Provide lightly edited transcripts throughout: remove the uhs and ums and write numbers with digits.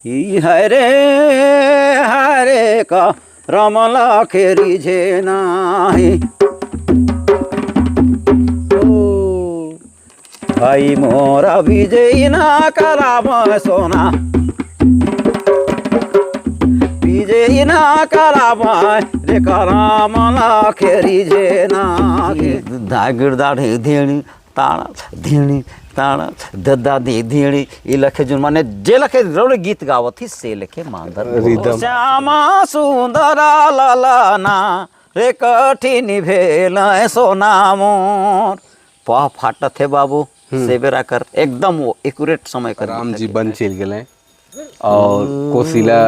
ई हरे हरे का रमला खेरी झे नाही। ओ भाई मोरा विजय ना कराम सोना, विजय ना कराम रे करामला खेरी झे नाही। धागिर दाढ़ी धीणी ताड़ा धीणी ताड़ा दद्दा दी धीणी ई लखे जो माने जे लखे रौड़े गीत गावत ही से लखे मांदर रिदम। श्यामा सुंदरा ललना रे कठिन भेल सोना मोर। पह फाटत है बाबू सेबेरा कर एकदम वो एक्यूरेट समय कर राम जी बन चल गए और कोशिला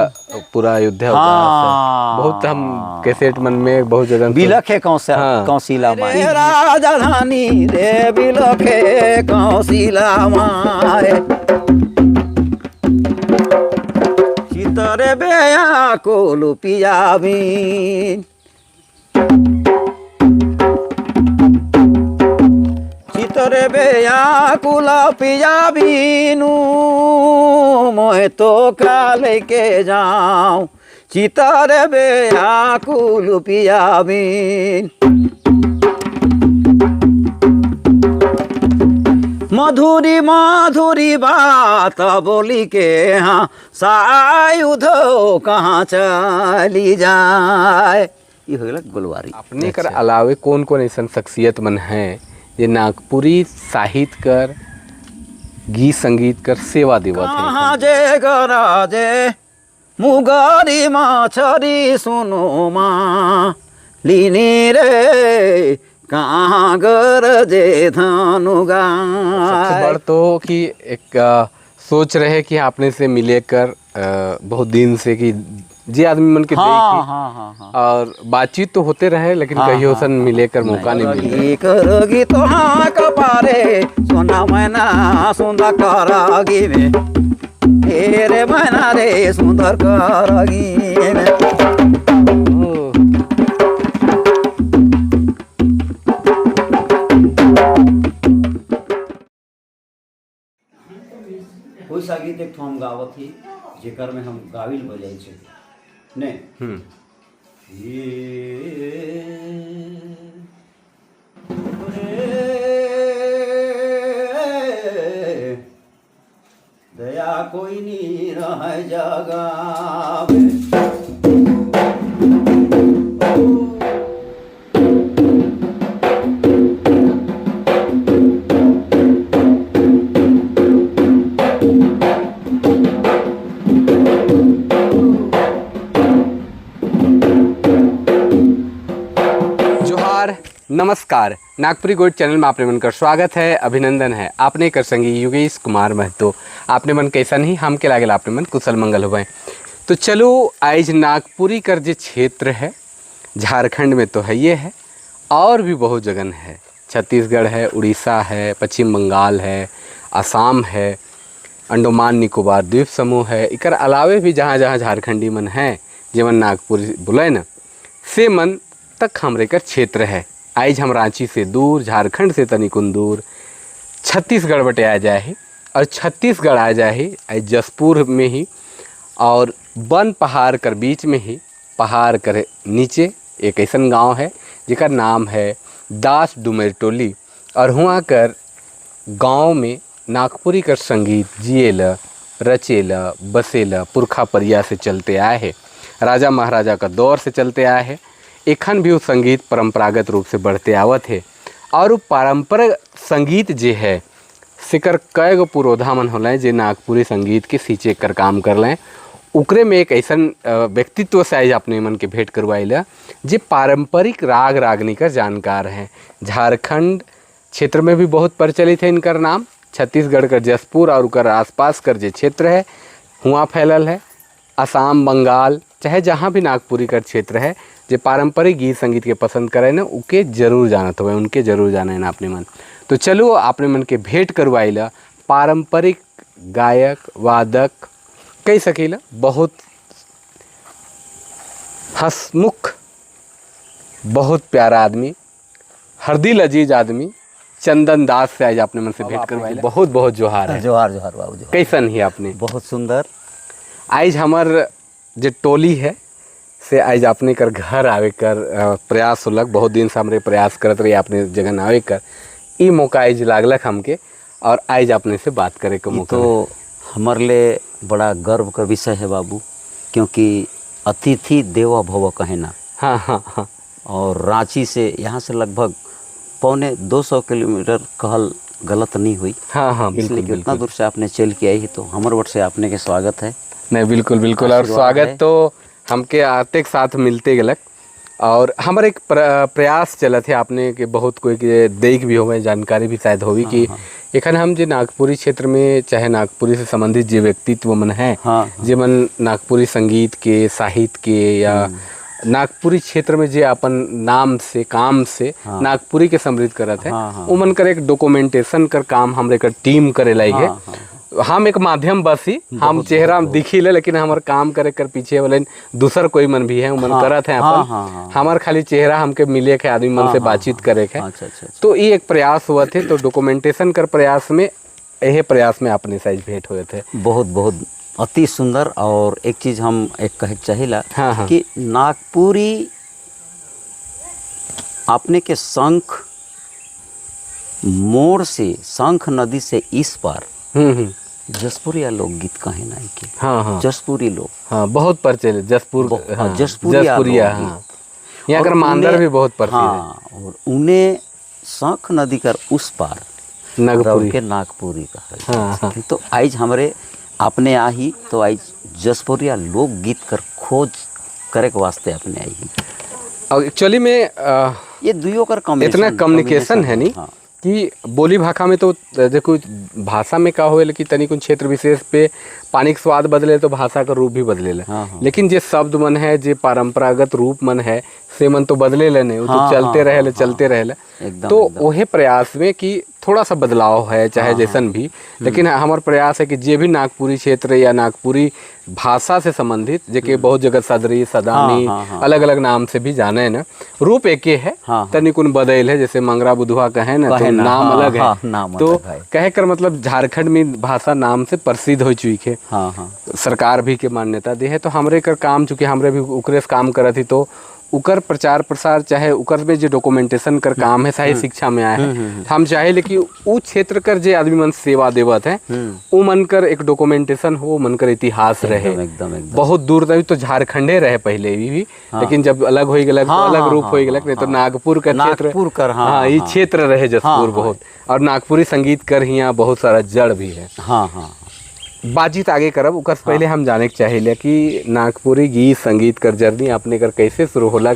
पूरा अयोध्या हाँ। बहुत हम कैसेट मन में बहुत जगह बिलखे कौशल हाँ। कौशिला माए राजधानी रे बिलखे कौशिला माए। चितरे बेया कोलु पियाबी, चितरे बेया कुल पियाबीनु मोहे तो काले के जाऊं। चितरे बेया कुल पियाबीन। मधुरी माधुरी बात बोली के हाँ सायुध कहाँ चली जाए। ये हो गया गोलवारी। अपने कर अलावे कौन कौन ऐसा शख्सियत मन है ये नागपुरी साहित्य कर गीत संगीत कर सेवा देवत है? कहाँ जे गराजे मुगारी माछरी सुनो माँ लिनी रे कहाँ गरजे धनु सबसे गाय। बड़ तो कि एक सोच रहे कि आपने से मिले कर बहुत दिन से कि जे आदमी मन के हाँ देखी हाँ हाँ हाँ और बातचीत तो होते रहे लेकिन हाँ, कहियो हाँ, सन मिले कर मौका नहीं मिले। करगी तो हाँ कपारे सोना मैना सुंदर करगी में रे मैना रे सुंदर करगी में। ओ, कोई सा गीत एक ठो हम गावत ही जेकर में हम गाविल बजाई छे ने ये रे दया कोई नी रह जगावे। जोहार नमस्कार, नागपुरी गोल्ड चैनल में आपने मन का स्वागत है, अभिनंदन है। आपने कर संगी योगेश कुमार महतो। आपने मन कैसा नहीं हम के लागल आपने मन कुशल मंगल हुए। तो चलो आज नागपुरी कर जो क्षेत्र है झारखंड में तो है ये है और भी बहुत जगन है, छत्तीसगढ़ है, उड़ीसा है, पश्चिम बंगाल है, असम है, अंडमान निकोबार द्वीप समूह है। इकर अलावे भी जहाँ जहाँ झारखंडी मन हैं जेमन नागपुरी बोले न से मन तक हमरे कर क्षेत्र है। आज हम रांची से दूर, झारखंड से तनिकुन दूर छत्तीसगढ़ बटे आ जाए है और छत्तीसगढ़ आ जाए है आज जसपुर में ही और वन पहाड़ कर बीच में ही पहाड़ कर नीचे एक ऐसा गांव है जिसका नाम है दास डुमरटोली और हुआ कर गांव में नागपुरी कर संगीत जिएल रचेल बसेल पुरखा परिया से चलते आए है, राजा महाराजा का दौर से चलते आए है। एखन भी वो संगीत परंपरागत रूप से बढ़ते आवत है और वो पारंपरिक संगीत जे है सिकर कई गो पुरोधा मन होलें जे नागपुरी संगीत के सींचे कर काम कर लें। उकरे में एक ऐसा व्यक्तित्व से आज अपने मन के भेंट करवाइला जे पारंपरिक राग रागनी कर जानकार हैं। झारखंड क्षेत्र में भी बहुत प्रचलित है इनकर नाम, छत्तीसगढ़ कर जसपुर और उकर आसपास कर जे क्षेत्र है हुआ फैलल है, असम बंगाल चाहे जहाँ भी नागपुरी कर क्षेत्र है जे पारंपरिक गीत संगीत के पसंद करे ना उके जरूर जानत हुए, उनके जरूर जाने ना अपने मन। तो चलो अपने मन के भेंट करवाइला पारंपरिक गायक वादक कह सकीला, बहुत हंसमुख बहुत प्यारा आदमी, हरदिल अजीज आदमी चंदन दास से आज आपने मन से भेंट करवाई। बहुत बहुत जोहार है। जोहार जोहार बाबू जोहार। कैसन ही आपने? बहुत सुंदर। आज हमर जे टोली है से आज अपने कर घर आवे कर प्रयास होलक। बहुत दिन से हमरे प्रयास करत रही अपने जगह आवे कर, ई मौका आज लागलक हमके और आज अपने से बात करे के मौका। तो हमारे लिए बड़ा गर्व का विषय है बाबू, क्योंकि अतिथि देवो भव कहना। हाँ हाँ हाँ। और रांची से यहाँ से लगभग 175 किलोमीटर कहल गलत नहीं हुई। हाँ हाँ बिल्कुल। इसलिए उतना दूर से आपने चल के आई है तो हमारे ओर से आपने के स्वागत है। नहीं बिल्कुल बिल्कुल, और स्वागत तो हमके आते के साथ मिलते गलक। और हमारे एक प्रयास चलत है आपने के बहुत कोई के देख भी होवे, जानकारी भी शायद होगी कि एखन हम जे नागपुरी क्षेत्र में चाहे नागपुरी से संबंधित जे व्यक्तित्व मन है, जे मन नागपुरी संगीत के साहित्य के या नागपुरी क्षेत्र में जे अपन नाम से काम से नागपुरी के समृद्ध करत है, उमन कर एक डॉक्यूमेंटेशन कर काम हमरे कर टीम करे लाई है। हम एक माध्यम बस ही, हम चेहरा दिखी ले, लेकिन हमार काम करे कर पीछे वाले दूसर कोई मन भी है उमन करत है अपन। हमार खाली चेहरा हमके मिले के आदमी मन से बातचीत करे के। अच्छा। तो ये एक प्रयास हुआ थे, तो डॉक्यूमेंटेशन कर प्रयास में यही प्रयास में अपने साइज भेंट हुए थे। बहुत बहुत अति सुंदर। और एक चीज़ हम एक कहे चाहिला कि नागपुरी अपने के शंख मोड़ से शंख नदी से इस पार जसपुरिया लोकगीत कहे ना के। हाँ हाँ। जसपुरी लोग, हाँ बहुत प्रचलित जसपुर, हाँ, जसपुरिया। हाँ। यहाँ का मांदर भी बहुत प्रसिद्ध है। और उन्हें शंख नदी कर उस पार नागपुरी के नागपुरी का। हाँ। तो आज हमारे अपने आही तो आज जसपुरिया लोकगीत कर खोज करे के वास्ते अपने आई ही। और एक्चुअली में ये दुइयों कर इतना कम्युनिकेशन है नहीं कि बोली भाषा में तो देखो भाषा में का होएल कि तनी कुछ क्षेत्र विशेष पे पानी के स्वाद बदले तो भाषा का रूप भी बदले। लेकिन जे शब्द मन है, जे परंपरागत रूप मन है, से मन तो बदले ले नहीं, वो तो चलते रहे चलते रहे। तो वही प्रयास में कि थोड़ा सा बदलाव है चाहे जैसन भी, लेकिन हमार प्रयास है कि जे भी नागपुरी क्षेत्र या नागपुरी भाषा से संबंधित जेके बहुत जगह सदरी सदानी अलग अलग नाम से भी जाने ना, रूप एके है, तनी कुन बदल है। जैसे मंगरा बुधवा कहे ना तो नाम अलग है, नाम तो कहे कर मतलब झारखंड में भाषा नाम से प्रसिद्ध हो चुकी है। सरकार भी के मान्यता दी है। तो हमरे कर काम चूँकि हमरे भी उकरे से काम करत ही तो उकर प्रचार प्रसार चाहे उकर में जो डॉक्यूमेंटेशन कर काम है सही शिक्षा में आया है। हम चाहे लेकिन उ क्षेत्र कर जे आदमी मन सेवा देवत है उ मन कर एक डॉक्यूमेंटेशन हो, मन कर इतिहास रहे। एकदम एकदम। बहुत दूर तक तो झारखंडे रहे पहले भी, लेकिन जब अलग हो गया तो अलग रूप हो गया, नहीं तो नागपुर का क्षेत्र, हाँ ये क्षेत्र रहे जसपुर बहुत। और नागपुरी संगीत कर यहाँ बहुत सारा जड़ भी है। हाँ हाँ। बातचीत आगे करब, उकर से पहले हम जाने के चाहिए कि नागपुरी गीत संगीत कर जर्नी अपने कर कैसे शुरू होला,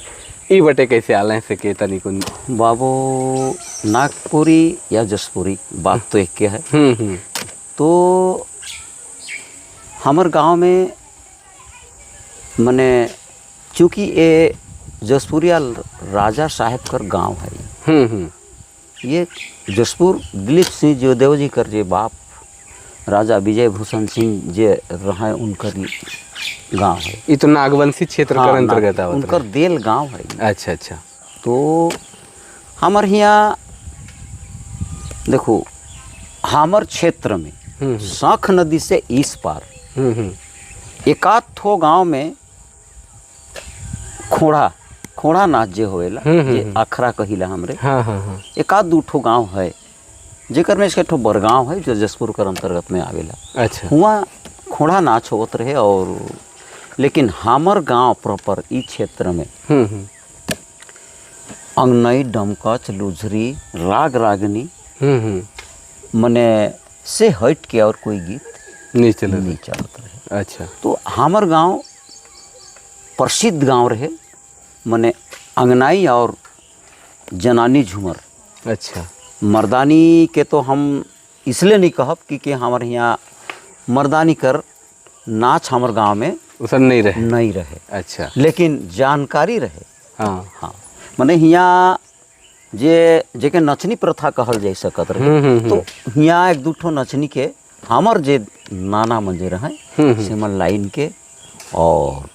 ई बटे कैसे आल से के तनी कुन। बाबू नागपुरी या जसपुरी बात तो एक के है। तो हमर गांव में मने चूँकि ये जसपुरिया राजा साहेब कर गांव है, ये जसपुर दिलीप सिंह जयदेव जी कर जे बाप राजा विजय भूषण सिंह जे रहे उनकर गांव है। ये तो नागवंशी क्षेत्र कर अंतर्गत आवत, उनकर देल गांव है। अच्छा अच्छा। तो हमर यहाँ देखो हमर क्षेत्र में शंख नदी से इस पार एकाध ठो गांव में खोड़ा खोड़ा नाच जे होएला, जे अखरा कहिला हमरे। हाँ हाँ हाँ। एकाध दू ठो गाँव है जेकर में इसके ठो बरगांव है जो जसपुर कर अंतर्गत में आवेला। अच्छा। हुआ खोड़ा नाच होत रहे। और लेकिन हमर गांव प्रॉपर ई क्षेत्र में अंगनई डमकच लुझरी राग रागनी मने से हट के और कोई गीत नहीं चलत नहीं चलत रहे। अच्छा। तो हमर गांव प्रसिद्ध गांव रहे मने अंगनाई और जनानी झूमर। अच्छा। मर्दानी के तो हम इसलिए नहीं कहब कि हमारे यहाँ मर्दानी कर नाच हमारे गांव में उसन नहीं रहे, नहीं रहे। अच्छा। लेकिन जानकारी रहे। हाँ हाँ। मने यहाँ जे जेके नचनी प्रथा कहल जा सकत रहे, तो यहाँ एक दू ठो नचनी के हमर जे नाना मन जे रहे से मन लाइन के। और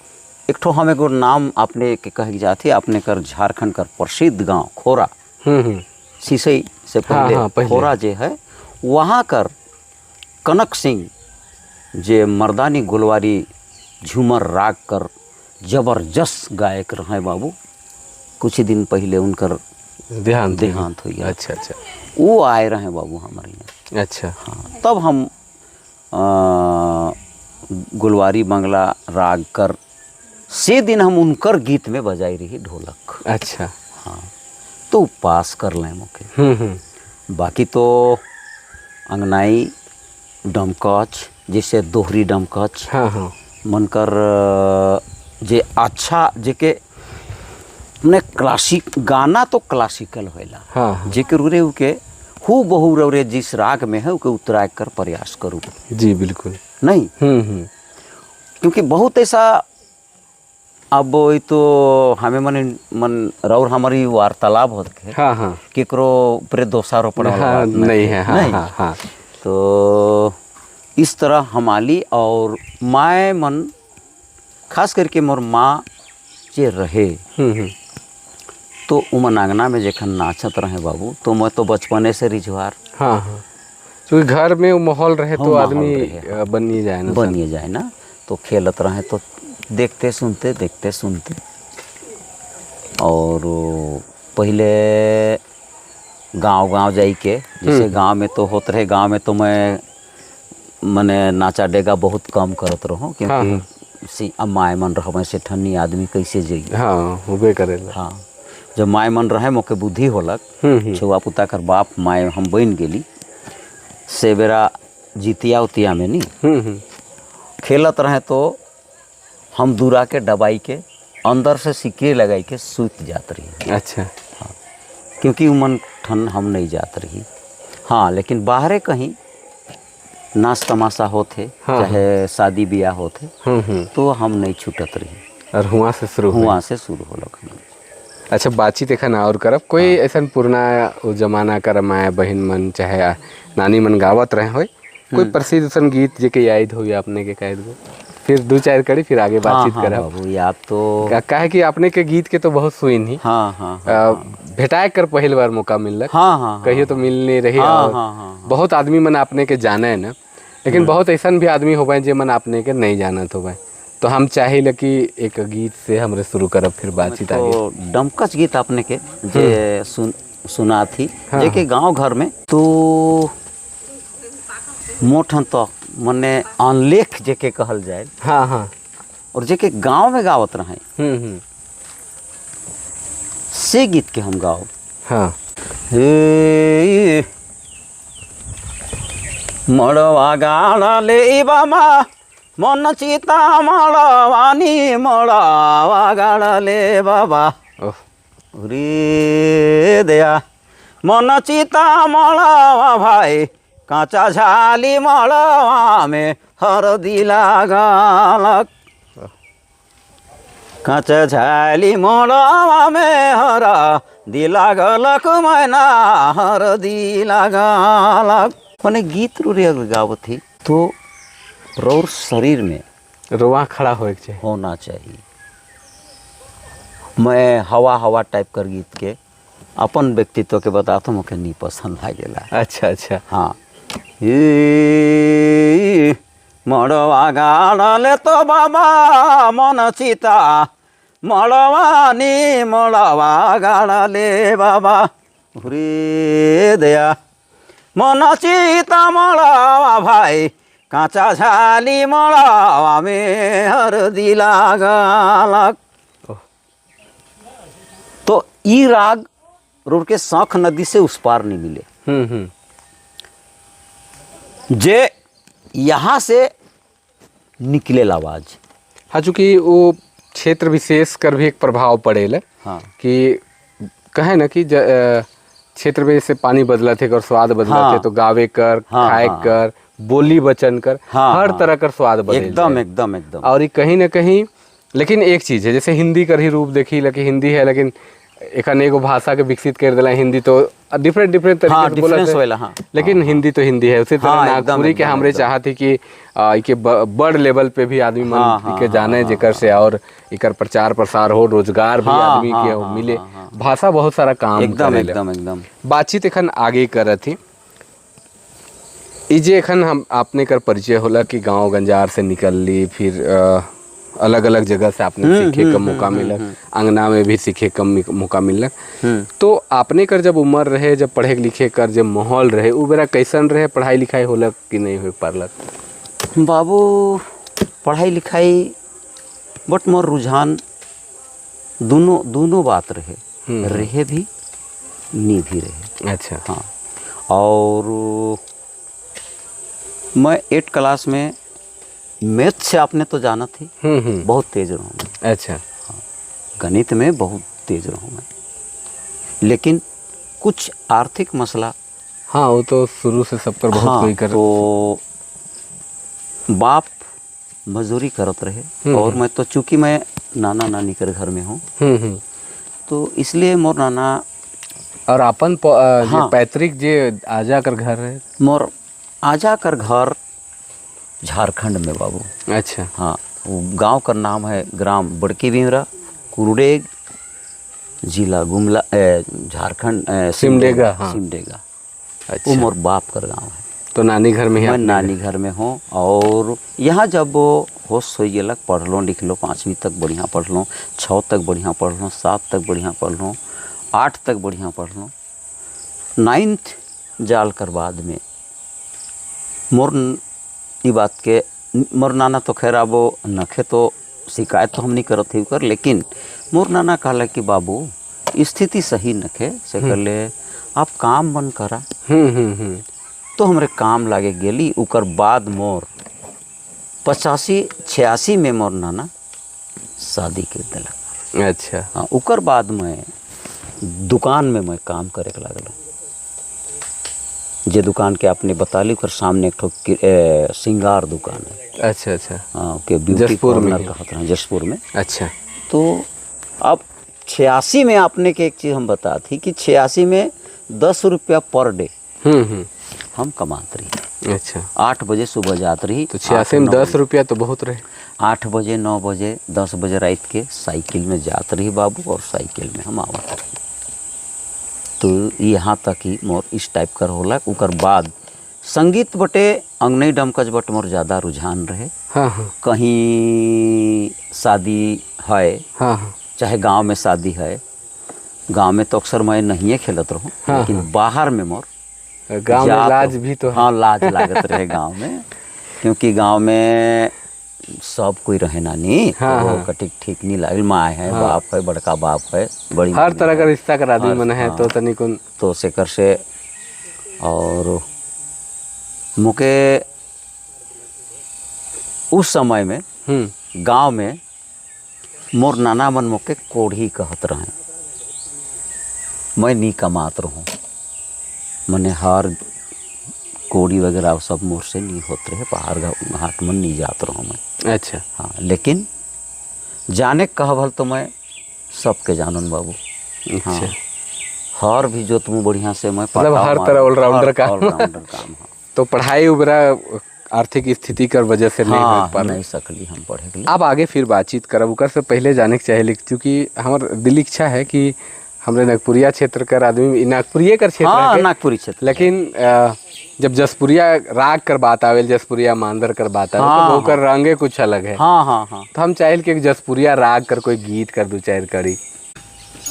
एक ठो हम एगो नाम अपने के कहे जाते, अपने कर झारखंड कर प्रसिद्ध गांव खोरा, सीसई से पहले, हाँ, पहले खोरा जे है वहाँ कर कनक सिंह जे मर्दानी गुलवारी झूमर राग कर जबरदस्त गायक रहे बाबू। कुछ ही दिन पहले उनकर देहांत हो देहांत हो गया। अच्छा अच्छा। वो आए रहे बाबू हमारे यहाँ। अच्छा। हाँ, तब हम गुलवारी बंगला राग कर से दिन हम उनकर गीत में बजाई रही ढोलक। अच्छा। हाँ, तो पास कर लें मोके। हम्म हम्म बाकी तो अंगनाई डमकच, जैसे दोहरी डमकच, हाँ हाँ मनकर जे अच्छा जेके मने क्लासिक गाना तो क्लासिकल होला। हाँ हाँ जेके रुरे उके हु बहु रौरे जिस राग में है उके उतराए कर प्रयास करूँ। जी बिल्कुल। नहीं, हम्म क्योंकि बहुत ऐसा अब ये तो हमें मन मन रौर हमारी वार्तालाप होत है। हाँ हाँ केकरो ऊपरे दोषारोपण वाला हाँ, बात नहीं है, हाँ, नहीं। हाँ, हाँ। तो इस तरह हमाली और माए मन खास करके मोर माँ जे रहे हम्म हम्म तो उमन आंगना में जखन नाचत रहे बाबू तो मैं तो बचपने से रिझवार। हाँ हाँ, क्योंकि घर में वो माहौल रहे तो माहौल आदमी रहे, बन जाए ना। बनिए जाए ना, तो खेलत रहे तो देखते सुनते देखते सुनते। और वो पहले गांव गांव जाई के, जैसे गांव में तो होत रहे, गांव में तो मैं मने नाचा डेगा बहुत कम करत रहूँ क्योंकि सी अब माए मन रह से ठन्नी आदमी कैसे जाइए। हाँ, होबे करेला। हाँ, जब माए मन रहे मोके बुद्धि होलक, हम्म छुआ पुता कर बाप माए हम बन गेली से बेरा जितिया उतिया में नी हम्म हम्म खेलत रहे तो हम दूरा के दबाई के अंदर से सिकड़ी लगाई के सूत जात रही। अच्छा। हाँ, क्योंकि उमन ठन हम नहीं जात रही। हाँ, लेकिन बाहरे कहीं नाच तमाशा होते, हाँ, चाहे शादी ब्याह होते, हम्म हम्म तो हम नहीं छूटत रही। और हुआ से शुरू हुआ। हुआ से शुरू होलक हम। अच्छा, बातचीत एखन और करब कोई ऐसा पुराना वो जमाना कर माए बहन मन चाहे नानी मन गावत रहे होय कोई प्रसिद्ध ऐसा गीत जे के याद हो आपने के कह दो, फिर दो चार कड़ी फिर आगे बातचीत हाँ, करब। बाबू याद तो काहे कि आपने के गीत के तो बहुत सुन ही। हाँ हाँ हाँ भेटाए कर पहली बार मौका मिललक। हाँ हाँ कहियो तो मिलने रही। हाँ, और हाँ, हाँ, बहुत आदमी मन आपने के जाने है ना, लेकिन बहुत ऐसा भी आदमी हो जे मन आपने के नहीं जानत हो। तो हम चाहे कि एक गीत से हमरे शुरू करब फिर बातचीत आगे। तो डमकच गीत आपने के जे सुना थी। हाँ। जे के गांव घर में तो मोठन तो मने अनलेख जे के कहल जाए। हाँ हाँ। और जे के गांव में गावत रहे हम्म से गीत के हम गाओ। हाँ। हे मड़वा गाड़ा ले बामा मन चिता मड़वानी मड़वा गाड़ा ले बाबा ओह रे दया मन चिता मड़वा भाई कांचा झाली मड़वा में हरदी लागलक कांचा झाली मड़वा में हरदी लागलक मैना हरदी लागलक। माने गीत रू रे गावत ही तो रौर शरीर में रोआ खड़ा होए के चाहिए, होना चाहिए। मैं हवा हवा टाइप कर गीत के अपन व्यक्तित्व के बताता हूँ, मुझे नहीं पसंद लागेला। अच्छा अच्छा। हाँ, ए मड़वा गाड़ले तो बाबा मन चिता मड़वानी मड़वा गाड़ले बाबा रे दया मन चिता मड़वा भाई कांचा झाली मड़वा में हरदी लागलक। तो ई राग रोड के शंख नदी से उस पार नहीं मिले। हम्म जे यहाँ से निकले आवाज। हाँ, चूँकि वो क्षेत्र विशेष कर भी एक प्रभाव पड़ेला। हाँ। कि कहे ना कि क्षेत्र में जैसे पानी बदलत है और स्वाद बदलत हाँ। है तो गावे कर, हाँ, खाए हाँ। कर, बोली बचन कर, हाँ, हर हाँ। तरह कर स्वाद बदल एकदम जाए। एकदम एकदम। और ये कहीं ना कहीं, लेकिन एक चीज़ है जैसे हिंदी कर ही रूप देखी, लेकिन हिंदी है लेकिन एखन एगो भाषा के विकसित कर दिला हिंदी तो डिफरेंट डिफरेंट तरीके हाँ, से बोलत डिफरेंस है। होएला, हाँ। लेकिन हिंदी तो हिंदी है। उसी तरह हाँ, एकदम, नागपुरी के एकदम, हमरे एकदम। चाहती कि इके बड़ लेवल पे भी आदमी मन हाँ, हाँ, के जाने जेकर से और इकर प्रचार प्रसार हो, रोजगार भी हाँ, आदमी हाँ, के हाँ, मिले। हाँ, हाँ। भाषा बहुत सारा काम एकदम करेला। एकदम एकदम। बातचीत एखन आगे करत ही ई जे एखन हम आपने कर परिचय होला कि गांव गंजार से निकल ली, फिर अलग अलग जगह से आपने सीखे का मौका मिलक, अंगना में भी सीखे का मौका मिलक। तो आपने कर जब उम्र रहे, जब पढ़े लिखे कर जब माहौल रहे, उ बेरा कैसन रहे? पढ़ाई लिखाई होलक कि नहीं हो पारलक? बाबू, पढ़ाई लिखाई बट मोर रुझान दोनों दोनों बात रहे, रहे भी नी भी रहे। हाँ, और मैं 8 क्लास में मैथ से आपने तो जाना थी, हम्म हम्म बहुत तेज रहूँ मैं। गणित में बहुत तेज रहूँ मैं, लेकिन कुछ आर्थिक मसला। हाँ, वो तो शुरू से सब कर बहुत कोई कर। तो बाप मजदूरी करत रहे और मैं तो चूंकि मैं नाना नानी के घर में हूँ, हम्म हम्म तो इसलिए मोर नाना और अपन जे पैतृक जे आजा कर घर है? मोर आजा कर घर झारखंड में बाबू। हाँ, वो गांव का नाम है ग्राम बड़की बिमरा, कुरुडेग, जिला गुमला, झारखंड, सिमडेगा, हाँ। सिमडेगा। वो मोर बाप कर गांव है। तो नानी घर में ही मैं आपने- नानी घर में हूँ और यहाँ जब वो होश हो गेलक, पढ़लो लिखलो, 5वीं तक बढ़िया पढ़लो, 6 तक बढ़िया पढ़लो, 7 तक बढ़िया पढ़लो, 8 तक बढ़िया पढ़लो, 9th जाल कर बाद में मोर ई बात के मोर नाना तो खैर अब नखे तो शिकायत तो हम नहीं करत थी कर, लेकिन मोर नाना कहला कि बाबू, स्थिति सही नखे से कहले आप काम बंद करा। हम्म हम्म हम्म तो हमरे काम लागे गेली। उकर बाद मोर 85-86 में मोर नाना शादी कर दिलक। हाँ, उकर बाद मैं दुकान में मैं काम करे के लागल, जे दुकान के आपने बता ली, ओकर सामने एक ठो सिंगार दुकान है। अच्छा अच्छा हाँ, के ब्यूटी जसपुर में कॉर्नर ही। कहत रहे, जसपुर में। तो अब 86 में आपने के एक चीज़ हम बता थी कि 86 में 10 रुपया पर डे हम्म हम्म हम कमात रही। 8 बजे सुबह जात रही। तो 86 में 8, 9 10 रुपया तो बहुत रहे। 8 बजे, 9 बजे, 10 बजे रात के साइकिल में जात रही बाबू और साइकिल में हम आवत रही। तो यहाँ तक ही मोर इस टाइप कर होला। उकर बाद संगीत बटे अंगनई डमकच बट मोर ज़्यादा रुझान रहे। हाँ हाँ कहीं शादी है, हाँ हाँ चाहे गांव में शादी है, गांव में तो अक्सर मैं नहीं खेलत रहूँ, लेकिन बाहर में मोर गांव में जात- लाज भी तो है। हाँ, लाज लागत रहे गांव में, क्योंकि गांव में सब कोई रहे नानी, तो कटिक ठीक नहीं लागल। माँ है, बाप है, बड़का बाप है, बड़ी हर मम्मी तरह का है। रिश्ता कर आदमी मन है, तो तनिक तो सेकर से और मुके उस समय में गांव में मोर नाना मन मोके कोढ़ी कहत रहे। मैं नी कमात रहूँ, मने हर कोड़ी वगैरह सब मोर से नहीं होत रहे, बाहर घाट में नहीं जात रहूँ मैं। हाँ, लेकिन जाने कहबल तो मैं सबके जानन बाबू। हाँ, हर भी जो तुम बढ़िया से मैं मतलब पटाव हर मार- तरह ऑलराउंडर हर काम। ऑलराउंडर काम, हाँ। तो पढ़ाई वगैरह आर्थिक स्थिति कर वजह से नहीं हो हाँ, पा। नहीं सकली हम पढ़े के लिए। अब आगे फिर बातचीत करब, ओकर से पहले जाने के चाहे, चूँकि हमार दिल इच्छा है कि हमरे नागपुरिया क्षेत्र कर आदमी, ई नागपुरिये कर क्षेत्र हाँ, है। नागपुरी क्षेत्र। लेकिन जब जसपुरिया राग कर बात आवेल, जसपुरिया मांदर कर बात आवेल, तो ओकर रंगे कुछ अलग है। हाँ हाँ हाँ तो हम चाहे कि एक जसपुरिया राग कर कोई गीत कर दू चार करी।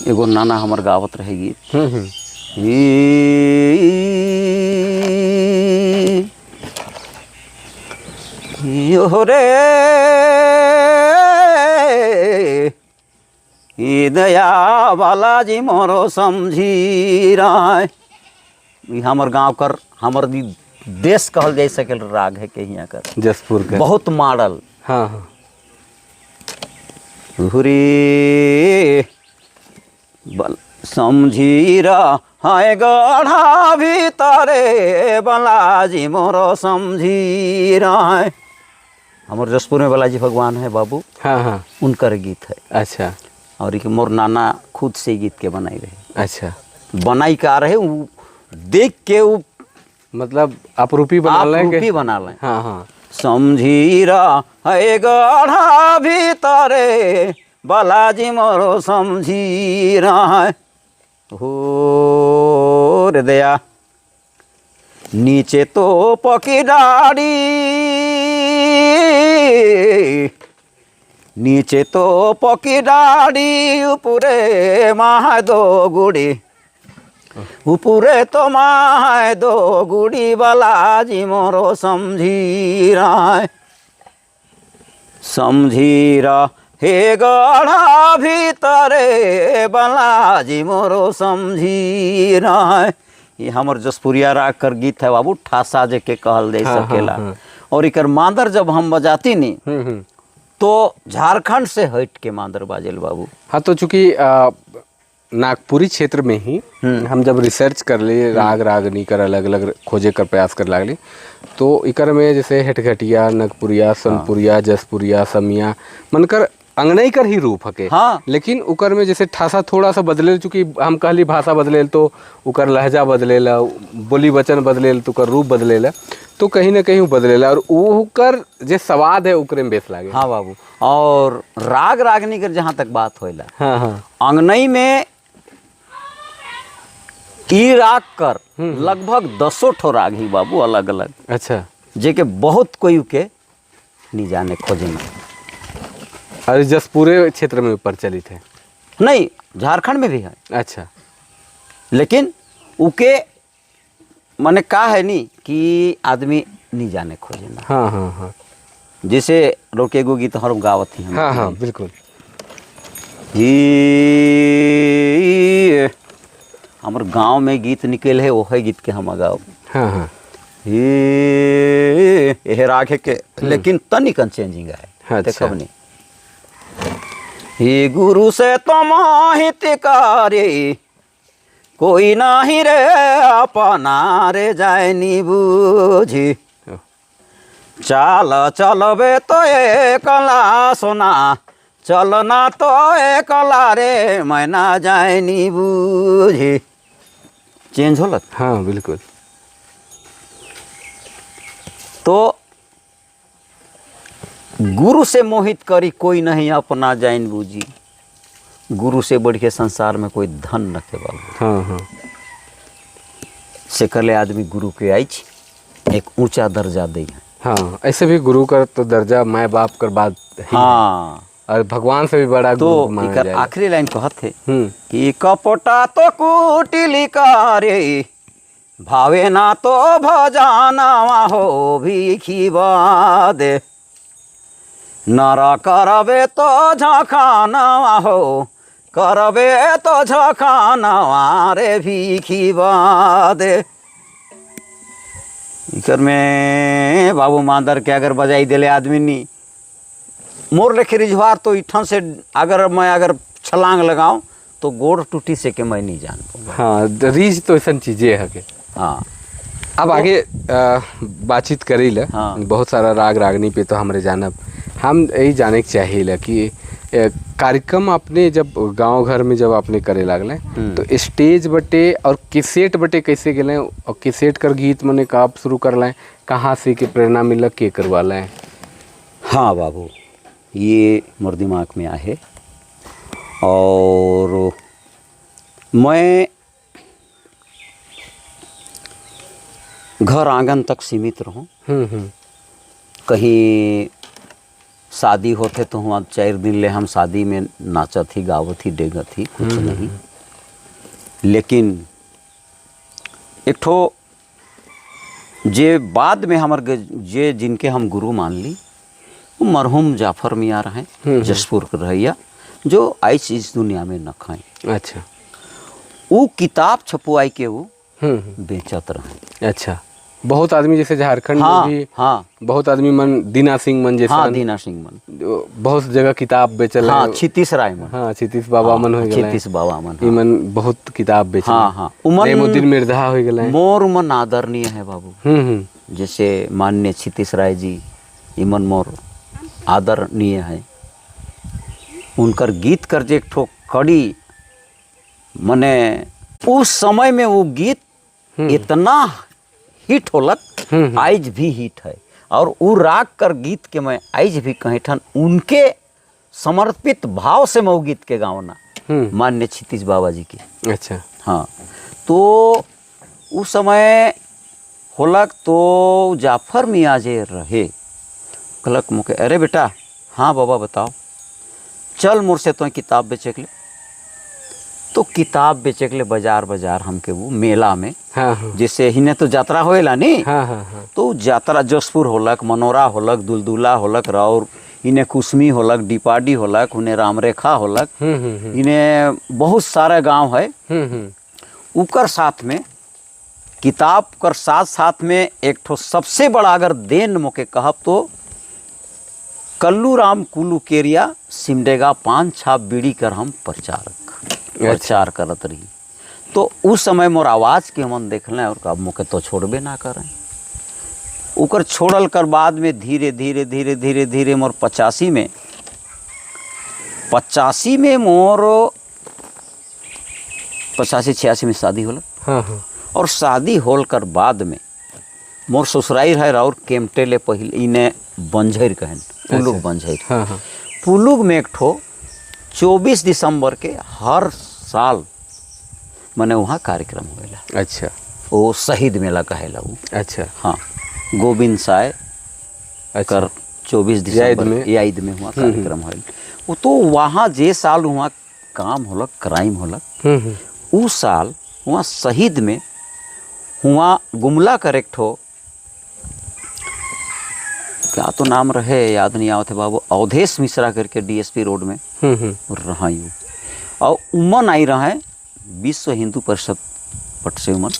एगो नाना हमर गावत रहे गीत। हम्म हम्म यो रे ई दया बालाजी मोरो समझी राय। ई हमर गांव कर, हमर ई देश कहल जाय सकेल राग है के हियाँ कर। जसपुर का। बहुत माडल। हाँ हाँ हुरी बल समझी हाय गढ़ा भीतरे बालाजी मोरो समझी राय। हमर जसपुर में बालाजी भगवान है बाबू। हाँ हाँ उनकर गीत है। और एक मोर नाना खुद से गीत के बनाई रहे। बनाई का रहे, उ देख के उ मतलब आपरूपी बना लें। आपरूपी बना लें। हाँ हाँ समझी है गढ़ा भीतरे बालाजी मोरो समझी राय हो रे दया नीचे तो पकी डाड़ी। नीचे तो पकी डाड़ी ऊपरे माह दो गुड़ी, ऊपरे तो माह दो गुड़ी बालाजी मोरो समझी राय, समझी रा हे गढ़ा भीतरे बालाजी मोरो समझी राय। ये हमर जसपुरिया राग कर गीत है बाबू, ठासा जे के कहल जा सकेला। और इकर मांदर जब हम बजाती नी तो झारखंड से हट के मांदर बाजेल बाबू। हाँ, तो चूंकि नागपुरी क्षेत्र में ही हम जब रिसर्च कर लिए, राग रागनी कर अलग अलग खोजे कर प्रयास कर लागली, तो इकर में जैसे हेटघटिया, नगपुरिया, सोनपुरिया, जसपुरिया, समिया मनकर अंगनई कर ही रूप हके। हाँ। लेकिन उकर में जैसे ठासा थोड़ा सा बदले, चूंकि हम कहली भाषा बदले तो उकर लहजा बदलेला, बोली वचन बदलेल तो उकर रूप बदलेला, तो कहीं ना कहीं बदलेला और उकर जे स्वाद है उकरे में बेस लागे। हाँ बाबू, और राग रागनी कर जहाँ तक बात होइला, हाँ हाँ, अंगनई में ई राग कर लगभग 10 ठो राग ही बाबू अलग अलग। अच्छा। जे के बहुत कोई के नहीं जाने खोजे ना। अरे जसपुरे क्षेत्र में प्रचलित है? नहीं, झारखंड में भी है। अच्छा। लेकिन उके माने का है नी कि आदमी नहीं जाने खोजे ना। हाँ हाँ हाँ। जैसे रोके गो गीत हम गावत ही हम। हाँ हाँ बिल्कुल। ये हमर गांव में गीत निकल है, वही गीत के हम गाओ। हाँ हाँ। ये एहे राग है के, लेकिन तनिकन चेंजिंग है। अच्छा। देखब नहीं। हे गुरु से तो मोहित करे कोई नहीं रे अपना रे जाय नी बूझी, चाल चलबे तो एकला सोना चलना तो एकला रे मैना जाय नी बूझी। चेंज होलक। हाँ बिल्कुल। तो गुरु से मोहित करी कोई नहीं अपना जाइन बूझी, गुरु से बढ़ के संसार में कोई धन न के बाबू। हाँ हाँ। से कले आदमी गुरु के आई एक ऊंचा दर्जा दे है। हाँ, ऐसे भी गुरु का तो दर्जा माए बाप कर बात ही। हाँ, और भगवान से भी बड़ा तो गुरु माना इकर जाएगा। आखिरी लाइन कहत है कि कपटा तो कुटिली करे भावे ना तो भजाना हो भीखी बादे, नर करबे तो झखाना हो करबे तो झखाना रे भीखी बादे। इकर में बाबू मांदर के अगर बजाई दिले आदमी नी मोर लेखे रिझवार तो इठन से अगर मैं अगर छलांग लगाऊं तो गोड़ टूटी से के मैं नहीं जान पाऊंगा। हाँ, रीझ तो ऐसा चीजें है के। हाँ। अब आगे बातचीत करी ल। हाँ। बहुत सारा राग रागनी पे तो हमरे जानब, हम यही जाने के चाहिए कि कार्यक्रम आपने जब गांव घर में जब आपने करे लागले तो स्टेज बटे और किसेट बटे कैसे गेले और किसेट कर गीत मने कब शुरू कर लाए, कहाँ से के प्रेरणा मिलक के करवा लाए? हाँ बाबू, ये मोर दिमाग में आहे और मैं घर आंगन तक सीमित रहूँ। कहीं शादी होते तो वहाँ 4 दिन ले हम शादी में नाचत ही गावत ही डेगत ही कुछ नहीं। लेकिन एक ठो जे बाद में हमर जे जिनके हम गुरु मान ली वो मरहूम जाफर मियाँ रहे, जसपुर के रहिया, जो आइस इस दुनिया में न खाएं। अच्छा। वो किताब छपवाई के वो बेचत रहे। अच्छा, बहुत आदमी जैसे झारखंड हाँ, में भी, हाँ, बहुत आदमी मन दीना सिंह मन जैसे, हाँ, दीना सिंह मन बहुत जगह किताब बेचल, हाँ, क्षितिश राय मन, हाँ, क्षितिश बाबा मन हो गए, क्षितिश बाबा मन, हाँ। मन बहुत किताब बेचल, हाँ हाँ, उमन नईमुद्दीन मिर्धा हो गए, मोर उमन आदरणीय है बाबू। जैसे माननीय क्षितिश राय जी इमन मोर आदरणीय है। उनकर गीत कर जे एक ठो कड़ी मने उस समय में वो गीत इतना हिट होलक, आज भी हिट है। और वो राग कर गीत के मैं आज भी कहीं ठन उनके समर्पित भाव से मैं वो गीत के गावना, मान्य क्षितिज बाबा जी के। अच्छा। हाँ, तो उस समय होलक तो जाफर मियाँ जे रहे, कहलक मुके अरे बेटा, हाँ बाबा बताओ, चल मोर से तो किताब बेचे के ले। तो किताब बेचे के ले बाजार बाजार हमके वो मेला में, हाँ हाँ जैसे हिने तो यात्रा होएला नी, हाँ हाँ हाँ तो यात्रा जसपुर होलक, मनोरा होलक, दुलदुला होलक, राउर इने कुसमी होलक, डिपाडी होलक, उन्हें रामरेखा होलक, हम्म हम्म हम्म इने बहुत सारा गांव है। उकर साथ में किताब कर साथ साथ में एक ठो सबसे बड़ा अगर देन मोके कहब तो कल्लू राम कुलू केरिया सिमडेगा पान छाप बीड़ी कर हम प्रचार करत रही। तो उस समय मोर आवाज़ के हमन देखलें और अब मोके तो छोड़बे ना करें। उकर छोड़ल कर बाद में धीरे धीरे धीरे धीरे धीरे मोर 85 में मोर 85-86 में शादी होल। हाँ हाँ और शादी होल कर बाद में मोर ससुराई रहे और केमटे ले पहले इने बंझर कहन पुलुग बंझर। हाँ हाँ पुलुग में एक ठो 24 दिसंबर के हर साल मने वहाँ कार्यक्रम होएला। अच्छा। वो शहीद मेला कहेला वो। अच्छा। हाँ, गोविंद साय अच्छा। कर 24 दिसंबर याद में? याद में हुआ कार्यक्रम होल। वो तो वहाँ जे साल वहाँ काम होलक, क्राइम होलक, उ साल वहाँ शहीद में हुआ गुमला कर एक ठो क्या तो नाम रहे याद नहीं आवत है बाबू, अवधेश मिश्रा करके डीएसपी रोड में रहा you. और उमन आई रहा है विश्व हिंदू परिषद पट से उमन।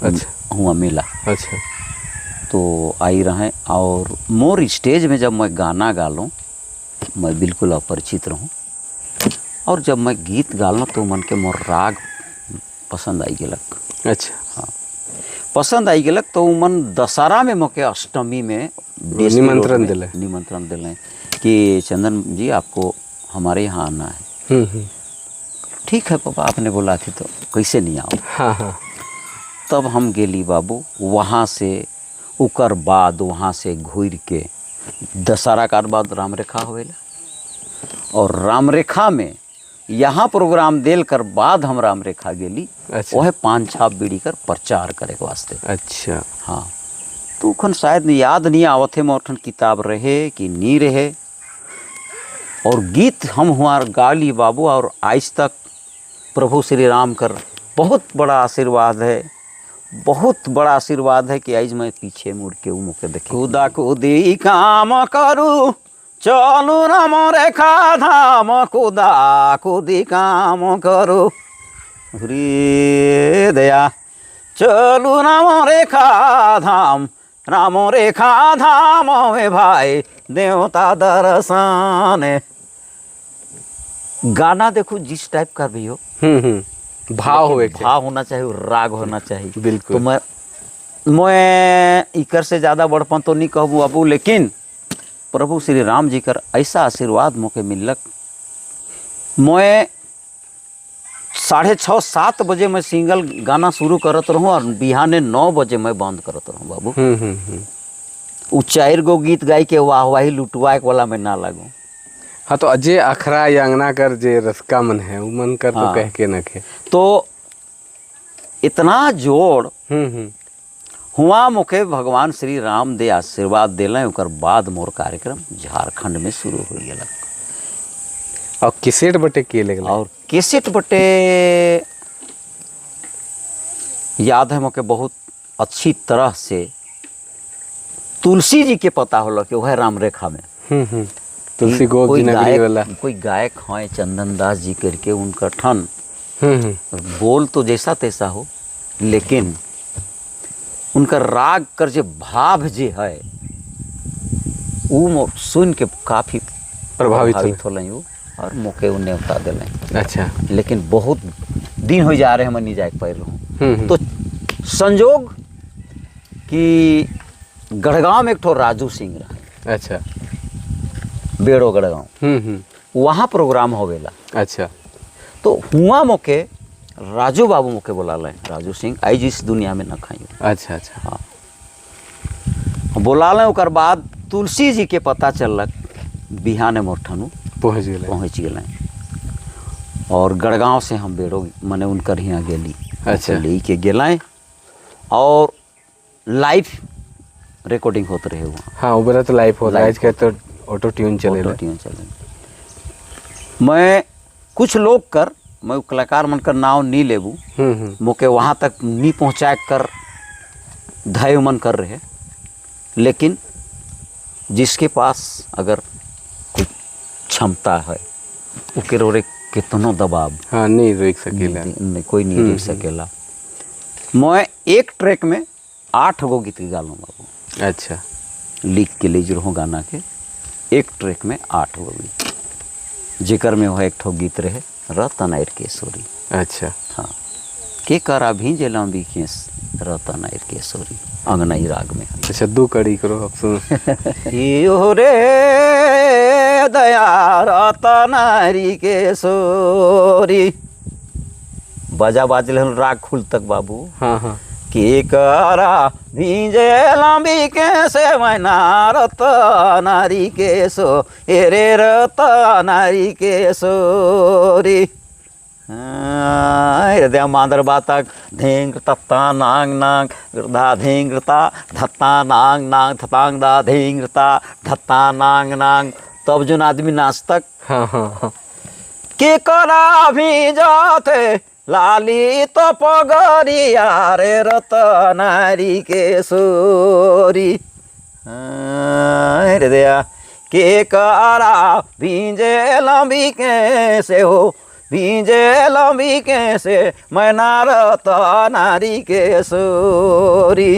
अच्छा। हुआ मेला। अच्छा। तो आई रहे और मोर स्टेज में जब मैं गाना गालूँ मैं बिल्कुल अपरिचित रहूँ, और जब मैं गीत गालूँ तो मन के मोर राग पसंद आई गेलक। अच्छा। हाँ, पसंद आई गेलक। तो उमन दशहरा में मोके अष्टमी में डीएसपी रोड निमंत्रण में दिले। निमंत्रण दिले कि चंदन जी आपको हमारे यहाँ आना है। ठीक है पापा, आपने बोला थी तो कैसे नहीं आओ। हाँ हाँ। तब हम गेली बाबू वहाँ से, उकर बाद वहाँ से घूर के दशहरा का बाद रामरेखा होवेला, और रामरेखा में यहाँ प्रोग्राम देल कर बाद हम रामरेखा गेली। अच्छा। वह पान छाप बीड़ी कर प्रचार करे के वास्ते। अच्छा। हाँ, तो उखन शायद याद नहीं आवत है मोर किताब रहे कि नहीं रहे, और गीत हम हुआ गाली बाबू। और आज तक प्रभु श्री राम कर बहुत बड़ा आशीर्वाद है, बहुत बड़ा आशीर्वाद है कि आज मैं पीछे मुड़ के मुके देखे। कुदा कुदी काम करू चलू राम रेखा धाम, कुदा कुदी काम करू हरि दया चलू राम रेखा धाम, राम रेखा धाम में भाई देवता दर्शन। गाना देखो जिस टाइप का भी हो, भाव होवे, भाव होना चाहिए, राग होना चाहिए। बिल्कुल। तो मैं इकर से ज़्यादा बड़पन तो नहीं कहूँ बाबू, लेकिन प्रभु श्री राम जी कर ऐसा आशीर्वाद मोके मिलक। मैं 6:30-7 बजे मैं सिंगल गाना शुरू करत रहूँ और बिहाने 9 बजे मैं बंद करत रहूँ बाबू। उ 4 गो गीत गाई के वाह वाही लुटवाए वाला मैं ना लागू। हाँ, तो अजय अखरा या अंगना कर जे रसका मन है वो मन कर तो कह के न के। तो इतना जोड़ हुआ मुखे भगवान श्री राम दे आशीर्वाद दिलें। उकर बाद मोर कार्यक्रम झारखंड में शुरू हो गया। और कैसेट बटे के लगल? और कैसेट बटे याद है मोके बहुत अच्छी तरह से, तुलसी जी के पता होला कि वह रामरेखा में तुलसी गोप जी नगरी वाला कोई गायक हैं चंदन दास जी करके, उनका ठन बोल तो जैसा तैसा हो, लेकिन उनका राग कर जे भाव जे है वो सुन के काफ़ी प्रभावित होल वो, और मोके उ न्योता दिलें। अच्छा। लेकिन बहुत दिन हो जा रहे हम नहीं जाए पाए रहूँ। तो संजोग कि गढ़गांव में एक ठो राजू सिंह रहे। अच्छा। बेड़ो गढ़गांव, वहाँ प्रोग्राम होवेला। अच्छा। तो हुआ मोके राजू बाबू मोके बोला लें, राजू सिंह आई इस दुनिया में न खाई। अच्छा अच्छा। हाँ, बोला लें। ओकर बाद तुलसी जी के पता चलक बिहाने मोर ठनू पहुँच गए, पहुँच गए और गढ़गांव से हम बेड़ो मने उनकर यहाँ गेली। अच्छा। ले के गेलें और लाइव रिकॉर्डिंग होते रहे वहाँ। हाँ, वो तो लाइव होता है, आज के तो ऑटो ट्यून चले, ऑटो ट्यून चले। मैं कुछ लोग कर, मैं उ कलाकार मन कर नाव नहीं लेबू, मोके वहाँ तक नहीं पहुँचा कर धैर्य मन कर रहे, लेकिन जिसके पास अगर कुछ क्षमता है ओके रोरे कितनो दबाव हाँ नहीं रोक सकेला। नहीं, कोई नहीं रोक सकेला। मैं एक ट्रैक में 8 गो गीत गालो बाबू। अच्छा। लिख के ले रहो गाना के, एक ट्रैक में 8 गो गीत, जेकर में वह एक ठो गीत रहे रतन आयर केसोरी। अच्छा। हाँ, के करा भींजे लंबी केस रतन आयर केसोरी, अंगनाई राग में। अच्छा, दो कड़ी करो अब सुन। यो रे दया रतनारी केसोरी, बजा बाजल हन राग खुल तक बाबू। हाँ हाँ। के करा भींजे लंबी केसे मैना रतनारी केसो एरे रतनारी केसोरी। हृदय मांदर बातक धिंग तत्ता नांग नांग धा धिंग ता धत्ता नांग नांग धतांग दा धिंग ता धत्ता नांग नांग, तब जोन आदमी नाचतक। हाँ हाँ हाँ। के करा भी जाते लाली तो पगरिया रे रतनारी केसोरी। हृदय के करा भींजे लंबी कैसे हो भींजे लंबी कैसे मैना रतनारी केसोरी।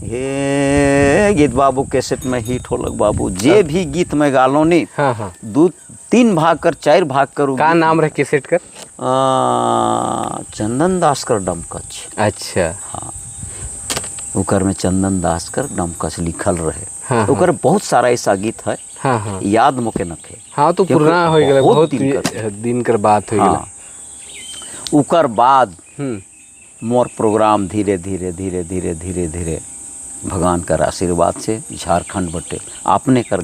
हे गीत बाबू कैसेट में हिट होलक बाबू, जे भी गीत में गालो नी। हाँ हाँ। 2-3 भाग कर 4 भाग कर। का नाम रहे कैसेट कर? चंदन दास कर डमकच। अच्छा। हाँ, उकर में चंदन दास कर डमकच लिखल रहे। हाँ, उकर बहुत सारा ऐसा गीत है। हाँ हाँ। याद मोके नखे। हाँ तो पुराना हो गया, बहुत दिन कर बात हो गया। हाँ। उकर बाद मोर प्रोग्राम धीरे धीरे धीरे धीरे धीरे धीरे भगवान कर आशीर्वाद से झारखंड बटे आपने कर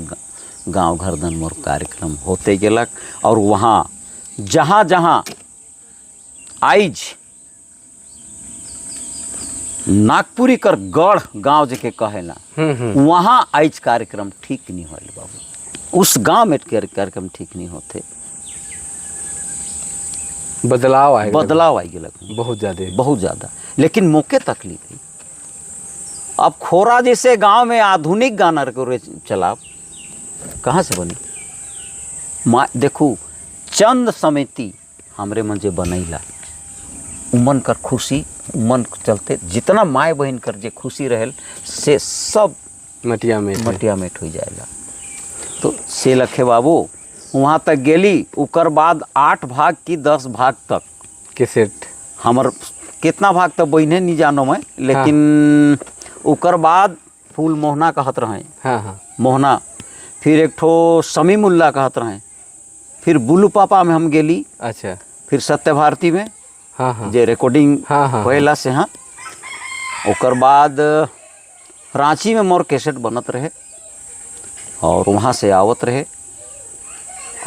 गांव घर दन मोर कार्यक्रम होते गेलक। और वहाँ जहाँ जहाँ आइज नागपुरी कर गढ़ गांव जेके कहेला, वहाँ आइज कार्यक्रम ठीक नहीं होल बाबू। उस गांव में कार्यक्रम ठीक नहीं होते। बदलाव आए, बदलाव आई गेलक बहुत ज़्यादा, बहुत ज़्यादा। लेकिन मौके तकलीफ है। अब खोरा जैसे गांव में आधुनिक गाना चलाव कहाँ से बनी? माँ देखू चंद समिति हमरे मन जे बनैला उमन कर खुशी उमन चलते जितना माए बहन कर जे खुशी रहल से सब मटिया में मटिया मेट हो जाएगा। तो से लखे बाबू वहाँ तक गेली। उकर बाद 8 भाग की 10 भाग तक कैसेट हमर कितना भाग तक बहने नहीं जानो मैं, लेकिन हाँ। उकर बाद फूल मोहना कहत रहे। हाँ हाँ। मोहना, फिर एक ठो समी मुल्ला कहत रहे, फिर बुलू पापा में हम गेली। अच्छा। फिर सत्य भारती में। हाँ हाँ। जे रिकॉर्डिंग हाँ हाँ। होएला से। हाँ, ओकर बाद रांची में मोर कैसेट बनत रहे और वहाँ से आवत रहे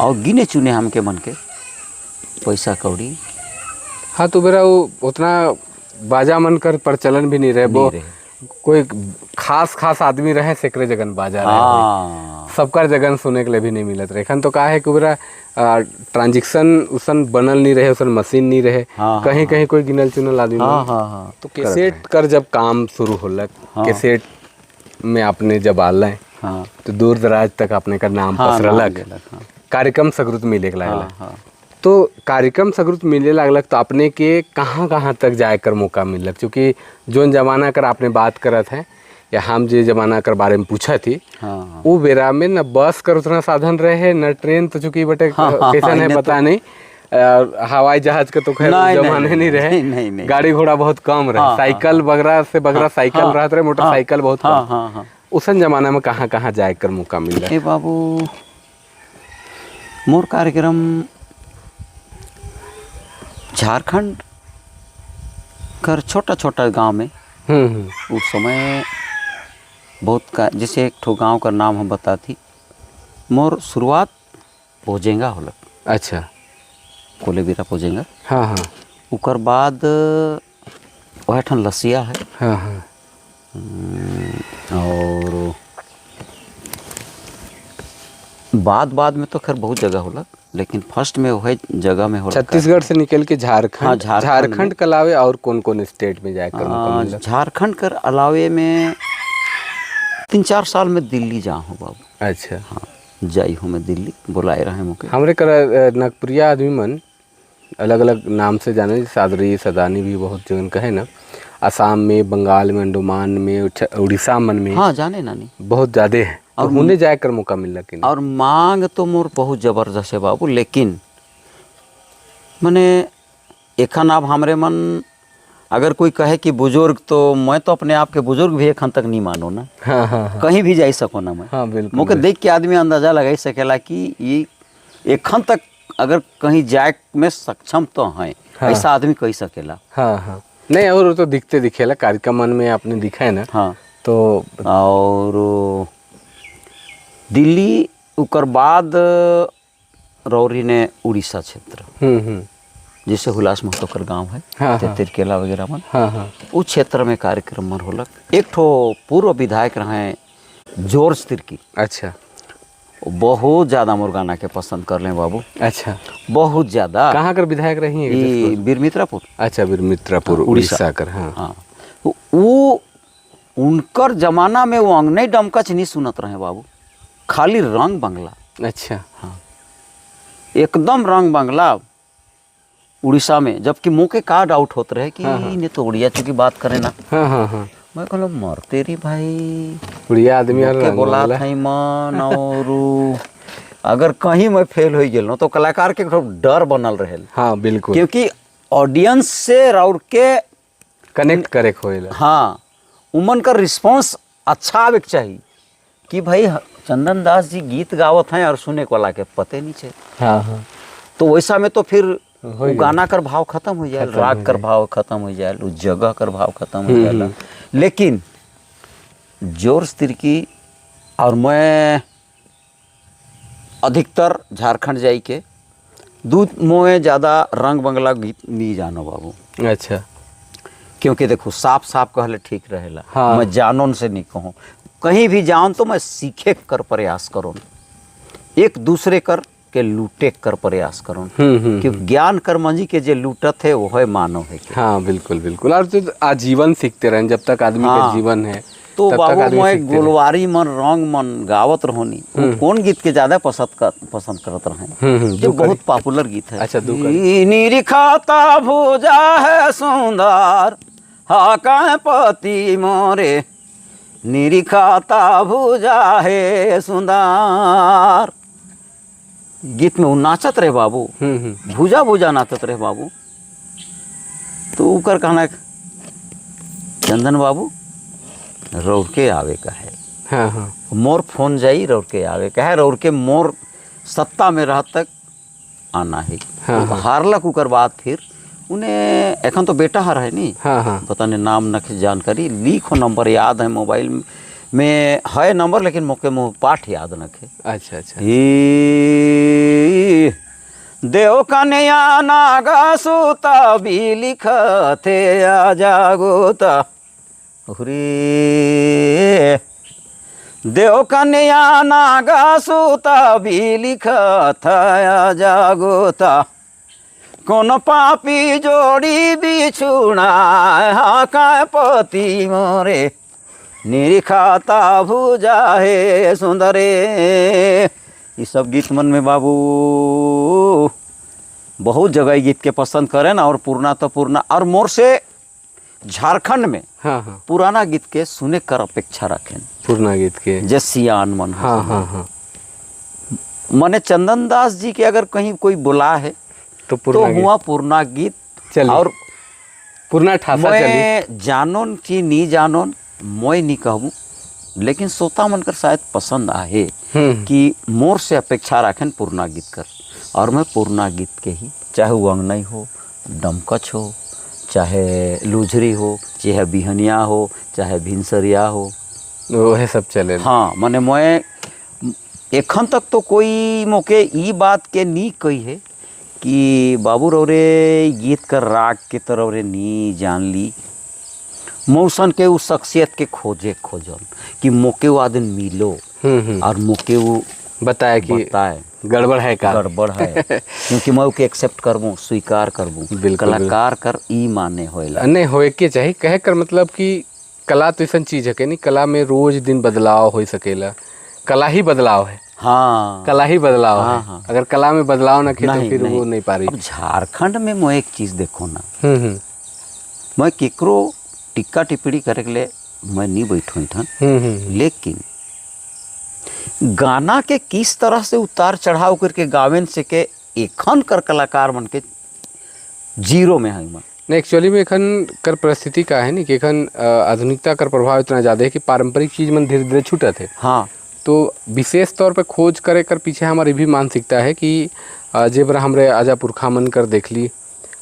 और गिने चुने हमके मन के पैसा कौड़ी। हाँ तो मेरा वो उतना बाजा मन कर प्रचलन भी नहीं रहे, वो कोई खास खास आदमी रहे सेकरे जगन बाजा रहे। हाँ। सबकर जगन सुने के लिए भी नहीं मिलत रहे। एखन तो का है कि मेरा ट्रांजेक्शन उसन बनल नहीं रहे, उसन मशीन नहीं रहे। हाँ, कहीं कहीं कोई गिनल चुनल आदमी। हाँ हाँ हाँ। तो कैसेट कर जब काम शुरू होलक। हाँ। कैसेट में आपने जब आल। हाँ। तो दूर दराज तक आपने का नाम हाँ, पसरलक। हाँ। कार्यक्रम सगरुत मिले के लागल। हाँ, हाँ। तो कार्यक्रम सगरुत मिले लागलक तो आपने के कहाँ कहाँ तक जाए कर मौका मिलक? चूँकि जोन जमाना कर आपने बात करत हैं या हम जे जमाना कर बारे में पूछा थी। हाँ। वो बेरा में न बस कर उतना साधन रहे न ट्रेन, तो चूँकि बटे हाँ, हाँ, कैसन है इन्हें पता नहीं। हवाई जहाज का तो खैर जमाने नहीं रहे, नहीं, नहीं। गाड़ी घोड़ा बहुत कम रहे, हाँ, साइकिल बगरा से बगरा साइकिल रहत रहे, मोटरसाइकिल बहुत हाँ कम। हाँ हाँ। उसन जमाना में कहाँ कहाँ जाए कर मौका मिला? ए बाबू मोर कार्यक्रम झारखंड कर छोटा छोटा गांव में उस समय बहुत का, जैसे एक ठो गांव का नाम हम बताती, मोर शुरुआत पोजेंगा होलक। अच्छा। कोलेबिरा पोजेंगा। हाँ हाँ। उकर बाद वह ठन लसिया है। हाँ हाँ। और बाद बाद में तो खैर बहुत जगह होला, लेकिन फर्स्ट में वही जगह में होला। छत्तीसगढ़ से निकल के झारखंड। हाँ, झारखंड। झारखंड के अलावे और कौन कौन स्टेट में जाकर मौका मिला? झारखंड कर अलावे में 3-4 साल में दिल्ली जा हूँ बाबू। हाँ, जाई हूँ मैं दिल्ली, बुलाए रहे मुके। हमरे कर नागपुरिया आदमी मन अलग अलग नाम से जाने, सादरी सदानी भी बहुत जगन कहे ना, असम में, बंगाल में, अंडमान में, उड़ीसा मन में। हाँ, जाने नानी। बहुत ज़्यादा है और तो उन्हें जाकर मौका मिला कि नहीं? और मांग तो मोर बहुत ज़बरदस्त है बाबू, लेकिन मने एखन अब हमरे मन अगर कोई कहे कि बुजुर्ग, तो मैं तो अपने आप के बुजुर्ग भी एखन तक नहीं मानो ना। हाँ हाँ हाँ कहीं भी जा सको ना मैं। हाँ बिल्कुल मोके देख के आदमी अंदाजा लगा सकेला कि ये एखन तक अगर कहीं जाए में सक्षम तो हैं। हाँ। ऐसा आदमी कह सकेला। हाँ हाँ, नहीं और वो तो दिखते दिखेला, कार्यक्रम मन में आपने दिखा है ना। हाँ। तो और दिल्ली उकर बाद रौरी ने उड़ीसा क्षेत्र, जैसे हुलास महतो कर गांव है। हाँ, हाँ। तेतरकेला वगैरह मन। हाँ हाँ उस क्षेत्र में कार्यक्रम मन होलक। एक ठो पूर्व विधायक रहे जॉर्ज तिर्की। बहुत ज़्यादा मोर गाना के पसंद कर ले बाबू। बहुत ज़्यादा। कहाँ कर विधायक रही हैं? ई बीरमित्रापुर। अच्छा, बीरमित्रापुर। उड़ीसा। उड़ीसा कर, हाँ। हाँ, तो वो उनकर जमाना में वो अंगने डमकच नहीं सुनत रहे बाबू, खाली रंग बंगला। हाँ, एकदम रंग बंगला उड़ीसा में, जबकि मुँह के का डाउट होत रहे कि ने तो उड़िया चूँकि बात करे ना। हाँ हाँ हाँ मैं कहलो मर तेरी भाई, उड़िया आदमी और के रंग बोला बंगला। थई मन, और अगर कहीं मैं फेल हो गेल तो कलाकार के एक डर बनल रहे। हाँ बिल्कुल, क्योंकि ऑडियंस से और के कनेक्ट करे होएला। हाँ, उमन का रिस्पांस अच्छा आवे के चाहिए कि भाई चंदन दास जी गीत गावत हैं और सुने वाला के पते नहीं छे। हाँ हाँ तो वैसा में तो फिर हो वो गाना कर भाव खत्म हो जाए, राग कर भाव खत्म हो जाए, उस जगह कर भाव खत्म हो जाए। लेकिन जोर तिर्की और मैं अधिकतर झारखंड जाई के दूध मोए ज़्यादा रंग बंगला गीत नहीं जानो बाबू। क्योंकि देखो साफ साफ कहले ठीक रहेला। हाँ। मैं जानोन से नहीं कहूँ, कहीं भी जाऊँ तो मैं सीखे कर प्रयास करूँ, एक दूसरे कर के लूटे कर प्रयास करूँ, क्योंकि ज्ञान कर मंजी के जे लूटत है वो है मानव है के। हाँ बिल्कुल बिल्कुल, और तो आजीवन सीखते रहें जब तक आदमी का जीवन है। तो तब तक बाबू आदमी मैं सीखते रहे। गोलवारी मन रंग मन गावत रहोनी, वो कौन गीत के ज्यादा पसंद करत रहे, जो बहुत पॉपुलर गीत है। अच्छा, दू कड़ी। निरखाता भुजा है सुंदर हा का पति मोरे, निरखाता भुजा है सुंदर गीत में वो नाचत रहे बाबू, भुजा भुजा नाचत रहे बाबू। तो ऊकर कहना चंदन बाबू रौर के आवे का है। हाँ हाँ मोर फोन जाई रौर के आवे का है, रौर के मोर सत्ता में रह तक आना है। हाँ, तो हारलक उकर बाद फिर उन्हें एखन तो बेटा हर है नी। हाँ हाँ पता नहीं नाम न जानकारी लिखो नंबर याद है मोबाइल में है नंबर, लेकिन मोके मुँह पाठ याद न खे। अच्छा अच्छा। ई देव कन्या नागा सुता भी लिखते आ जागोता हुरी, देव कन्या नागा सुता भी लिखत आ जागोता, कौन पापी जोड़ी बिछुड़ा हा का पति मोरे, निरखाता भुजा हे सुंदरे। ये सब गीत मन में बाबू बहुत जगह ये गीत के पसंद करें ना, और पूर्णा तो पूर्णा और मोर से झारखंड में हाँ हाँ पुराना गीत के सुने कर अपेक्षा रखें, पुराना गीत के जे सियान मन हो। हाँ हाँ हाँ मने चंदन दास जी के अगर कहीं कोई बुला है तो तो पुराना गीत हुआ पुराना गीत चली। और पुराना ठासा चली। मैं जानोन कि नहीं जानोन मैं नहीं कहूँ, लेकिन श्रोता मन कर शायद पसंद आहे कि मोर से अपेक्षा रखें पुराना गीत कर, और मैं पुराना गीत के ही, चाहे वो अंगनई हो, डमकच हो, चाहे लुझरी हो, चाहे बिहनिया हो, चाहे भिनसरिया हो, वह सब चले। हाँ माने मैं एखन तक तो कोई मोके ई बात के नी कही है कि बाबू रौरे गीत कर राग के तरह रे नी जान ली, मौसन के उस शख्सियत के खोजे खोजन कि मोके वो आदमी मिलो और मोके वो बताए कि बताए गड़बड़ है का, गड़बड़ है, क्योंकि मैं ओके एक्सेप्ट करबो, स्वीकार करबो। कलाकार कर ई माने होएला नहीं होए के चाहिए। कहे कर मतलब कि कला तो ऐसा चीज है कि नहीं, कला में रोज दिन बदलाव हो सकेला, कला ही बदलाव है। हाँ, कला ही बदलाव हाँ, है। हाँ। अगर कला में बदलाव ना किया तो फिर नहीं। वो नहीं पा रही। अब झारखंड में मैं एक चीज़ देखो ना, मैं केकरो टिक्का टिप्पणी करे के लिए मैं नहीं बैठो था, लेकिन गाना के किस तरह से उतार चढ़ाव करके गावेन से के एखन कर कलाकार मन के जीरो में है मन। नहीं, एक्चुअली में एखन कर परिस्थिति का है नहीं कि एखन आधुनिकता कर प्रभाव इतना ज़्यादा है कि पारंपरिक चीज़ मन धीरे धीरे छूटत है। हाँ, तो विशेष तौर पे खोज करे कर पीछे हमारी भी मानसिकता है कि जे बरा हमरे आजा पुरखा मन कर देख ली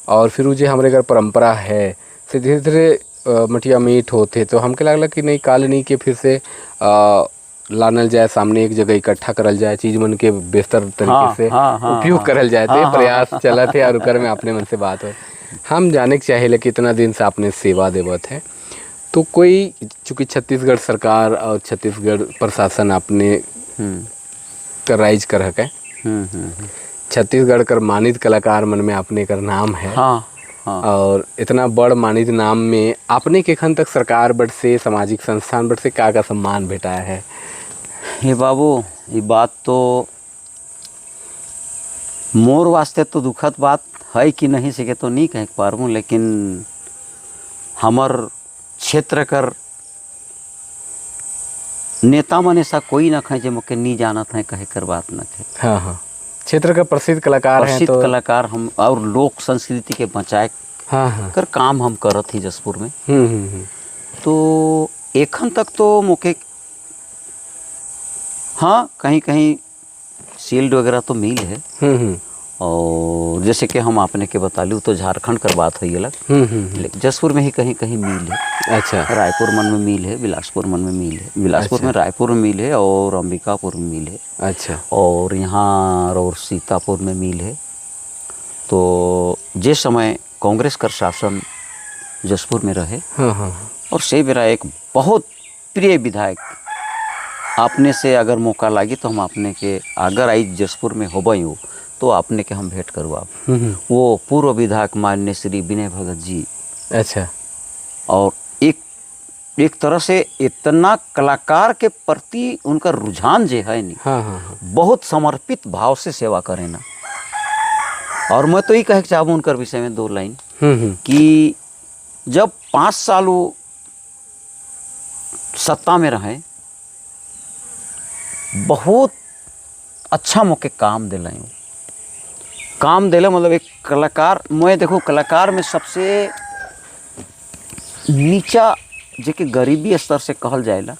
और फिर जे हमरे घर परंपरा है से धीरे धीरे मटिया मीट होते, तो हमके लगला कि नहीं काल नहीं के फिर से लानल जाए सामने, एक जगह इकट्ठा करल जाए, चीज़ मन के बेहतर तरीके हाँ, से हाँ, हाँ, उपयोग हाँ, करल जाए। तो हाँ, प्रयास चलत है और उकर में अपने मन से बात हो। हम जाने के चाहे लेकिन इतना दिन से आपने सेवा देवत है, तो कोई चूँकि छत्तीसगढ़ सरकार और छत्तीसगढ़ प्रशासन आपने कर राइज कर है, छत्तीसगढ़ कर मानित कलाकार मन में आपने कर नाम है। हाँ, हाँ। और इतना बड़ मानित नाम में आपने के एखन तक सरकार बट से, सामाजिक संस्थान बट से का का सम्मान भेटाया है? हे बाबू, ये बात तो मोर वास्ते तो दुखद बात है कि नहीं सके तो नहीं कह पारूँ, लेकिन हमर क्षेत्र कर नेता मन ऐसा कोई ना खाए जे मोके नहीं जानत है कहे कर बात न खे। हाँ हाँ, क्षेत्र का प्रसिद्ध कलाकार हैं, प्रसिद्ध तो कलाकार हम और लोक संस्कृति के बचाए हाँ हाँ कर काम हम करत ही जसपुर में। तो एखन तक तो मोके हाँ कहीं कहीं शील्ड वगैरह तो मिल है। और जैसे कि हम आपने के बता लूँ तो झारखंड कर बात हुई अलग, लेकिन जसपुर में ही कहीं कहीं मिल है। अच्छा, रायपुर मन में मिल है, बिलासपुर मन में मिल है, बिलासपुर अच्छा। में रायपुर में मिल है और अंबिकापुर में मिल है। अच्छा, और यहाँ और सीतापुर में मिल है। तो जिस समय कांग्रेस का शासन जसपुर में रहे, हाँ हाँ, और से मेरा एक बहुत प्रिय विधायक, आपने से अगर मौका लागी तो हम आपने के अगर आई जसपुर में होबई हो तो आपने के हम भेंट करवा। वो पूर्व विधायक माननीय श्री विनय भगत जी। अच्छा, और एक तरह से इतना कलाकार के प्रति उनका रुझान जो है नहीं, हाँ हाँ हाँ, बहुत समर्पित भाव से सेवा करें ना। और मैं तो ये कहे चाहूँ उनकर विषय में दो लाइन कि जब 5 साल वो सत्ता में रहे, बहुत अच्छा मौके काम दिलाए, काम दिला मतलब एक कलाकार, मैं देखो कलाकार में सबसे नीचा जेके गरीबी स्तर से कहल जाएला,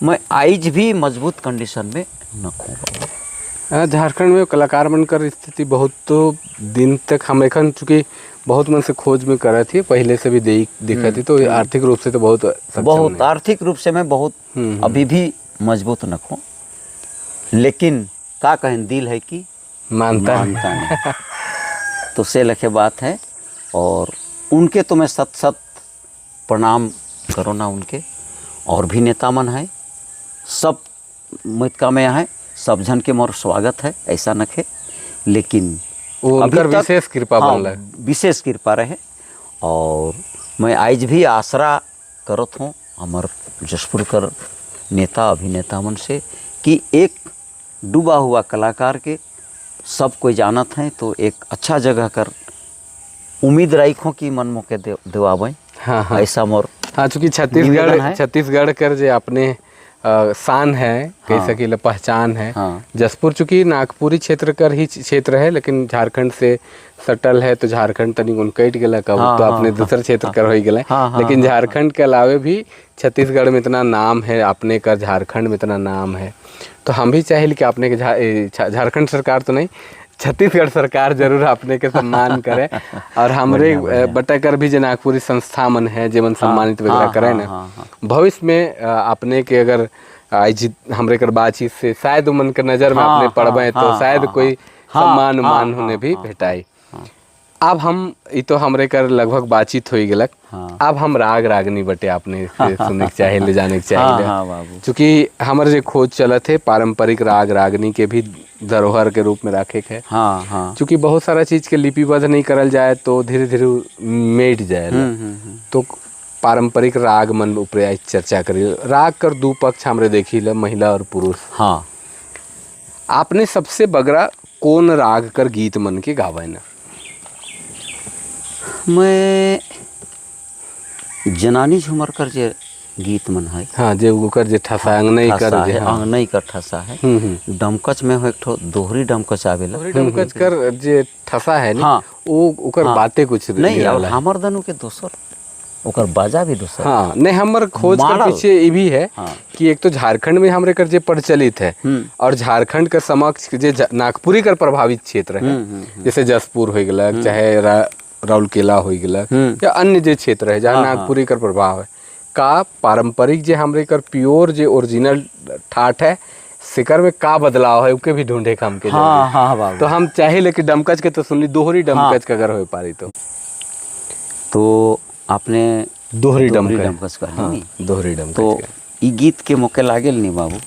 मैं आइज भी मजबूत कंडीशन में न खो। झारखंड में कलाकार बनकर स्थिति बहुत तो दिन तक हम एखन चूँकि बहुत मन से खोज में कर थी, पहले से भी देखा थी, तो आर्थिक रूप से तो बहुत बहुत आर्थिक रूप से मैं बहुत अभी भी मजबूत न खो, लेकिन का कहें दिल है कि मानता नहीं। तो से लखे बात है। और उनके तो मैं सत सत प्रणाम करो ना उनके, और भी नेता मन है, सब मितका में है, सब जन के मोर स्वागत है, ऐसा न खे, लेकिन वो उनकर विशेष कृपा हाँ, बनल है, विशेष कृपा रहे। और मैं आज भी आसरा करत हूँ हमार जसपुर कर नेता अभिनेता मन से कि एक डूबा हुआ कलाकार के सब कोई जानत हैं, तो एक अच्छा जगह कर उम्मीद रखो कि मन मोके देवाबे। हाँ हाँ, ऐसा मोर हाँ, चूँकि छत्तीसगढ़ छत्तीसगढ़ कर जे अपने शान है, कह हाँ, सकीला पहचान है। हाँ। जसपुर चूँकि नागपुरी क्षेत्र कर ही क्षेत्र है, लेकिन झारखंड से सटल है, तो झारखंड तनिक उन कट गया कब, हाँ, तो अपने हाँ, दूसरे क्षेत्र कर हो गया। हाँ, लेकिन झारखंड के अलावे भी छत्तीसगढ़ में इतना नाम है अपने का, झारखंड में इतना नाम है, तो हम भी चाहे कि अपने के झारखंड सरकार तो नहीं, छत्तीसगढ़ सरकार जरूर अपने के सम्मान करे। और हमरे बटाकर भी जो नागपुरी संस्था मन है जे मन सम्मानित वगैरह करे ना, भविष्य में अपने के अगर आज हमरे कर बातचीत से शायद मन के नज़र में अपने पड़बे तो शायद कोई सम्मान मान होने भी भेटाई। अब हम ई तो हमरे कर लगभग बातचीत हो गेलक। हाँ। अब हम राग रागनी बटे आपने से सुने के चाहे ले जाने के चाहे। हाँ, बाबू। चूंकि हमर जे खोज चलत है पारंपरिक राग रागनी के भी धरोहर के रूप में रखे के है। हाँ हाँ चूंकि बहुत सारा चीज के लिपिबद्ध नहीं करल जाए तो धीरे धीरे मिट जाए। तो पारंपरिक राग मन ऊपर आज चर्चा करी। राग कर दू पक्ष हमरे देखी ल, महिला और पुरुष। हाँ। आपने सबसे बगरा कौन राग कर गीत मन के गावे न? मैं जनानी झूमर कर जे गीत मन है। हाँ, जे ओकर जे ठसा अंगनई कर ठसा जे, है। हाँ। अंगनई कर ठसा है। डमकच में हो एक ठो दोहरी डमकच आवेला। दोहरी डमकच कर जे ठसा है नी, हाँ। वो ओकर बातें कुछ नहीं, और निराला है। हमर दनु के दोसर, ओकर बाजा भी दोसर। हाँ, नहीं हमर खोज कर मारल। पीछे ये भी है हाँ। कि एक तो झारखंड में हमरे कर जे प्रचलित है और झारखंड के समक्ष जे नागपुरी कर प्रभावित क्षेत्र है, जैसे जसपुर हो गलक, चाहे राउरकेला हो गलक या अन्य जे क्षेत्र है जहाँ नागपुरी कर प्रभाव है, का पारंपरिक जे हमरे कर प्योर जे ओरिजिनल ठाठ है सिकर में का बदलाव है उके भी ढूंढे का हमके। हाँ हाँ बाबू। तो हम चाहे लेकिन डमकच के तो सुनली, दोहरी डमकच का अगर हो पारी तो आपने दोहरी दोहरी डमकच। डमकच कहली हाँ, नी? दोहरी डमकच तो के। ई गीत के मौके लागेल नहीं बाबू,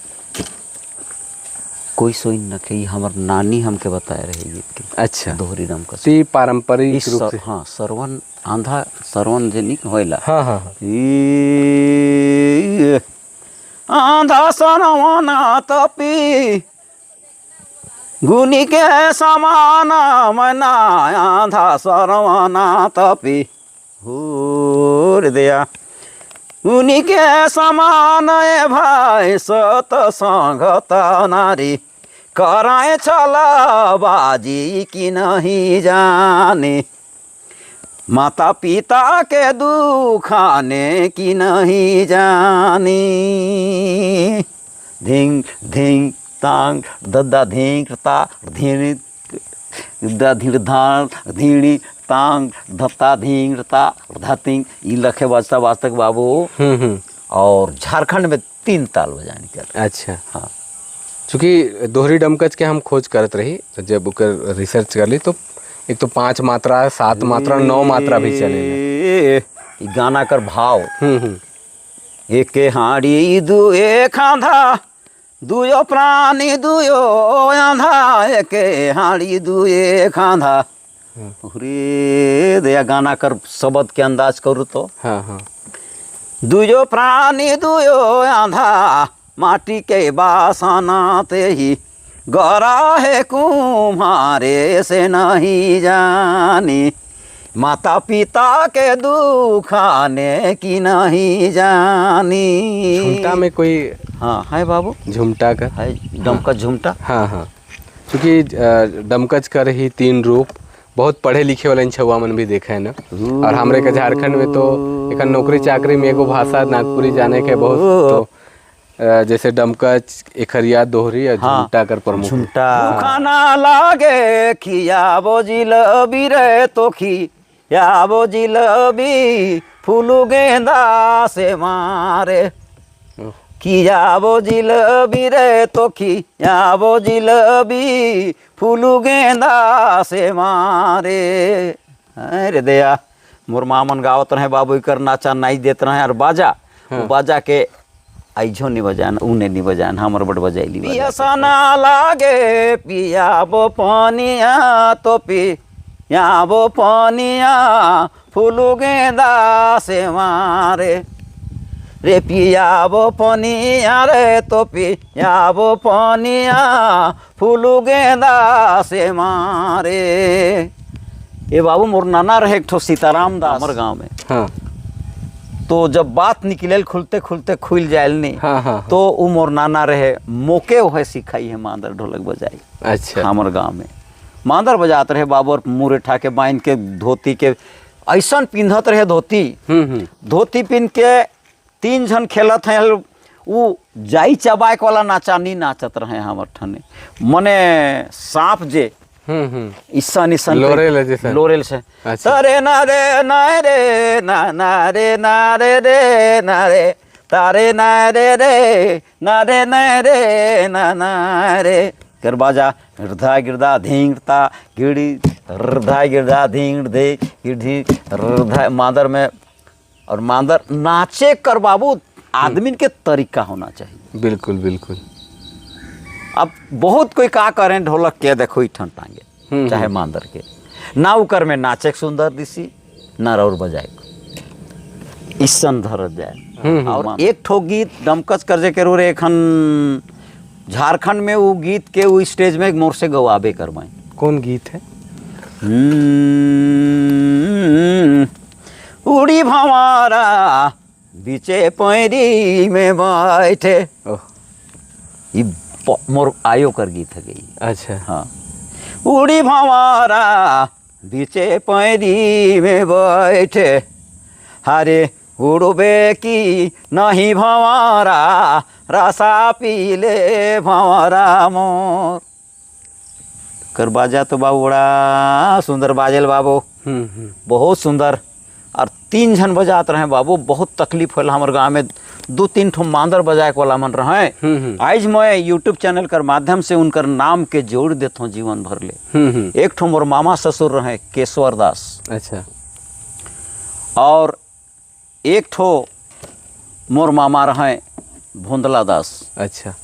कोई सोई न के हमर नानी हमके बताए रहे गीत के। अच्छा। दोहरी डमकच। तो पारंपरिक रूप से। हाँ, सरवन आंधा सरवन जे निक होइला। हाँ हाँ हाँ। ई आंधा सरवना तपी गुनी के समान मना, आंधा सरवना तपी हो रे दया गुनी के समान ए भाई सत संगत नारी कराए छल बाजी की नहीं जाने, माता पिता के दुखाने की नहीं जानी। धिंग धिंग तांग दद्दा धिंग ता धिणी दा धिड़ धान धिणी तांग धत्ता धिंग ता धतिंग ई लखे बजता बजतक बाबू। और झारखंड में 3 ताल बजाने कर। अच्छा। हाँ। चूँकि दोहरी डमकच के हम खोज करत रही तो जब ओकर रिसर्च कर ली तो एक तो 5 मात्रा, 7 मात्रा, 9 मात्रा भी चले। गाना कर भाव। एक हाड़ी दुए खांधा दुयो प्राणी दुयो आंधा, एक हाड़ी दुए खांधा। रे दया गाना कर शब्द के अंदाज करूँ तो। हाँ हाँ। दुयो प्राणी दुयो आंधा माटी के बासना ते ही गरा है कुम्हारे से नहीं जानी, माता पिता के दुखाने की नहीं जानी। झुमटा में कोई? हाँ है बाबू, झुमटा का है डमकच झुमटा। हाँ हाँ, चूँकि डमकच कर ही 3 रूप बहुत पढ़े लिखे वाले छुआ मन भी देखा है ना। और हमरे के झारखंड में तो एक नौकरी चाकरी में एगो भाषा नागपुरी जाने के बहुत, तो जैसे डमकच, एखरिया, दोहरी और झुमटा कर प्रमुख। झुमटा खाना लागे खियाबो जिलबी रे तो खियाबो जिलबी फूलू गेंदा से मारे, खियाबो जिलबी रे तो खियाबो जिलबी फूलू गेंदा से मारे। अरे दया मोर मामन गावत रहे बाबू कर नाचा नाच देत रहे और बाजा। हाँ। बाजा के आइझो नहीं बजान उने नहीं बजान हमर बड़ बजाइली। पियासा ना लागे पियाबो पानिया तो पियाबो पानिया फूलू गेंदा से मारे, रे पियाबो पनिया रे तो पियाबो पनिया फूलू गेंदा से मारे। ए बाबू मोर नाना रहे एक ठो सीताराम दास हमर गाँव में। हाँ। तो जब बात निकले खुलते खुलते खुल जायल नहीं। हाँ हाँ। तो उ मोर नाना रहे मोके वह सिखाई है मांदर ढोलक बजाई। अच्छा। हमर गाँव में मांदर बजात रहे बाबू और मुँह के बांध के धोती के ऐसा पिंधत रहे धोती। धोती पिंध के 3 जन खेलत हैं, वो जाई चबाए वाला नाचा नहीं नाचत रहे हमर ठने, मने सांप जे ईसन ईसन लोरेल जैसा लोरेल से। अच्छा। तरे ना रे ना रे ना ना रे ना रे रे ना रे तारे ना रे रे ना रे ना रे ना ना रे कर बाजा गिरधा गिरधा धींगता गिड़ी धा गिरधा धींग धे गिरधी धा मांदर में। और मांदर नाचे कर बाबू आदमी के तरीका होना चाहिए। बिल्कुल बिल्कुल। अब बहुत कोई का करें ढोलक के देखो ठन टांगे चाहे मांदर के ना उकर में नाचे सुंदर दिसी ना रौर बजाए इसन धर जाए। और एक ठो गीत डमकच कर जे के रो रे एखन झारखंड में वो गीत के वो स्टेज में मोर से गवाबे करवाए। कौन गीत है? उड़ी भंवारा बीचे पैरी में बैठे। ये मोर आयो कर गीत है गई। अच्छा। हाँ, उड़ी भंवारा बीचे पैरी में बैठे, हरे उड़बे की नहीं भंवारा रसा पीले भंवारा मोर। कर बाजा तो बाबू बड़ा सुंदर बाजेल बाबू, बहुत सुंदर। और 3 जन बजात रहे बाबू, बहुत तकलीफ होला हमारे गांव में। 2-3 ठो मांदर बजाए वाला मन रहे। आज मैं यूट्यूब चैनल कर माध्यम से उनकर नाम के जोड़ देता हूँ जीवन भर ले। एक ठो मोर मामा ससुर रहे केशवर दास। अच्छा। और एक ठो मोर मामा रहे भोंदला दास। अच्छा।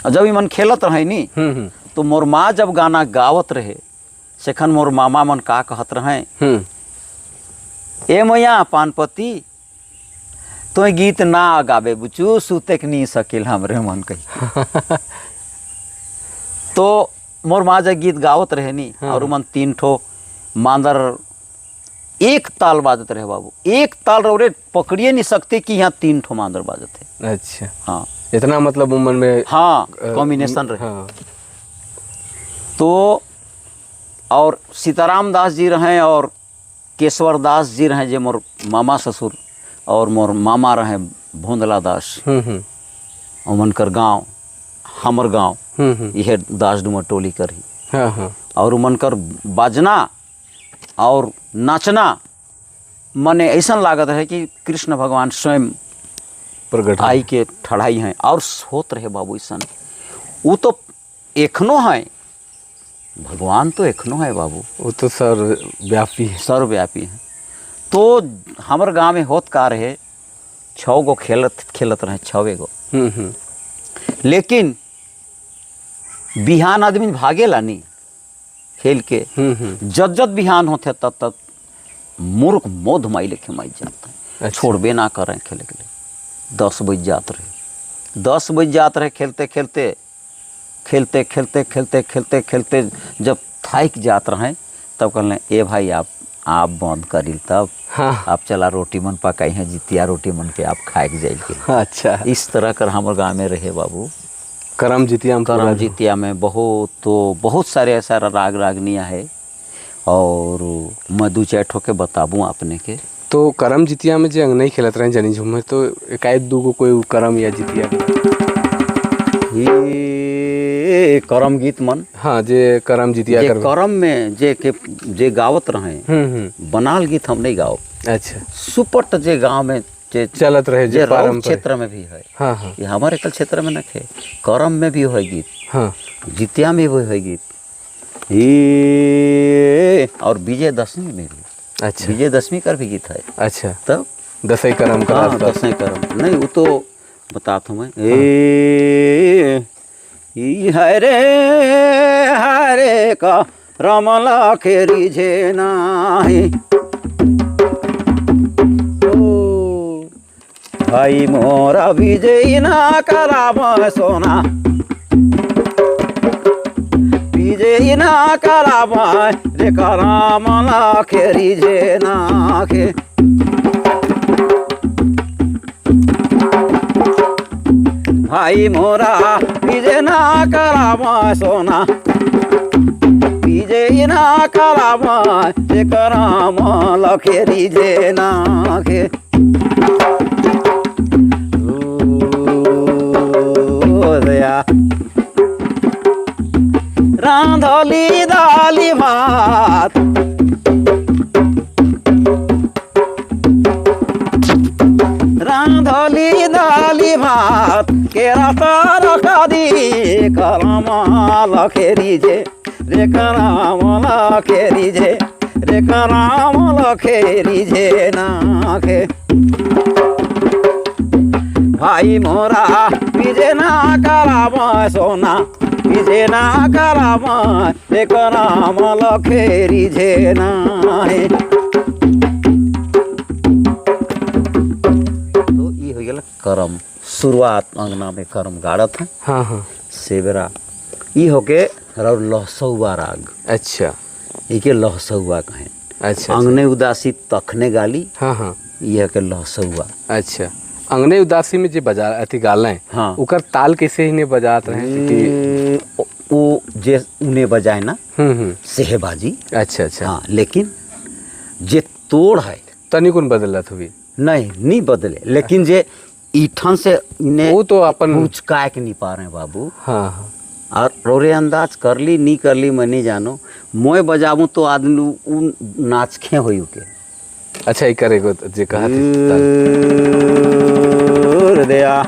और जब मन खेलत रहे नी तो मोर माँ जब गाना गावत रहे सेखन मोर मामा मन का कहत रहे, ए मैया पानपति तो गीत ना गावे बुचू सुते के नहीं सकिल हमरे मन कही। तो मोर माँ जब गीत गावत रहे नी और मन 3 ठो मांदर एक ताल बाजत रहे बाबू, एक ताल रे पकड़िए नहीं सकते कि यहाँ 3 ठो मांदर बाजत है। अच्छा। हाँ, इतना मतलब उमन में हाँ कॉम्बिनेशन रहे। हाँ। तो और सीताराम दास जी रहे और केशवर दास जी रहे जे मोर मामा ससुर, और मोर मामा रहे भोंदला दास। उमन कर गाँव हमर गाँव यह दास डुमर टोली कर ही। हाँ हाँ। और उमन कर बाजना और नाचना मने ऐसा लागत है कि कृष्ण भगवान स्वयं प्रकट आई के ठड़ाई हैं और होत रहे बाबू ऐसा। वो तो एखनो है, भगवान तो एखनो है बाबू, वो तो सर्वव्यापी है, सर्वव्यापी है। तो हमारे गांव में होत का रहे 6 गो खेलत खेलत रहे 6 गो। लेकिन बिहान आदमी भागेला नहीं खेल के, जब जब बिहान होते तब तब मूर्ख मोध माई लेके माई जाता है। अच्छा। छोड़बे ना करें खेले के लिए। 10 बज जात रहे, 10 बज जात रहे खेलते खेलते खेलते खेलते खेलते खेलते खेलते जब थाक जात रहे तब कहले ए भाई आप बंद करी तब। हाँ। आप चला रोटी मन पकाई है जितिया रोटी मन के आप खाए के जाइए। अच्छा। इस तरह कर हमारे गाँव में रहे बाबू करम जितिया। करम जितिया में बहुत तो बहुत सारे ऐसा राग रागनियाँ है और मैं 2-4 ठो के बताबूँ अपने के। तो करम जितिया में जो नहीं खेलत रहे जनी झूमर तो एकाएक 2 गो कोई करम या जितिया ये करम गीत मन। हाँ, जे करम जितिया जे करम में जे के जे गावत रहे बनाल गीत हम नहीं गाओ। अच्छा। सुपट जे गांव में जे चलत रहे जे पारंपरिक क्षेत्र में भी है। हाँ हाँ। ये हमारे कल क्षेत्र में न थे, करम में भी है गीत। हाँ। जितिया में भी है गीत ये और विजयदशमी में भी। अच्छा। विजयदशमी का भी गीत है। अच्छा। तब दसई करम का। हाँ, दसई करम नहीं वो तो बताता हूँ मैं। ए हरे हरे का रमला खेरी झे नाही ओ भाई मोरा विजय ना कराम सोना विजय ना कराम रे करामला खेरी झे नाखे। भाई मोरा विजय ना कराम सोना विजय ना कराम रे कराम लखेरी जे नाखे। ओ दया रांधली दाली भात रांधली दाली भात केरा तरकारी करम लखेरी जे रे राम लखे रिझे रे राम लखे रिझे नाखे। भाई मोरा विजे ना कराम सोना विजे ना कराम रे राम लखे रिझे नाहे। तो ये हो गया करम शुरुआत अंगना में करम गाड़त है। हाँ हाँ सेबरा ई होके रौर लहसौआ राग। अच्छा इके लहसौआ कहें। अच्छा अंगने उदासी तखने गाली। हाँ हाँ ये के लहसौआ। अच्छा अंगने उदासी में जे बजा अथी गालें। हाँ। उकर ताल कैसे ही बजात रहे कि वो जे उन्हें बजाए ना सेहबाजी। अच्छा अच्छा हाँ लेकिन जे तोड़ है तनिकुन बदलत हुई नहीं नहीं बदले, लेकिन जे ईठन से इन्हें वो तो अपन उचकाए के नहीं पा रहे बाबू। हाँ हाँ और रोरे अंदाज कर ली नहीं कर ली मैं नहीं जानो, मोय बजाबू तो आदमी उन नाचखे होई के। अच्छा ये करेगो जे कहा थी दया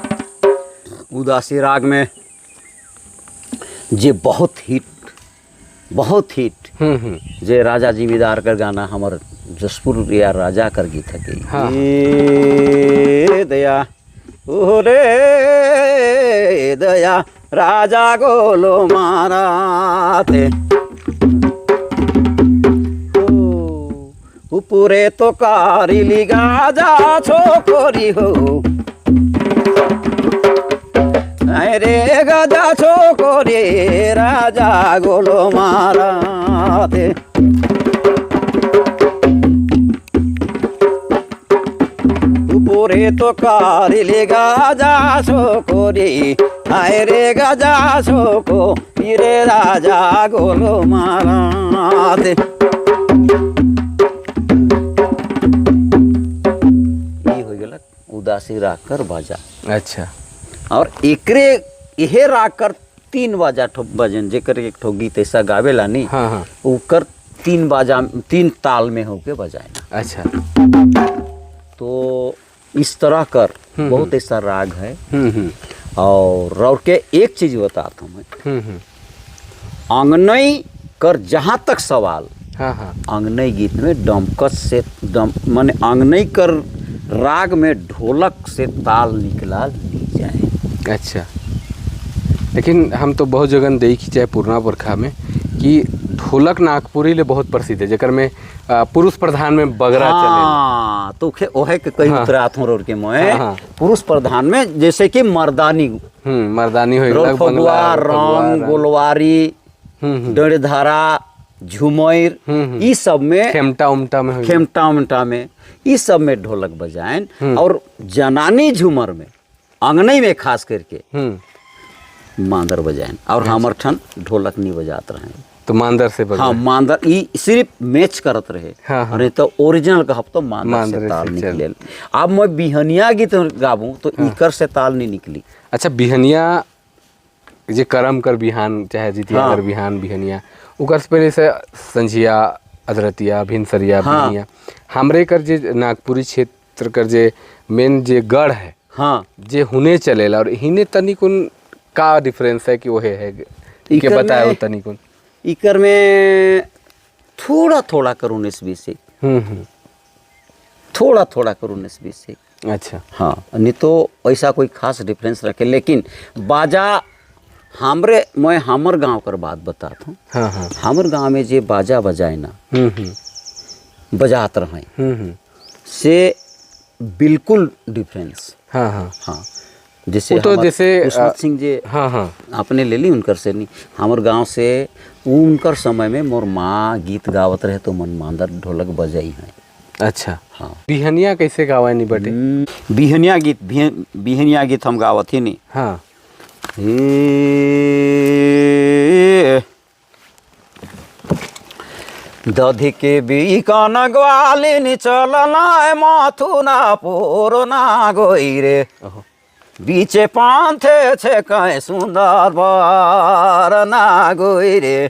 उदासी राग में जे बहुत हिट जे राजा जिम्मेदार कर गाना हमर जसपुर या राजा कर गीत है कि हाँ। ए दया ओ रे दया राजा गोलो मारा थे उपरे तो कारिली गाजा छोकरी हो रे गाजा छोकरी राजा गोलो मारा थे। उपरे तो कारिली गाजा छोकरी आए रे गाजा छोको रे राजा गोलो मारा थे। उदासी राग कर बाजा। अच्छा और एकरे यहे राग कर तीन बाजा ठो बजन जेकर एक ठो गीत ऐसा गावेला नहीं। हाँ हाँ उकर तीन बाजा तीन ताल में होके बजाए। अच्छा तो इस तरह कर बहुत ऐसा राग है। और रौर के एक चीज बताता हूँ मैं, अंगनई कर जहाँ तक सवाल। हाँ हाँ अंगनई गीत में डमकस से डम माने अंगनई कर राग में ढोलक से ताल निकला ली जाए। अच्छा लेकिन हम तो बहुत जगह देखी चाहे पूर्णा बरखा में कि ढोलक नागपुरी ले बहुत प्रसिद्ध है जेकर में पुरुष प्रधान में बगरा चले। हाँ तो ओहे के कई हाँ। उतरात हो रोड के मोए। हाँ। पुरुष प्रधान में जैसे कि मर्दानी मर्दानी हो फगुआ रंग गोलवारी डंडधारा झुमैर ई सब में खेमटा उमटा में खेमटा उमटा में इस सब में ढोलक बजाएं। और जनानी झूमर में अंगनई में खास करके मांदर बजाएं। और हमर ठन ढोलक नहीं बजात रहे तो मांदर से बजाएं। हाँ मांदर ई सिर्फ मैच करत रहे। हाँ, हाँ। अरे तो ओरिजिनल कहब तो मांदर से ताल निकले। अब मैं बिहनिया गीत गाबूं तो इकर से ताल नहीं निकली। अच्छा बिहनिया जे करम कर बिहान चाहे जितिया हाँ। कर बिहान बिहनिया उकर से पहले से संझिया अदरतिया भिनसरिया। हाँ। बिहनिया हमरे कर जे नागपुरी क्षेत्र कर जे मेन जे गढ़ है। हाँ जे हुने चलेला और हिने तनिकुन का डिफरेंस है कि वो है के बताया तनिकुन इकर में थोड़ा थोड़ा कर 19-20 थोड़ा थोड़ा कर 19-20। अच्छा हाँ नहीं तो ऐसा कोई खास डिफरेंस रखे, लेकिन बाजा हमरे मैं हमर गांव कर बात बताता हूँ। हाँ हाँ हमर गांव में जे बाजा बजाए ना बजात रहे से बिल्कुल डिफरेंस। हाँ हाँ हाँ जैसे तो जैसे खुशवंत सिंह जी। हाँ हाँ आपने ले ली उनकर से नहीं हमर गांव से उनकर समय में मोर माँ गीत गावत रहे तो मन मांदर ढोलक बजाई है। अच्छा हाँ बिहनिया कैसे गावा नहीं बटे बिहनिया गीत बिहनिया गीत हम गावत ही नहीं। हाँ दधि के बीकन ग्वालिन चलना माथुना पूर्णा गोई रे बीचे पांथे छे कै सुंदर बर ना गोई रे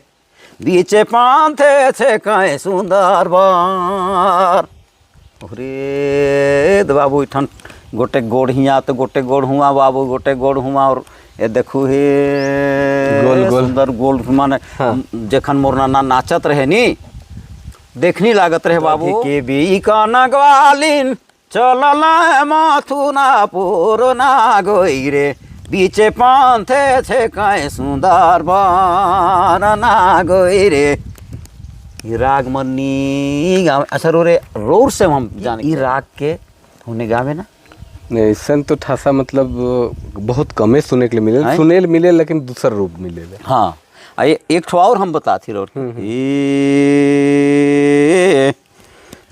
बीचे पांथे छे कै सुंदर बर। अरे बाबू इठन गोटे गोड़ हिया तो गोटे गोड़ हुआ बाबू गोटे गोड़ हुआ और ये देखू हे गोल गोल। सुंदर गोल माने। हाँ। जखन मोर नाना नाचत रहे नी, देखनी लागत रहे बाबू के बी कनगवालिन चलल मथुनापुर ना गोई रे, बीचे पंथे छे काय सुंदर बर ना गोई रे। ई राग मनी गावे अच्छा रो रे रोर से हम जाने ई राग के होने गावे ना। नहीं, ऐसन तो ठासा मतलब बहुत कमे सुने के लिए मिले। हैं? सुने ले मिले, लेकिन दूसर रूप मिले ले। हाँ, आ ये एक ठो और हम बताती रहो। ए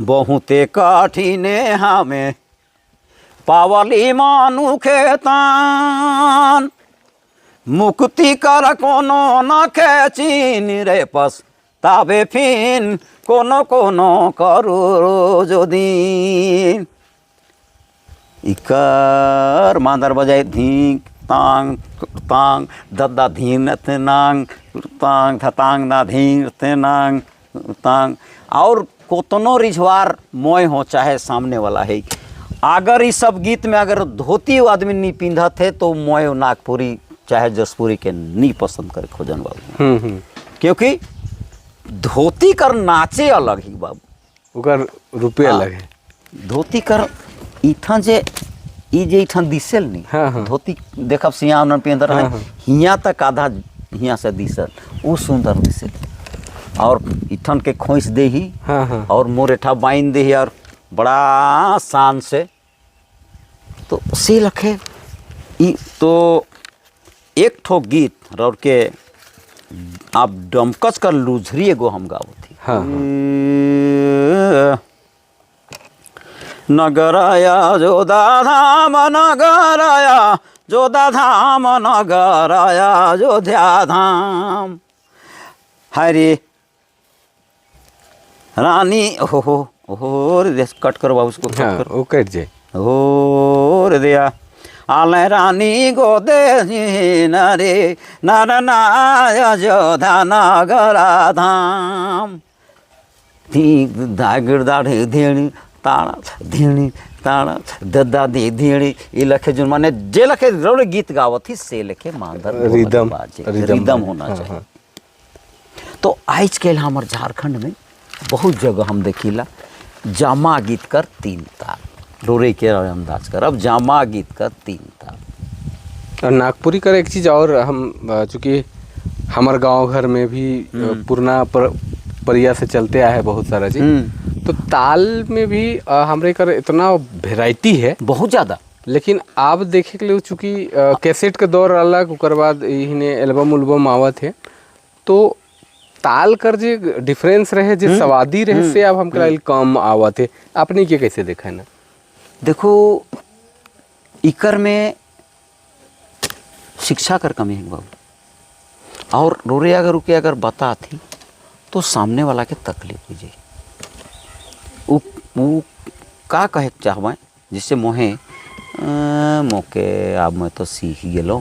बहुते कठिने हमें पावली मानुखे तान, मुक्ति कर कोनो न खेचिन रे पस ताबे फिन कोनो कोनो करू रोज दिन। इकर मांदर बजाए धींग तांग तांग दद्दा धीन नांग तांग धतांग ना धींग नांग तांग। और कोतनो रिझवार मोय हो चाहे सामने वाला है, अगर इस सब गीत में अगर धोती आदमी नहीं पिंधा थे तो मोय नागपुरी चाहे जसपुरी के नहीं पसंद करे खोजन बाबू। हम्म हम्म क्योंकि धोती कर नाचे अलग ही बाबू। ओकर रूपे अलग है। धोती कर इथां जे ई जे इथां दिसेल नी। हाँ, हाँ। धोती देखब सिया उनन पिंधर हाँ, है। हाँ। हियां तक आधा हियां से दिसल, उ सुंदर दिसेल और इथन के खोइस देही हाँ हाँ और मोरेठा बांध देही और बड़ा शान से तो से लखे ई तो एक ठो गीत रौर के आप डमकच कर लुझरी एगो हम गावत। हाँ हाँ नगराया जोधा धाम, नगराया जोधा धाम, नगराया अयोध्या धाम, हरे रानी हो हो रे, कट करो बाबू उसको, कट करो। वो कट जाए। हो रे दिया आले रानी गोदे नरे नर अयोध्या नगरा धाम, धी दागिर धीणी ताड़ा धीणी ताड़ा दद्दा धी धीणी। ई लखे जो माने जे लखे रौड़े गीत गावत ही से लखे मांदर ढोलक रिदम, बाजे, रिदम रिदम होना हाँ, चाहिए। हाँ। तो आज कल हमार झारखंड में बहुत जगह हम देखिला जामा गीत कर तीन ताल रोरे के अंदाज कर, अब जामा गीत कर तीन ताल। और नागपुरी कर एक चीज़ और हम चूँकि हमार गांव घर में भी पुरना परिया से चलते आए है बहुत सारा चीज, तो ताल में भी हमरे कर इतना वेराइटी है। बहुत ज़्यादा। लेकिन आप देखे के लिए चूँकि कैसेट के दौर अलग, ओकर बाद इन्हें एल्बम उल्बम आवत है, तो ताल कर जे डिफरेंस रहे, जे सवादी रहे, से अब हमके लागल कम आवत है। आपने के कैसे देखा है ना? देखो, इकर में शिक्षा कर कमी है बाबू और रोरे अगर रुके अगर बता थी तो सामने वाला के तकलीफ हो जाए। उ का कहे के चाहबे, जिससे मोहे मोके अब मैं तो सीख गेलो,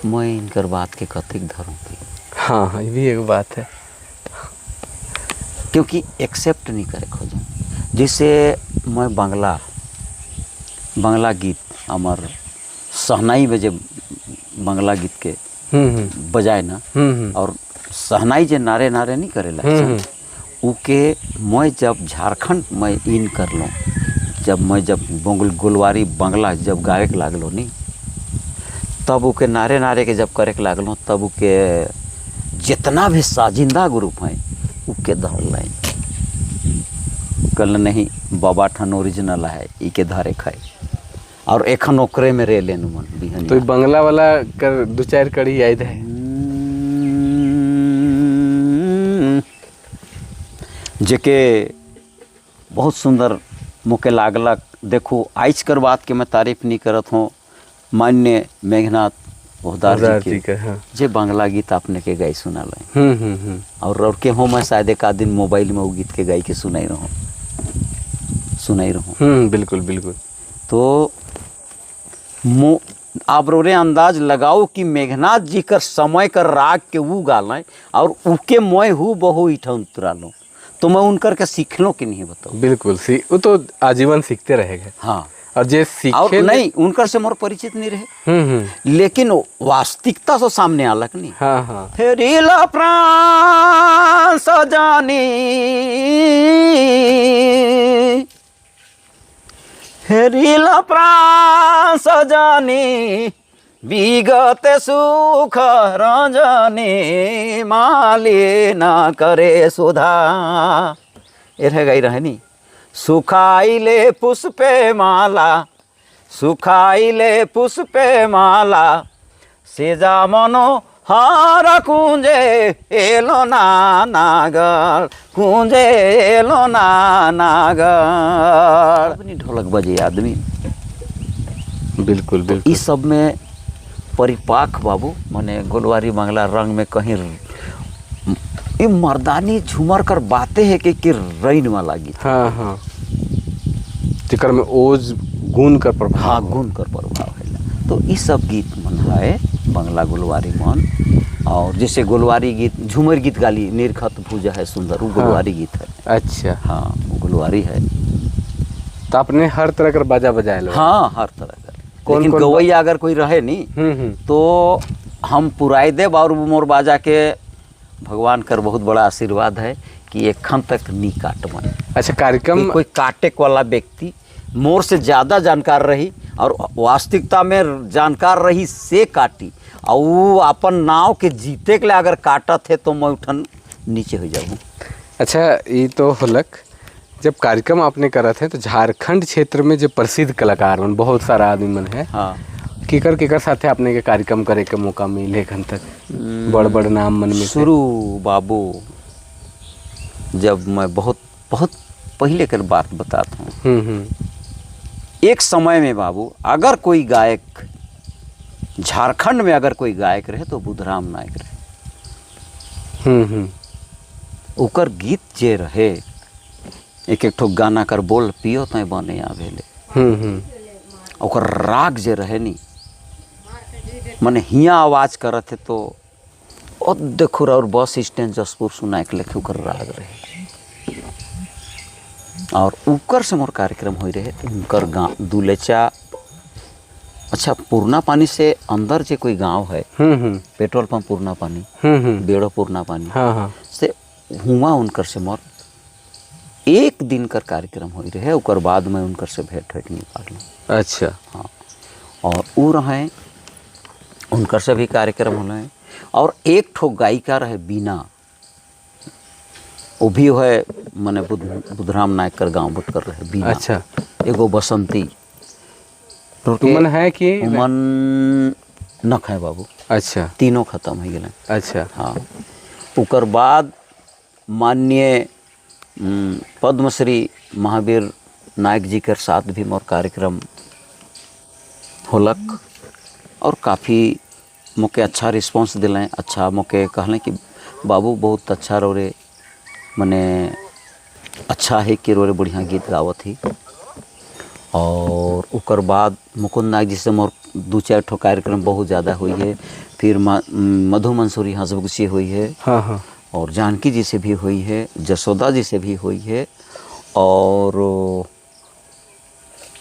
मैं इनकर बात के कतिक धरूँ की। हाँ हाँ, ये भी एक बात है। क्योंकि एक्सेप्ट नहीं करे खोजन। जैसे मैं बांग्ला बांग्ला गीत हमार सहनाई में जे बांग्ला गीत के हम्म हम्म बजाए ना हम्म हम्म। और सहनाई जे नारे नारे नहीं करेला, उके मैं जब झारखंड में इन कर लो, जब मैं जब बंगल गोलवारी बांग्ला जब गावे के लागलो नी, तब ओके नारे नारे के जब करे के लागलो, तब ओके जितना भी साजिंदा ग्रुप हैं उके धर लाइन कल नहीं बाबा ठन ओरिजिनल है, इके धरे खाए और एखन ओकरे में रे लेनु मन बिहनिया। तो ये बंगला वाला कर दो चार कड़ी याद है? जेके बहुत सुंदर मोके लागलक। देखो, आइज कर बात के मैं तारीफ नहीं करत हूँ, मान्य मेघनाथ पोद्दार पोद्दार जी जी के के, हाँ। जे बांग्ला गीत आपने के गाई सुना लाए हम्म हम्म हम्म और के हो मैं शायद एक आध दिन मोबाइल में वो गीत के गाई के सुनाई रहूँ, सुनाई रहूँ। बिल्कुल बिल्कुल। तो मो आप रोरे अंदाज लगाओ कि मेघनाथ जी कर समय कर राग के ऊ गालें और उके मोय हु बहु इठा उतरा लो, तो मैं उनकर के सीखलो कि नहीं बताओ। बिल्कुल सी वो तो आजीवन सीखते रहेगा। हाँ। और जे और सीखे नहीं, उनकर से मोर परिचित नहीं रहे, हम्म हम्म लेकिन वास्तविकता से सामने आलक नहीं। हाँ हाँ हेरिला प्राण सजानी, हेरिला प्राण सजानी, विगत सुख रंजनी, माली न करे सुधा। एरहे गई रहे नी। सुखाइले पुष्पे माला, सुखाइले पुष्पे माला, सेजा मनो हार कुंजे एलो ना नागर, कुंजे एलो ना नागर। अपनी ढोलक बजे आदमी। बिल्कुल बिल्कुल। इस सब में परिपाक बाबू, माने गोलवारी बांग्ला रंग में कहीं ये मर्दानी झूमर कर बातें है कि रईन वाला गीत। हाँ हाँ, जेकर में ओज गुण कर प्रभाव। हाँ, गुण कर प्रभाव है। तो ये सब गीत मन है बंगला गोलवारी मन। और जैसे गोलवारी गीत, झूमर गीत गाली, निरखत भुजा है सुंदर, वो गोलवारी गीत है। अच्छा। हाँ, वो गोलवारी है। तो आपने हर तरह का बाजा बजाए लो। हाँ, हर तरह का। कौन लेकिन कौन गवैया अगर कोई रहे नहीं तो हम पुराई देव। और वो मोर बाजा के भगवान कर बहुत बड़ा आशीर्वाद है कि एखन तक नी काट मन। अच्छा, कार्यक्रम कोई काटे वाला व्यक्ति मोर से ज़्यादा जानकार रही और वास्तविकता में जानकार रही से काटी, और वो अपन नाव के जीते के लिए अगर काटत है तो मैं उठन नीचे हो जाऊँ। अच्छा, ये तो होलक। जब कार्यक्रम आपने करा थे तो झारखंड क्षेत्र में जो प्रसिद्ध कलाकार मन, बहुत सारा आदमी मन है। हाँ। केकर केकर साथे आपने के कार्यक्रम करे के मौका मिले एखन तक, बड़ बड़ नाम मन में से? शुरू बाबू जब मैं बहुत बहुत पहले कर बात बताता हूँ। एक समय में बाबू अगर कोई गायक झारखंड में अगर कोई गायक रहे तो बुधराम नायक रहे। ओकर गीत जे रहे, एक एक ठो गाना कर बोल पियो तय बने आवेले। ओकर राग जे रहे नी, मने हिया आवाज करत है तो ओ देखो और बस स्टैंड जसपुर सुनाए के लेखे ओकर राग रहे। और ऊकर से मोर कार्यक्रम हो रहे उनकर गाँव दुलेचा। अच्छा, पूर्णा पानी से अंदर जे कोई गांव है, पेट्रोल पंप पूर्णा पानी, बेड़ो पूर्णा पानी, हाँ हाँ से हुआ उनकर से मोर एक दिन कर कार्यक्रम हो रहे। ओकर बाद में उनकर से भेंट भेंट नहीं पालूँ। अच्छा। हाँ, और ऊ रहे उनकर से भी कार्यक्रम होले। और एक ठो गायिका रहे बीना, वो भी है मने बुधराम नायक कर गांव बुटकर रहे बीना। अच्छा। एगो बसंती। तुमन है कि उमन न खाए बाबू। अच्छा। तीनों खत्म हो गए। अच्छा। हाँ, ओकर बाद माननीय पद्मश्री महावीर नायक जी के साथ भी मोर कार्यक्रम होलक और काफ़ी मोके अच्छा रिस्पॉन्स दिलें। अच्छा मोके कहलें कि बाबू बहुत अच्छा रोरे, मने अच्छा है कि रोरे बढ़िया गीत गावत ही। और ओकर बाद मुकुंद नायक जी से मोर 2-4 ठो कार्यक्रम बहुत ज़्यादा हुई है। फिर मधु मंसूरी हंसबुगसी हुई है। हाँ हाँ। और जानकी जी से भी हुई है, जसोदा जी से भी हुई है। और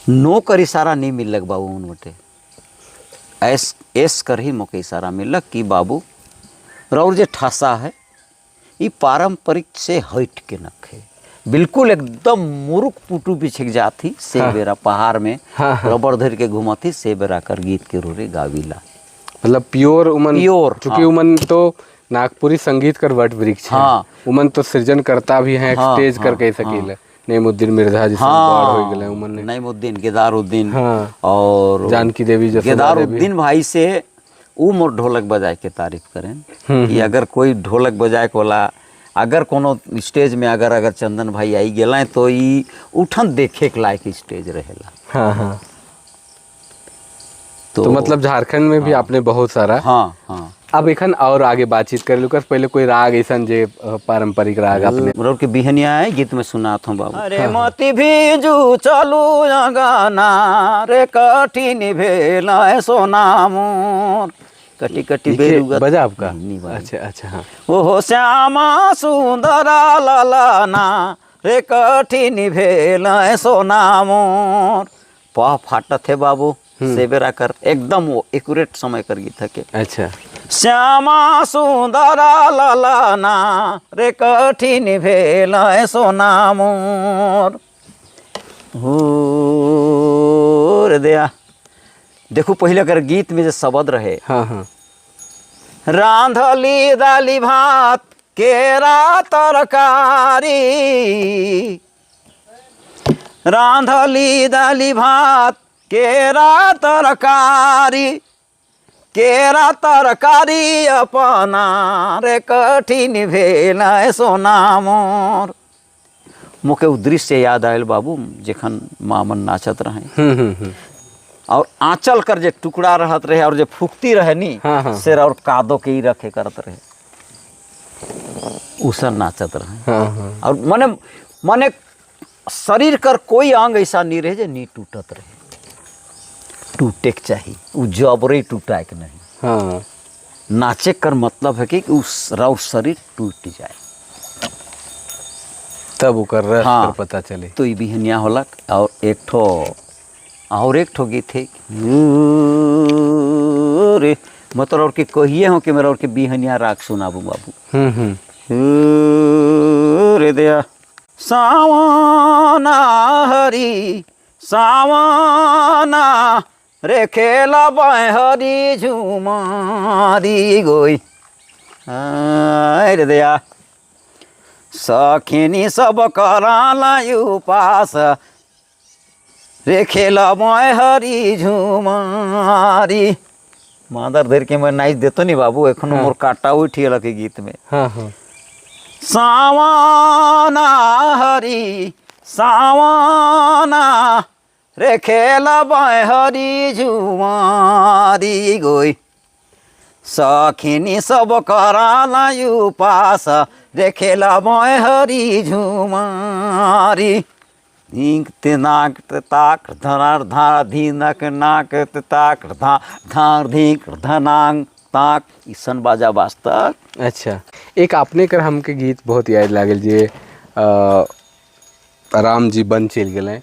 नो कर इशारा नहीं मिलक बाबू उन बटे, एस एस कर ही मोके इशारा मिलक कि बाबू रौर जे ठासा है ये पारंपरिक से हट के नखे, बिल्कुल एकदम मुरुक पुटू बिछक जाती से। हाँ। बेरा पहाड़ में। हाँ, हाँ। रबड़ धर के घुमाती से बेरा कर गीत के रोरे गावीला। मतलब प्योर उमन, प्योर, चूंकि हाँ। उमन तो नागपुरी संगीत कर what वृक्ष है। हाँ। उमन तो सृजन करता भी है, हाँ, स्टेज हाँ, कर कह सकील। नईमुद्दीन मिर्जा जी हाँ, हो गए उमन ने। नईमुद्दीन, केदारुद्दीन। हाँ। और जानकी देवी, जसोदा देवी। केदारुद्दीन भाई से ऊ मोर ढोलक बजाए के तारीफ करें कि अगर कोई ढोलक बजाए के वाला अगर कोनो स्टेज में अगर अगर चंदन भाई आई गेलें तो ई उठन देखे के लायक स्टेज रहेला। हाँ हाँ। तो मतलब झारखंड में भी आपने बहुत सारा। हाँ हाँ। अब एखन और आगे बातचीत कर लूकस, पहले कोई राग ऐसा जे पारंपरिक राग आपने मोर के बिहनिया है गीत में सुनात हूँ बाबू। अरे मोती भीजू चलू अंगना रे कठिन भेल सोना मोर, कटी कटी देखिए, बेरुआ बजा आपका? नहीं, नहीं। अच्छा अच्छा, हाँ। ओहो श्यामा सुंदरा ललना रे कठिन भेल सोना मोर, पह फाटत है बाबू सेबेरा कर एकदम वो एक्यूरेट समय कर गीत है के। अच्छा। श्यामा सुंदर ललना रे कठिन भेल सोना मोर हो रे दया। देखो पहले कर गीत में जो शब्द रहे, हाँ हाँ रांधली दाली भात केरा तरकारी, रांधली दाली भात केरा तरकारी, केरा तरकारी अपना रे कठिन भेल सोना मोर। मोके उ दृश्य याद आयल बाबू जखन मामन नाचत रहे हम्म हम्म हम्म और आंचल कर जे टुकड़ा रहत रहे और जे फुकती रहे नी, हाँ, हाँ। सिर और कादो के ही रखे करत रहे, उसर नाचत रहे। हाँ हाँ और मने मने शरीर कर कोई अंग ऐसा नहीं रहे जे नी टूटत रहे। टूटे के चाहिए, उ जबरे टूटा के नहीं। नाचे कर मतलब है कि उस राउर शरीर टूट जाए तब ओकर रस कर पता चले। तो ई बिहनिया होलक। और एक ठो गीत है रे मतलब और के कहिए हो कि मेरा और के बिहनिया राग सुनाबू बाबू। हम्म हम्म रे दया सावना हरी सावना रे खेला हरी झुमारी गोई रे दया सखिनी सब कराला उपास रे खेला हरी झुमारी। मादर धर के मैं नाच देतो नहीं बाबू, एखनो मोर काटा उठ गेलक ई गीत में। हाँ हाँ सावना हरी सावना रे खेला हरी झुमारी गोई सखिनी सब कराला उपास रे खेला हरी झुमारी। धिंक ते नाक ते ताक धनार धार धीनक नाक ते ताक धा धार धीक धनांग ताक ईसन बाजा बाजता। अच्छा, एक आपने कर हमके गीत बहुत याद लागल जे राम जी वन चल गए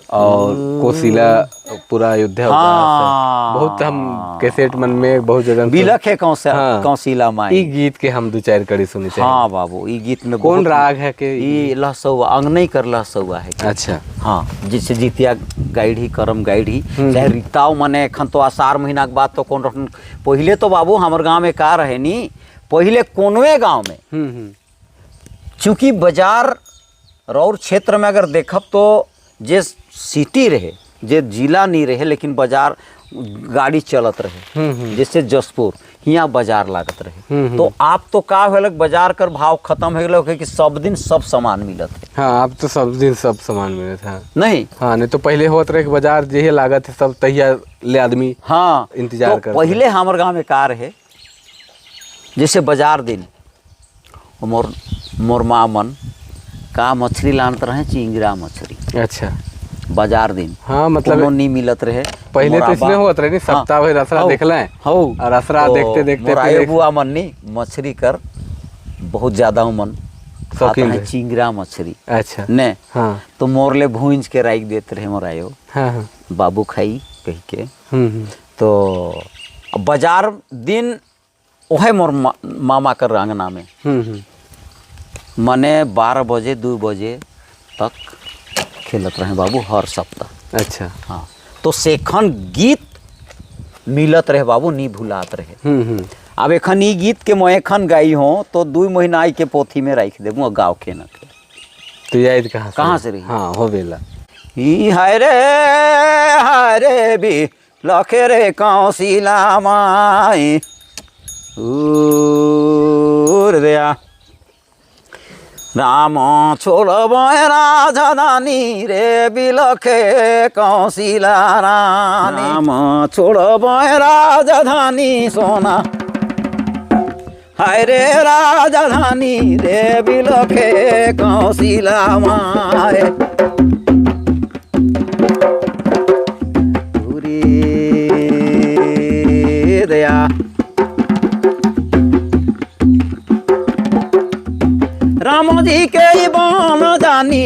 और कोशिला पूरा अयोध्या बहुत हम कैसेट मन में बहुत जगह बिलख है कौशा कौशिला माई। ई गीत के हम दो चार कड़ी सुने चाहिए। हाँ बाबू, ई गीत में कौन राग है के ई लहसौआ अंगनई कर लहसौआ है के। अच्छा। हाँ, जिसे जितिया गाइड ही करम गाइड ही चाहे रीताओ मने एखन तो आषाढ़ महीना के बाद तो कौन रखन। पहले तो बाबू हमर गांव में का रहे नी, पहले कोनवे गांव में चूँकि बाजार रौर क्षेत्र में अगर देखब तो जे सिटी रहे जे जिला नहीं रहे लेकिन बाजार गाड़ी चलत रहे, जैसे जसपुर हियाँ बाजार लागत रहे। तो आप तो का होलक बाजार कर भाव खत्म हो गए कि सब दिन सब सामान मिलत है। हाँ, अब तो सब दिन सब सामान मिलत है। नहीं हाँ, नहीं तो पहले होत रहे कि बाजार जे लागत है सब तहिया ले आदमी हाँ इंतजार तो करते। पहले हमारे गांव में का रहे, जैसे बाजार दिन मोर मोर माँ मन का मछली लानत रहे, चिंगरा मछली। अच्छा। बाजार दिन हाँ, मतलब कोनो नहीं मिलत रहे। पहले तो इसमें होत रहे नहीं, सप्ताह भर असरा देख लें और असरा देखते देखते मोर बुआ मन नहीं मछली कर बहुत ज्यादा मन शौकीन रहे। चिंगरा मछली। अच्छा। ने हाँ। तो मोर ले भूंज के राख देते रहे मोर आयो। हाँ हाँ। बाबू खाई कह के। तो बाजार दिन ओहे मोर मामा कर अंगना में मने 12 बजे 2 बजे तक खेलत रहे बाबू हर सप्ताह। अच्छा। हाँ, तो सेखन गीत मिलत रहे बाबू, नहीं भुलात रहे। अब एखन ई गीत के मैं एखन गाई हो तो 2 महीना आई के पोथी में राख देबू और गाँव के न के। तो याद कहाँ से? कहाँ से रही? हाँ, हो बेला। ई हाय रे बी लखे रे कौशिला माई उर दया राम छोड़ब राजधानी रे बिलखे कौशिला रानी। राम छोड़ब राजधानी सोना हाय रे राजधानी रे बिलखे कौशिला माए। दया राम जी के बन जानी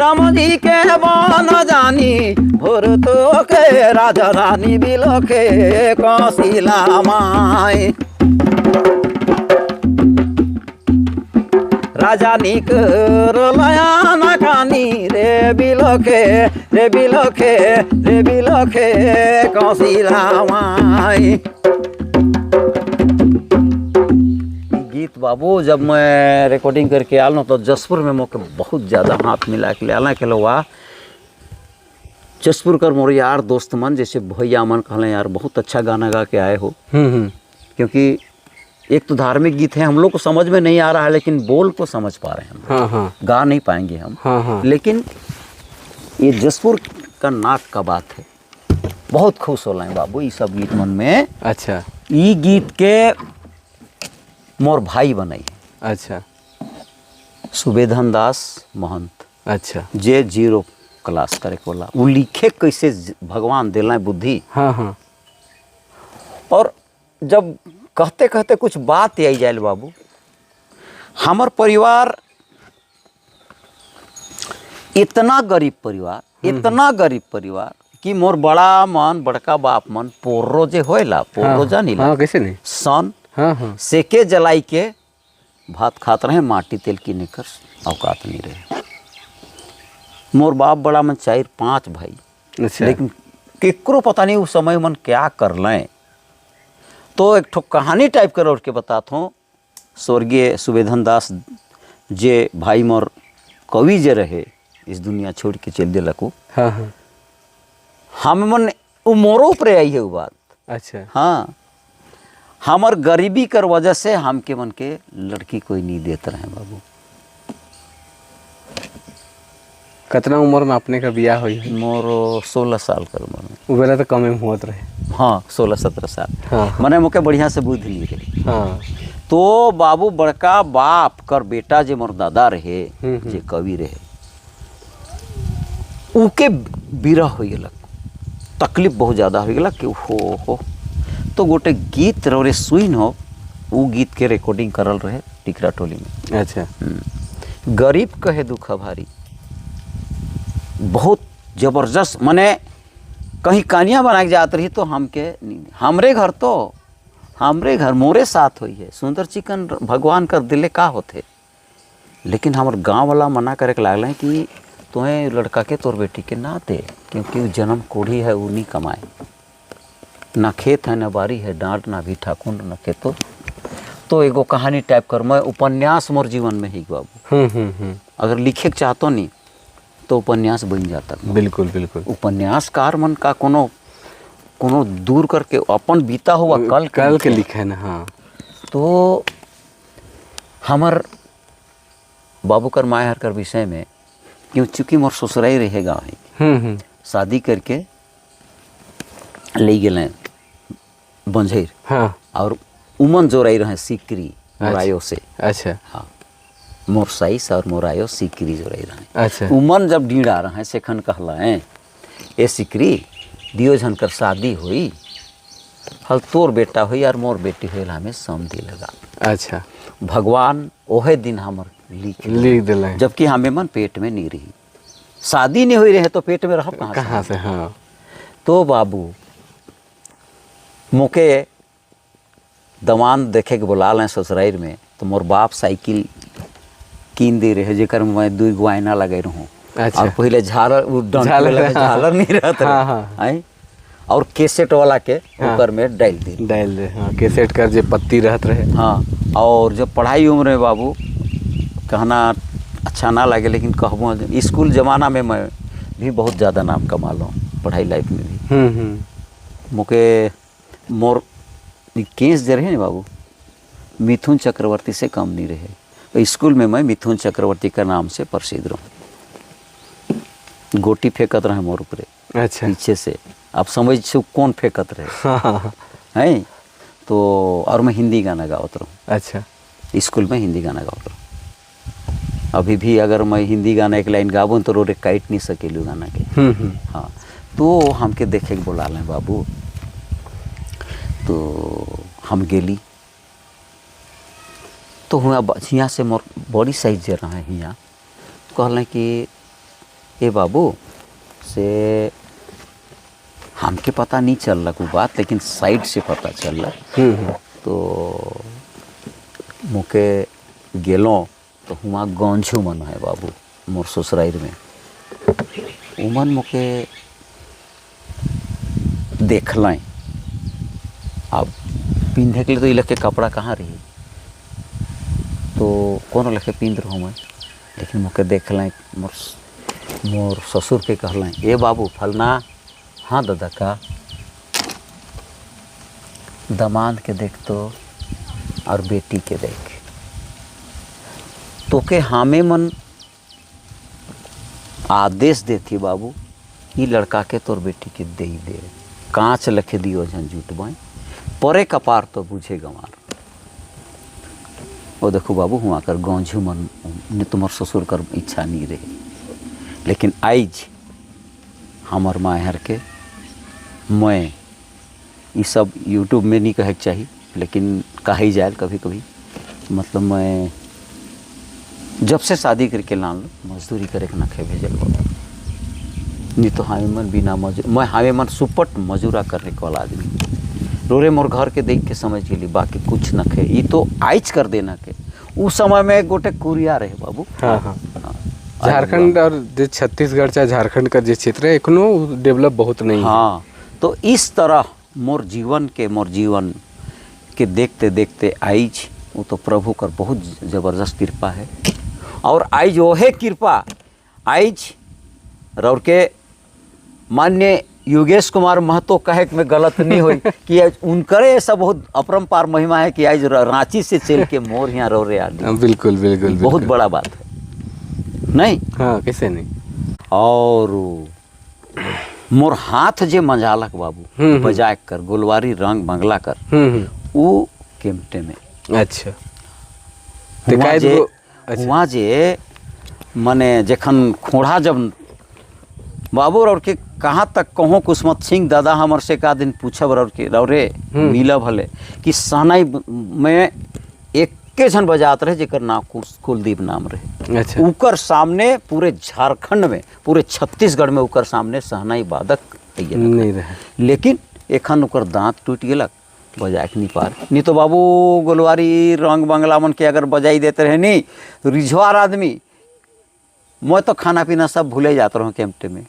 राम जी के बन जानी भोर तो के राजा रानी बिलखे कौशिला माई। राजा निकर लयाना कानी रे बिलखे रे बिलखे रे बिलखे कौशिला माई। गीत बाबू जब मैं रिकॉर्डिंग करके आल ना तो जसपुर में मोके बहुत ज़्यादा हाथ मिला के ले आला के वाह जसपुर कर मोर यार दोस्त मन जैसे भैया मन कहले यार बहुत अच्छा गाना गा के आए हो, क्योंकि एक तो धार्मिक गीत है, हम लोग को समझ में नहीं आ रहा है लेकिन बोल को समझ पा रहे हैं हम। हाँ हाँ। गा नहीं पाएंगे हम। हाँ हाँ। लेकिन ये जसपुर का नाक का बात है, बहुत खुश हो रहे बाबू ये सब गीत मन में। अच्छा। ये गीत के मोर भाई बनाई। अच्छा। सुबेधन दास महंत। अच्छा। जे जीरो क्लास करे कोला वो लिखे कैसे भगवान दिला बुद्धि। हाँ हाँ। और जब कहते कहते कुछ बात आई जाए बाबू, हमर परिवार इतना गरीब परिवार, इतना गरीब परिवार कि मोर बड़ा मन बड़का बाप मन पोर्रो जे होएला पोर्रो जानी हाँ, कैसे नहीं सन हाँ हाँ सेके जलाई के भात खात रहे, माटी तेल किने कर औकात नहीं रहे। मोर बाप बड़ा मन 4-5 भाई। अच्छा। लेकिन केकरो पता नहीं उस समय मन क्या कर लें। तो एक ठो कहानी टाइप कर उठ के बतात हूँ। स्वर्गीय सुबेधन दास जे भाई मोर कवि जे रहे इस दुनिया छोड़ के चल दिलक। हाँ हाँ। हम मन वो मोरो ऊपर आई है वो बात। अच्छा। हाँ, हमर गरीबी कर वजह से हमके मन के लड़की कोई नहीं देते रहे बाबू। कितना उम्र में अपने का बियाह हुई है? मोर 16 साल कर उम्र में। वो बेला तो कम में होत रहे। हाँ, 16-17 साल। हाँ। मने मोके बढ़िया से बुद्धि नहीं रही। हाँ। तो बाबू बड़का बाप कर बेटा जे मोर दादा रहे जे कवि रहे उके विरह हो गलक, तकलीफ बहुत ज़्यादा हो गलक कि हो तो गोटे गीत रे सुन हो, वो गीत के रिकॉर्डिंग करल रहे टिकरा टोली में। अच्छा। गरीब कहे दुख भारी, बहुत जबरदस्त। मने कहीं कानिया बना के जात रही तो हमके हमरे घर तो हमरे घर मोरे साथ हुई है सुंदर चिकन भगवान कर दिले का होते, लेकिन हमार गांव वाला मना करे के लागल कि तुम्हें लड़का के तोर बेटी के ना दे, क्योंकि वो जन्म कोढ़ी है, वो नहीं कमाए, ना खेत है ना बारी है, डांट ना भी ठाकुर ना खेतो। तो एगो कहानी टाइप कर मैं उपन्यास मोर जीवन में ही बाबू। अगर लिखे के चाहतो नहीं तो उपन्यास बन जाता। बिल्कुल बिल्कुल। उपन्यासकार मन का कोनो कोनो दूर करके अपन बीता हुआ कल कल के लिखे ना। हाँ। तो हमर बाबू कर मायर कर विषय में क्यों चूँकि मोर ससुराई रहे गाँव है, शादी करके ले गए बंझैर। हाँ। और उमन जोराई रहे सिकरी मोरायो से। अच्छा। हाँ, मोर साइस और मोरायो सिकरी जोराई रहे। अच्छा। उमन जब डीड़ा रहे सेखन कहला ए सिकरी दियो झन कर शादी हुई हल तोर बेटा हुई और मोर बेटी हुई हमें समझी लगा। अच्छा। भगवान ओहे दिन हमर लिख लिख दिले, जबकि हमें मन पेट में नहीं रही, शादी नहीं हुई रहे तो पेट में रह कहाँ से। हाँ। तो बाबू मोके दमान देखे के बुला लें ससुराल में, तो मोर बाप साइकिल कीन दे रहे जेकर मैं 2 गो आईना लगे रहूँ। अच्छा। और पहले झालर झालर, झालर नहीं रहता। हाँ हाँ। और केसेट वाला के ऊपर में डाल दे डाल दे। हाँ, केसेट कर जे पत्ती रहत रहे। हाँ। और जब पढ़ाई उम्र में बाबू कहना अच्छा ना लगे लेकिन कहबो स्कूल जमाना में मैं भी बहुत ज़्यादा नाम कमा लूँ पढ़ाई लाइफ में भी। मोके मोर केस जे रहे ना बाबू मिथुन चक्रवर्ती से कम नहीं रहे। स्कूल में मैं मिथुन चक्रवर्ती का नाम से प्रसिद्ध रहूँ। गोटी फेंकत रहे मोर ऊपर। अच्छा। पीछे से आप समझ से कौन फेंकत रहे। हाँ। हैं तो और मैं हिंदी गाना गावत रहूँ। अच्छा। स्कूल में हिंदी गाना गावत रहूँ। अभी भी अगर मैं हिंदी गाना एक लाइन गाबूँ तो रोडे काट नहीं सकेलू गाना के। हाँ। तो हमके देखे के बोला लें बाबू, तो हम गेली तो हुआ हियाँ से मोर बड़ी साइज जे रहे हियाँ कहलें कि ए बाबू से हमके पता नहीं चललक वो बात, लेकिन साइड से पता चललक। तो मुके गेलों तो हुआ गौंझू मन है बाबू मोर ससुराइर में, उमन मुके देखलें। अब पिंधे के लिए तो ई के कपड़ा कहाँ रही, तो कोनो लखे पिंध रहो मैं, लेकिन मुके देखलें मोर मोर ससुर के कहलें ए बाबू फलना, हाँ दादा का दमाद के देख तो और बेटी के देख, तोके हामे मन आदेश देती बाबू ई लड़का के तोर बेटी के दे दे, कांच लखे दियो झन जुट बाई परे कपार तो बुझे गंवार। ओ देखो बाबू हुआ कर गौंझू मन ने तुम्हार ससुर कर इच्छा नहीं रहे, लेकिन आइज हमर माहर के मैं ये सब यूट्यूब में नहीं कहे के चाहिए, लेकिन कहा ही जाए कभी कभी। मतलब मैं जब से शादी करके लान लो मजदूरी करे के नखे भेजल बाबू, नहीं तो हमें मन बिना मजूर मैं हमें मन सुपट मजूरा करने वाला आदमी। रोरे मोर घर के देख के समझ गेली बाकी कुछ न खे, ये तो आइज कर देना के। उस समय में एक गोटे कुरिया रहे बाबू। हाँ हाँ हाँ। झारखंड और जो छत्तीसगढ़ चाहे झारखंड का जो क्षेत्र है एखनो डेवलप बहुत नहीं है। हाँ, तो इस तरह मोर जीवन के देखते देखते आइज वो तो प्रभु कर बहुत ज़बरदस्त कृपा है। और आइज वो है कृपा आइज रौर के मान्य योगेश कुमार महतो कहे में गलत नहीं हुई कि आज उनकरे ऐसा बहुत अपरंपार महिमा है कि आज रांची से चल के मोर यहाँ रो रे आदमी। हाँ, बिल्कुल बिल्कुल बहुत बिल्कुल। बड़ा बात है नहीं। हाँ कैसे नहीं। और मोर हाथ जे मंजालक बाबू बजाय कर गोलवारी रंग बंगला कर उ केमटे में। अच्छा तो काहे अच्छा। हुआ जे मने जखन खोड़ा जब बाबू और के कहाँ तक कहो कुसमत सिंह दादा हमर से का दिन पूछब और के रौरे मिला भले कि सहनाई में एक्के जन बजात रहे जेकर नाम कुलदीप नाम रहे। अच्छा। उकर सामने पूरे झारखंड में पूरे छत्तीसगढ़ में उकर सामने सहनाई वादक नहीं रहे, लेकिन एखन उकर दांत टूट गेलक बजाए के नहीं पार। नहीं तो बाबू गोलवारी रंग बंगला मन के अगर बजाई देते रहे नहीं तो रिझवार आदमी मैं तो खाना पीना सब भूले जात रहो कैंपटे में।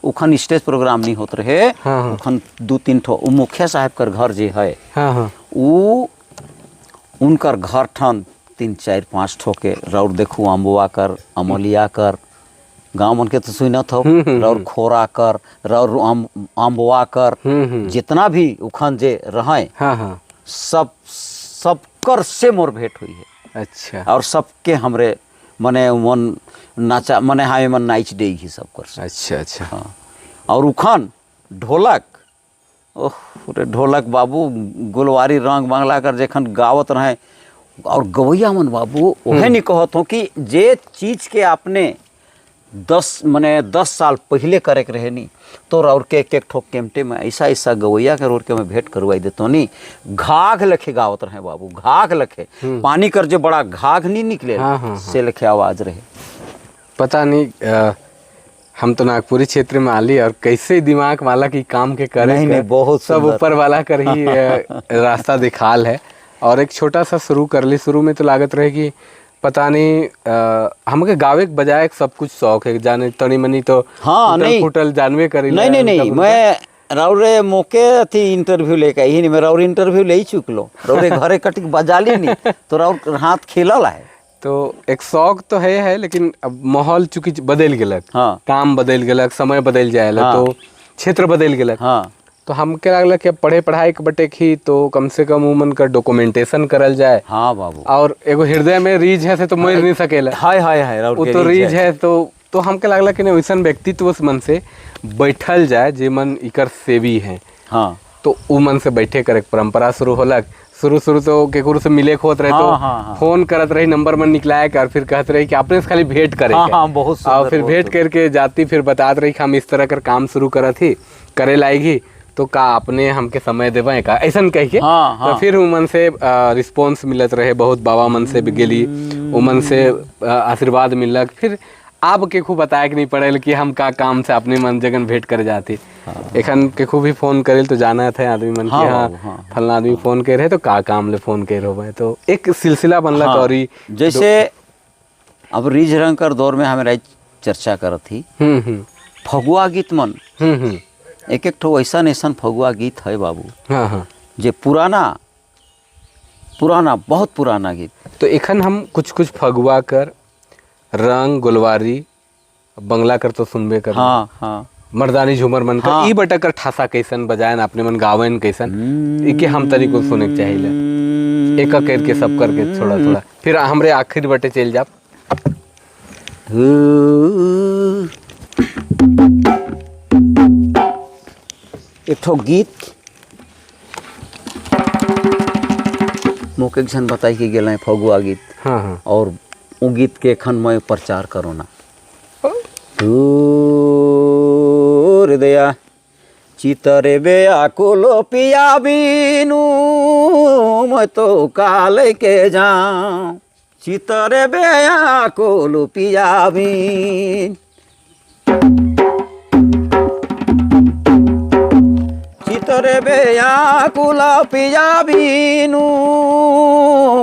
उखन स्टेज प्रोग्राम नहीं होत रहे। हाँ, हाँ। उखन 2-3 ठो उ मुखिया साहब कर घर जे है। हाँ, हाँ। उ उनकर घर ठन 3 4 5 ठो के रौर देखू अम्बुआ कर अमलिया कर गाँव मन के तो सुनत हो रौर खोरा कर रौर अम्बुआ कर जितना भी उखन जे रहें। हाँ, हाँ। सब सबकर से मोर भेंट हुई है। अच्छा। और सबके हमरे मने मन नाचा मने हाय मन नाच दे ही सब कर से। अच्छा अच्छा। हाँ। और उखन ढोलक ओह रे ढोलक बाबू गोलवारी रंग बंगला कर जखन गावत रहे और गवैया मन बाबू ओहे नहीं कहत हो कि जे चीज के आपने 10 साल पहले करे के रहे नी तो और के एक एक ठोक केमटे में ऐसा ऐसा गवैया के रोड के मैं भेंट करवाई देतो नी घाघ लखे गावत रहे बाबू घाघ लखे पानी कर जो बड़ा घाघ नहीं निकले। हाँ, हाँ, हाँ। से लखे आवाज रहे। पता नहीं हम तो नागपुरी क्षेत्र में आली और कैसे दिमाग वाला की काम के करे नहीं, नहीं, बहुत सब ऊपर वाला कर ही रास्ता दिखाल है। और एक छोटा सा शुरू कर ली, शुरू में तो लागत रहे कि पता नहीं हमके गावे के बजाय सब कुछ शौक है जाने तनी मनी तो हाँ, नहीं। फुटल जानवे करी नहीं नहीं नहीं मैं रौरे मौके अथी इंटरव्यू लेके आई नहीं मैं रौरे इंटरव्यू ले ही चुकलो रौरे घरे कटिक बजाली नहीं तो रौर हाथ खेलल है। तो एक शौक तो है लेकिन अब माहौल चूंकि बदल गेलक। हाँ। काम बदल गेलक, समय बदल जाए। हाँ। तो क्षेत्र बदल गेलक। हाँ। तो हमके लागल कि अब पढ़े पढ़ाई के बटे ही तो कम से कम उमन का डॉक्यूमेंटेशन करल जाए। हाँ बाबू। और एगो हृदय में रीझ है से तो मर नहीं सकेला। हाय हाय हाय वो तो रीझ है तो हमके लागल कि नहीं वैसन व्यक्तित्व मन से बैठल जाए जे मन इकर सेवी है। हाँ। तो उ मन से बैठे कर एक परंपरा शुरू होलक। शुरू शुरू तो केकरो से मिले के होत रहे। हाँ, तो हाँ, हाँ। फोन करत रही नंबर मन निकलाए कर फिर कहत रही कि अपने से खाली भेंट करे। हाँ, हाँ, बहुत और फिर बहुत भेंट करके जाती फिर बतात रही कि हम इस तरह कर काम शुरू करत ही करे लाएगी तो का अपने हमके समय देवे का ऐसा कह के। हाँ, हाँ। तो फिर उमन से रिस्पॉन्स मिलत रहे बहुत बाबा मन से भी गेली उमन से आशीर्वाद मिलक। फिर आप के खूब बताए के नहीं पड़ेल कि हम का काम से अपने मन जगन भेंट कर जाते। एखन के खूब भी फोन करेल तो जाना था आदमी मन हाँ कि हाँ बाबू, हाँ। फलना आदमी फोन करे तो का काम ले फोन करे हो भाई, तो एक सिलसिला बनला। हाँ, और ई जैसे अब रिझ रंग कर दौर में हमारा चर्चा करत थी फगुआ गीत मन एक एक ठो ऐसा ऐसा फगुआ गीत है बाबू। हाँ हाँ जे पुराना पुराना बहुत पुराना गीत। तो एखन हम कुछ कुछ फगुआ कर रंग गुलवारी बंगला कर तो सुनबे कर। हाँ हाँ मर्दानी झूमर मन का हाँ। ई बटा कर ठासा कैसन बजायन अपने मन गावन कैसन इके हम तरीको सुने के चाहिए एक एक करके सब करके थोड़ा थोड़ा फिर हमरे आखिर बटे चल जाब। एक ठो गीत मोके एक झन बताई के गेल फगुआ गीत। हाँ हाँ और वो गीत के एखन मैं प्रचार करो ना। हृदया चितरे बेआकुलो पिया बीनू मैं तो काल के जाऊँ चितरे बेआकुलो पिया बीन चितरे बेआकुल पिया बीनू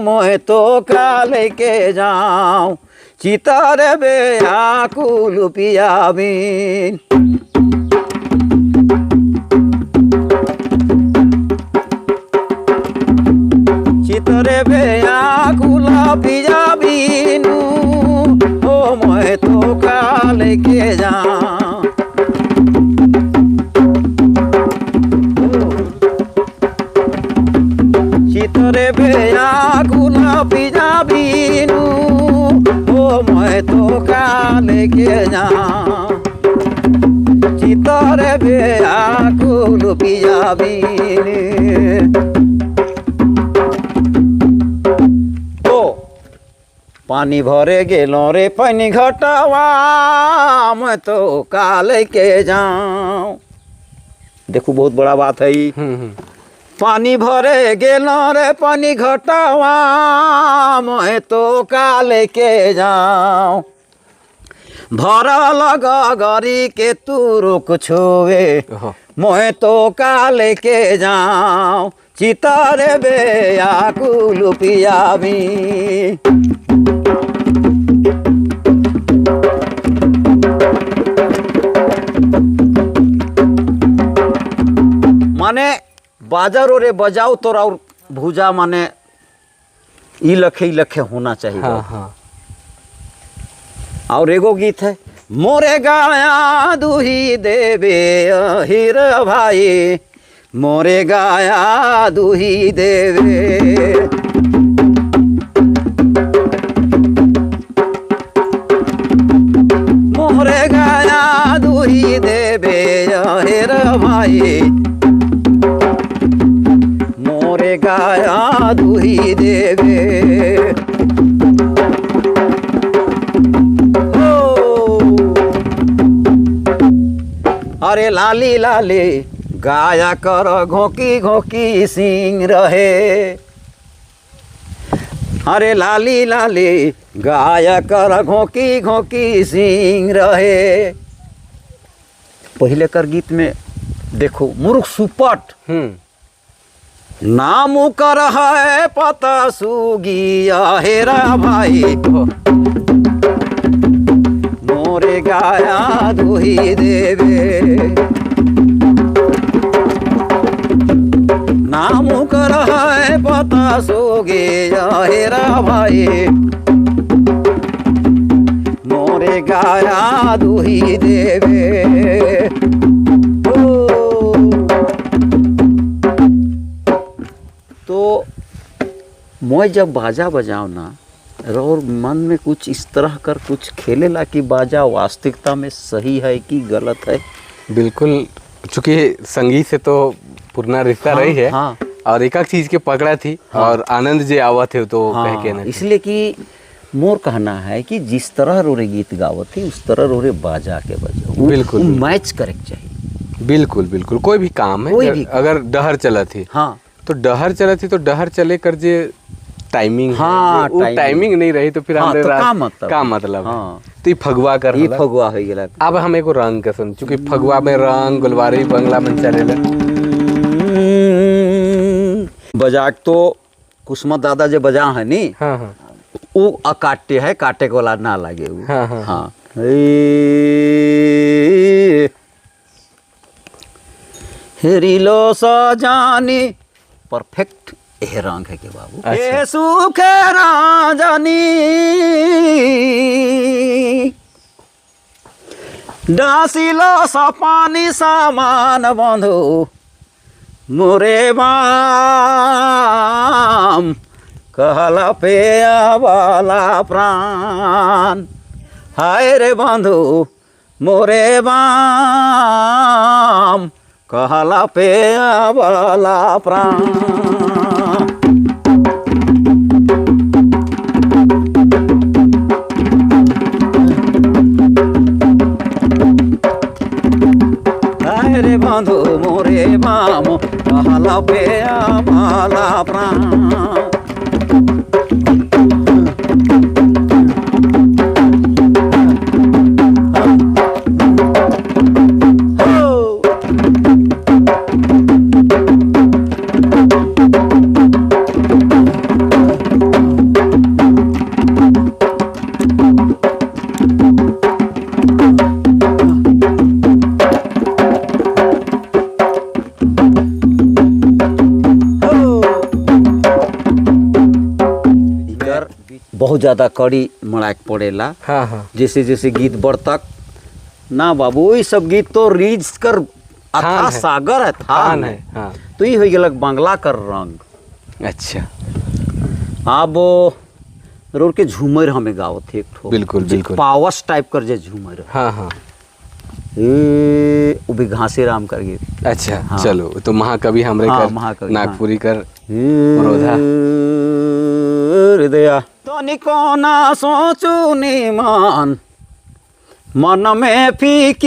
मैं तो काल के जाऊँ चितरे बेआकुल पिया बीन। चितरे बेआकुल पिया बीनू ओ मैं तो काल के जाऊँ। चितरे बेआकुल पिया बीनू ओ मैं तो काल के जाऊँ चितरे बेआकुल पिया बीन। तो पानी भरे गेलो रे पानी घटवा मैं तो काल के जाऊँ। देखो बहुत बड़ा बात है ई। पानी भरे गेलो रे पानी घटवा मैं तो काल के जाऊँ भरल गगरी के तू रुक छुए मैं तो काल के जाऊँ चितरे बेआकुल पिया बीन। माने बाजारो रे बजाओ तोरा और भुजा माने ई लखे होना चाहिए। हाँ हाँ। और एगो गीत है मोरे गाया दुही देवे हीर भाई मोरे गाया दुही देवे। मोरे गाया दुही देवे हीर भाई मोरे गाया दुही देवे। अरे लाली लाली गाया कर घोकी घोकी सिंह रहे अरे लाली लाली गाया कर घोकी घोकी सिंह रहे। पहले कर गीत में देखो मुरुख सुपट नाम कर है पता सुगिया हेरा भाई मोरे गाया दुही देवे। नाम कर है पता सुगिया हेरा भाई मोरे गाया दुही देवे। तो मैं जब बाजा बजाऊँ ना और मन में कुछ इस तरह कर कुछ खेलेला कि बाजा वास्तविकता में सही है कि गलत है। बिल्कुल, चूँकि संगीत से तो पुराना रिश्ता हाँ, रही है। हाँ। और एक चीज़ के पकड़ा थी। हाँ। और आनंद जे आवा थे तो हाँ, कह के ना इसलिए कि मोर कहना है कि जिस तरह रोरे गीत गावत थी उस तरह रोरे बाजा के बजाओ। बिल्कुल मैच करे चाहिए। बिल्कुल बिल्कुल, कोई भी काम है कोई भी अगर डहर चला थी। हाँ तो डहर चला थी तो डहर चले कर जे टाइमिंग है, हाँ, वो टाइमिंग नहीं रही तो फिर हाँ, हमरे तो रात- का मतलब? का मतलब है? हाँ। तो ये फगुआ कर ई होला। फगुआ हो गेला। अब हम एगो रंग के सुन, चूंकि फगुआ में रंग गुलवारी बंगला मन चलेला। बजा के तो कुसुमा दादा जे बजा है नी, हाँ हाँ वो अकाट्य है, काटे वाला ना लागे वो। हाँ, हाँ। हाँ। ए, हेरिलो सजानी परफेक्ट एह रंग है के बाबू। अच्छा। ए सुखे राजनी डासिलो सपानी सामान बंधु मोरे बाम कहला पे वाला प्राण हाय रे बंधु मोरे बाम कहला पे वाला प्राण। हाय रे बंधु मोरे बाम कहला पे वाला प्राण। बहुत ज़्यादा कड़ी मड़ाक पड़ेला। हाँ हाँ। जैसे जैसे गीत बढ़तक ना बाबू, ये सब गीत तो रीज कर अथा है। सागर है, थान थान है। है, हाँ। तो ये हो गया बांग्ला कर रंग। अच्छा। अब रोड के झूमर हमें गावत थे एक ठो। बिल्कुल, जे बिल्कुल। पावस टाइप कर जे झूमर। हाँ, हाँ। ए, वो भी घासे राम कर गए। अच्छा, हाँ। चलो तो महाकवि हमरे हाँ, कर, महाकवि, हाँ। नागपुरी कर पुरोधा। हृदय तनिको ना सोचू निमान मन में फिकीर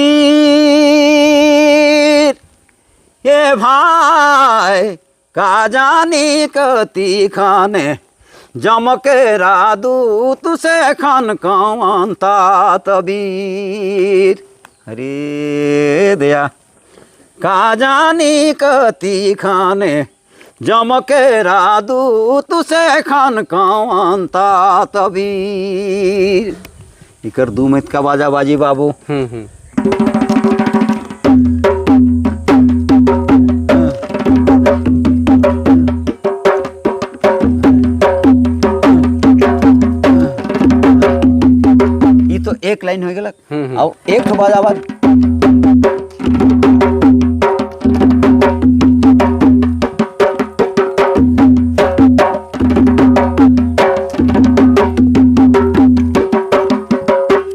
ये भाई का जानी कती खाने जमके रादूत से खान कौन तबीर। हरे दया का जानी कती खाने जमके रादूत से खान कौन तबीर। इकर दू मिनट का बाजा बाजी बाबू। ये तो एक लाइन हो गया। और एक ठो बाजा बाज।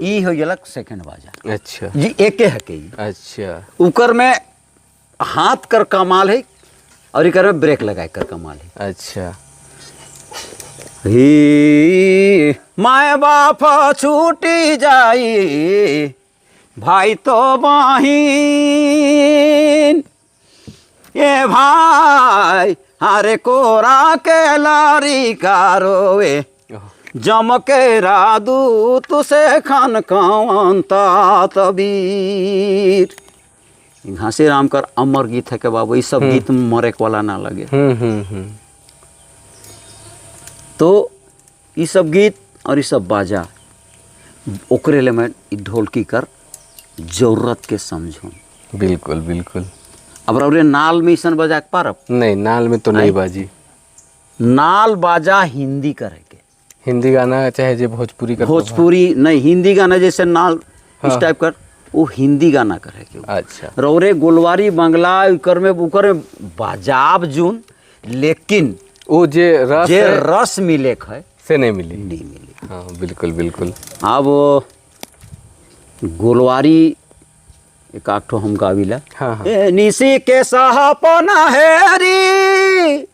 ई हो गया सेकंड बाजा। अच्छा। जी एके है के ई। अच्छा। उकर में हाथ कर कमाल है और इकर में ब्रेक लगाए कर कमाल है। अच्छा। ही माए बाप छूटी जाई भाई तो बहिन ये भाई हरे कोरा के लारी का रोवे जमके रादूत से खान कौन तबीर। घासे राम कर अमर गीत है के बाबू, ये सब गीत मरे वाला ना लगे। तो ये सब गीत और ये सब बाजा ओकरे ले मैं ढोलकी कर जरूरत के समझूं। बिल्कुल बिल्कुल। अब रौरे नाल में ऐसा बजा के पारब? नहीं, नाल में तो नहीं नहीं। बाजी। नाल बाजा हिंदी करे के। हिंदी गाना चाहे जे भोजपुरी कर, भोजपुरी नहीं, हिंदी गाना जैसे नाल हाँ। इस टाइप कर, वो हिंदी गाना करे के। अच्छा। रौरे गोलवारी बंगला उकर में उकर में बाजाब जून, लेकिन वो जे रस जे है, रस मिले है से नहीं मिली। नहीं मिली। हाँ बिल्कुल बिल्कुल। अब गोलवारी एक आठो हम गाविला। हाँ, हाँ। ए निसी के सपना हेरी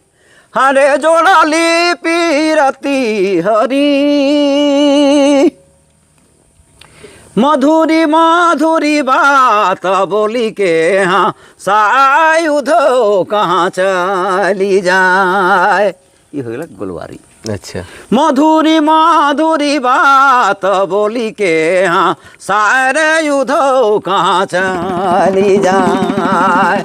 हरे जोड़ाली पीरती हरी मधुरी माधुरी बात बोली के हाँ सायुध कहाँ चली जाए। ये हो गेला गोलवारी। अच्छा। मधुरी माधुरी बात बोली के हाँ सारे युद्धो कहाँ चली जाए।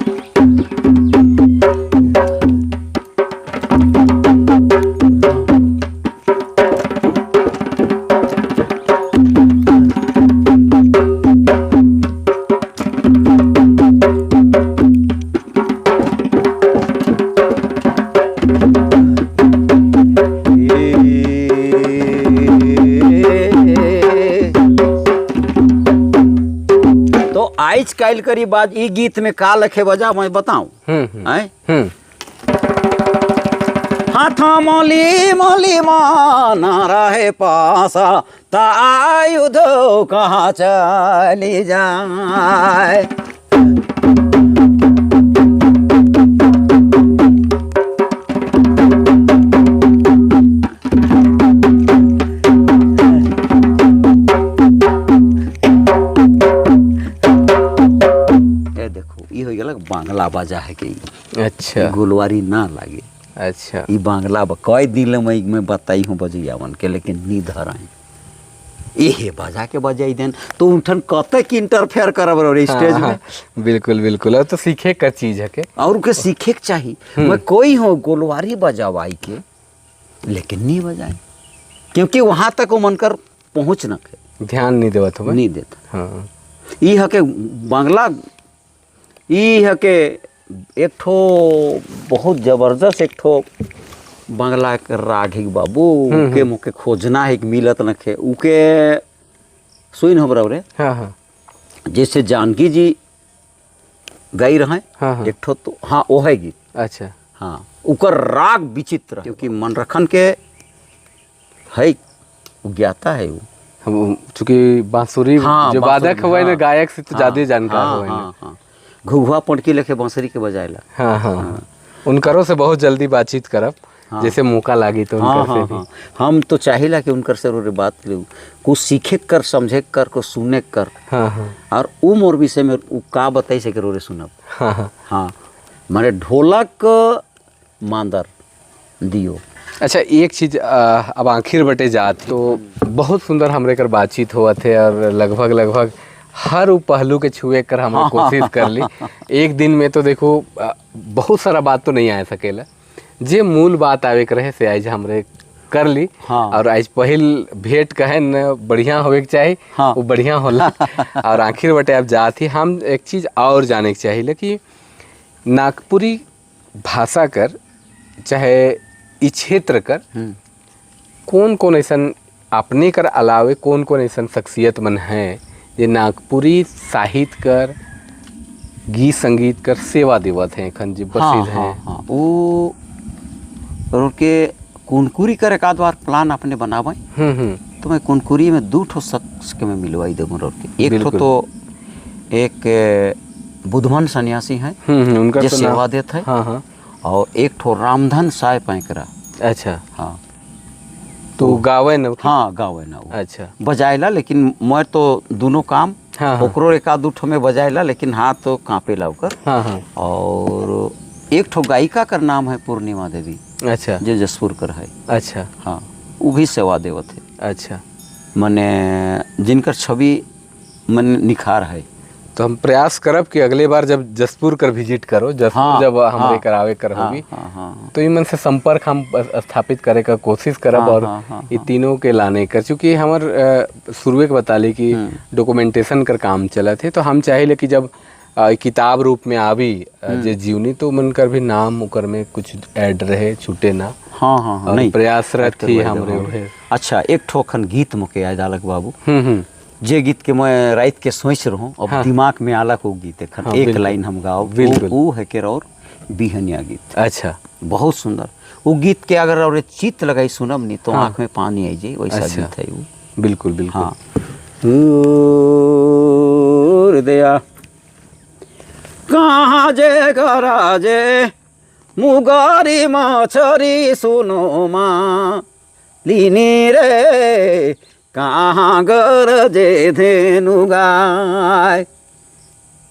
तो आज काल करी बात ई गीत में का लखे बजा मैं बताऊं। आय हाथ मोली मोली माना रहे पासा तायुध कहाँ चली जाए। ये देखो ये हो गया बांग्ला बाजा है कि अच्छा गोलवारी ना लागे। अच्छा ई बांग्ला कई दिन मैं बताई हूँ बजैयावन के, लेकिन नी धराई एहे बजा के बजाई देन तो उठन कते की इंटरफेयर करब रे स्टेज में। हाँ, बिल्कुल बिल्कुल, और तो सीखे का चीज है के और के सीखे के चाही। मैं कोई हो गोलवारी बजावाई के, लेकिन नहीं बजाए क्योंकि वहाँ तक वो मन कर पहुँच न के, ध्यान नहीं देवत हो, नहीं देता। हाँ ई है के बांग्ला, ई है के एक ठो बहुत जबरदस्त एक ठो बांग्ला के राग है बाबू, उके मुके खोजना है मिलत न खे उके सुन हो बराबर। हाँ हाँ जैसे जानकी जी गई रहे। हाँ हाँ। एक ठो तो हाँ वो है गीत। अच्छा हाँ उकर राग विचित्र, क्योंकि मनरखन के है ज्ञाता है वो। हम चूंकि बांसुरी हाँ, जो वादक हुआ है ना, हाँ, गायक से तो ज्यादा जानकार हाँ, हुआ है। हाँ, हाँ। घुघुआ पटकी लेके बांसुरी के बजायला। हाँ हाँ, हाँ। उनकरों से बहुत जल्दी बातचीत करब। हाँ। जैसे मौका लागी तो हाँ, उनकर हाँ, से भी। हाँ। हम तो चाहिला कि उनकर से रोरे बात लूँ, कुछ सीखे कर, समझे कर, कुछ सुने कर। हाँ हाँ। और उ मोर विषय में उ का बताई से रोरे सुनब। हाँ हाँ हाँ माने ढोलक मांदर दियो। अच्छा एक चीज अब आखिर बटे जात तो बहुत सुंदर हमरे कर बातचीत हुआ थे और लगभग लगभग हर उ पहलू के छुए कर हमने कोशिश कर ली। एक दिन में तो देखो बहुत सारा बात तो नहीं आ सकेला, जे मूल बात आवे के रहे से आज हमरे कर ली। हाँ। और आज पहिल भेंट कहे न बढ़िया होवे के चाही। हाँ। वो बढ़िया होला। और आखिर बटे अब जात ही हम एक चीज़ और जाने के चाहिए कि नागपुरी भाषा कर चाहे ई क्षेत्र कर कौन कौन ऐसा अपने कर अलावे कौन कौन ऐसा शख्सियत मन हैं जे नागपुरी साहित्य कर गीत संगीत कर सेवा देवत हैं एखन जे प्रसिद्ध हाँ, हैं। हाँ, वो के कुनकुरी कर एक आध बार प्लान अपने बनावे तो मैं कुनकुरी में दो ठो शख्स के मैं मिलवाई दूँ के। एक ठो तो एक बुधमन सन्यासी हैं उनका जो तो सेवा देते हैं। हाँ, हाँ। और एक ठो रामधन साय पैकरा। अच्छा। हाँ तो गावे न? हाँ गावे ना वो। अच्छा बजायला, लेकिन मैं तो दोनों काम। हाँ, ओकरो एक आध दू ठो में बजायला, लेकिन हाथ तो कांपेला ओकर। हाँ, हाँ। और एक ठो गायिका कर नाम है पूर्णिमा देवी। अच्छा। जो जसपुर कर है। अच्छा। हाँ वो भी सेवा देवत है। अच्छा। मने जिनकर छवि मन निखार है। तो हम प्रयास करब कि अगले बार जब जसपुर कर विजिट करो, जसपुर हाँ, जब हमरे हाँ, करावे कर हाँ, होगी, हाँ, हाँ, तो इमन से संपर्क हम स्थापित करे का कोशिश करब। हाँ, और हाँ, हाँ, ये तीनों के लाने कर, चूँकि हमर शुरुए के बता ली कि डॉक्यूमेंटेशन कर काम चलत है, तो हम चाहे कि जब किताब रूप में आवी जे जीवनी तो मन कर भी नाम उकर में कुछ ऐड रहे, छूटे ना। हाँ हाँ हाँ, नहीं प्रयासरत थी हमरे। अच्छा एक ठोखन गीत मोके याद आलक बाबू, जे गीत के मैं रात के सोच रहूं अब। हाँ। दिमाग में आलक वो गीत एखन। हाँ, एक लाइन हम गाओ बिल्कुल। वो है के और बिहनिया गीत। अच्छा बहुत सुंदर वो गीत के अगर और चित्त लगाई सुनब नहीं तो हाँ। आँख में पानी आई जाए, वैसा अच्छा। गीत है वो। बिल्कुल बिल्कुल। हाँ हृदया कहाँ जे गराजे मुगारी मछरी सुनो माँ लिनी रे कहाँ गरजे धेनु गाय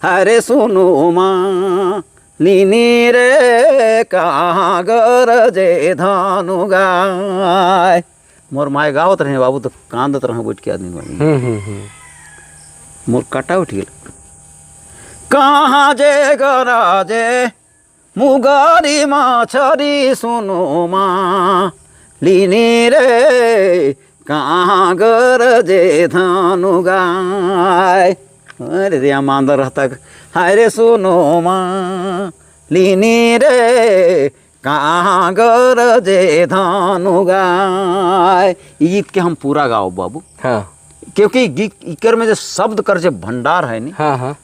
हरे सुनो माँ लिनी रे कहाँ गरजे धनु गाय। मोर माए गावत रहे बाबू तो कांदत रहे बैठ के आदमी बाबू। हम्म हम्म हम्म मोर काटा उठ गेल। कहाँ जे गरजे मुगारी माछरी सुनो माँ लिनी रे कहाँ गरजे धनु गाय। अरे रे मांदर रहता हाय रे सुनो माँ लिनी रे कहाँ गरजे धनु गाय। ई गीत के हम पूरा गाओ बाबू। हाँ क्योंकि गीत इकर में जो शब्द कर जो भंडार है नी। हाँ हाँ।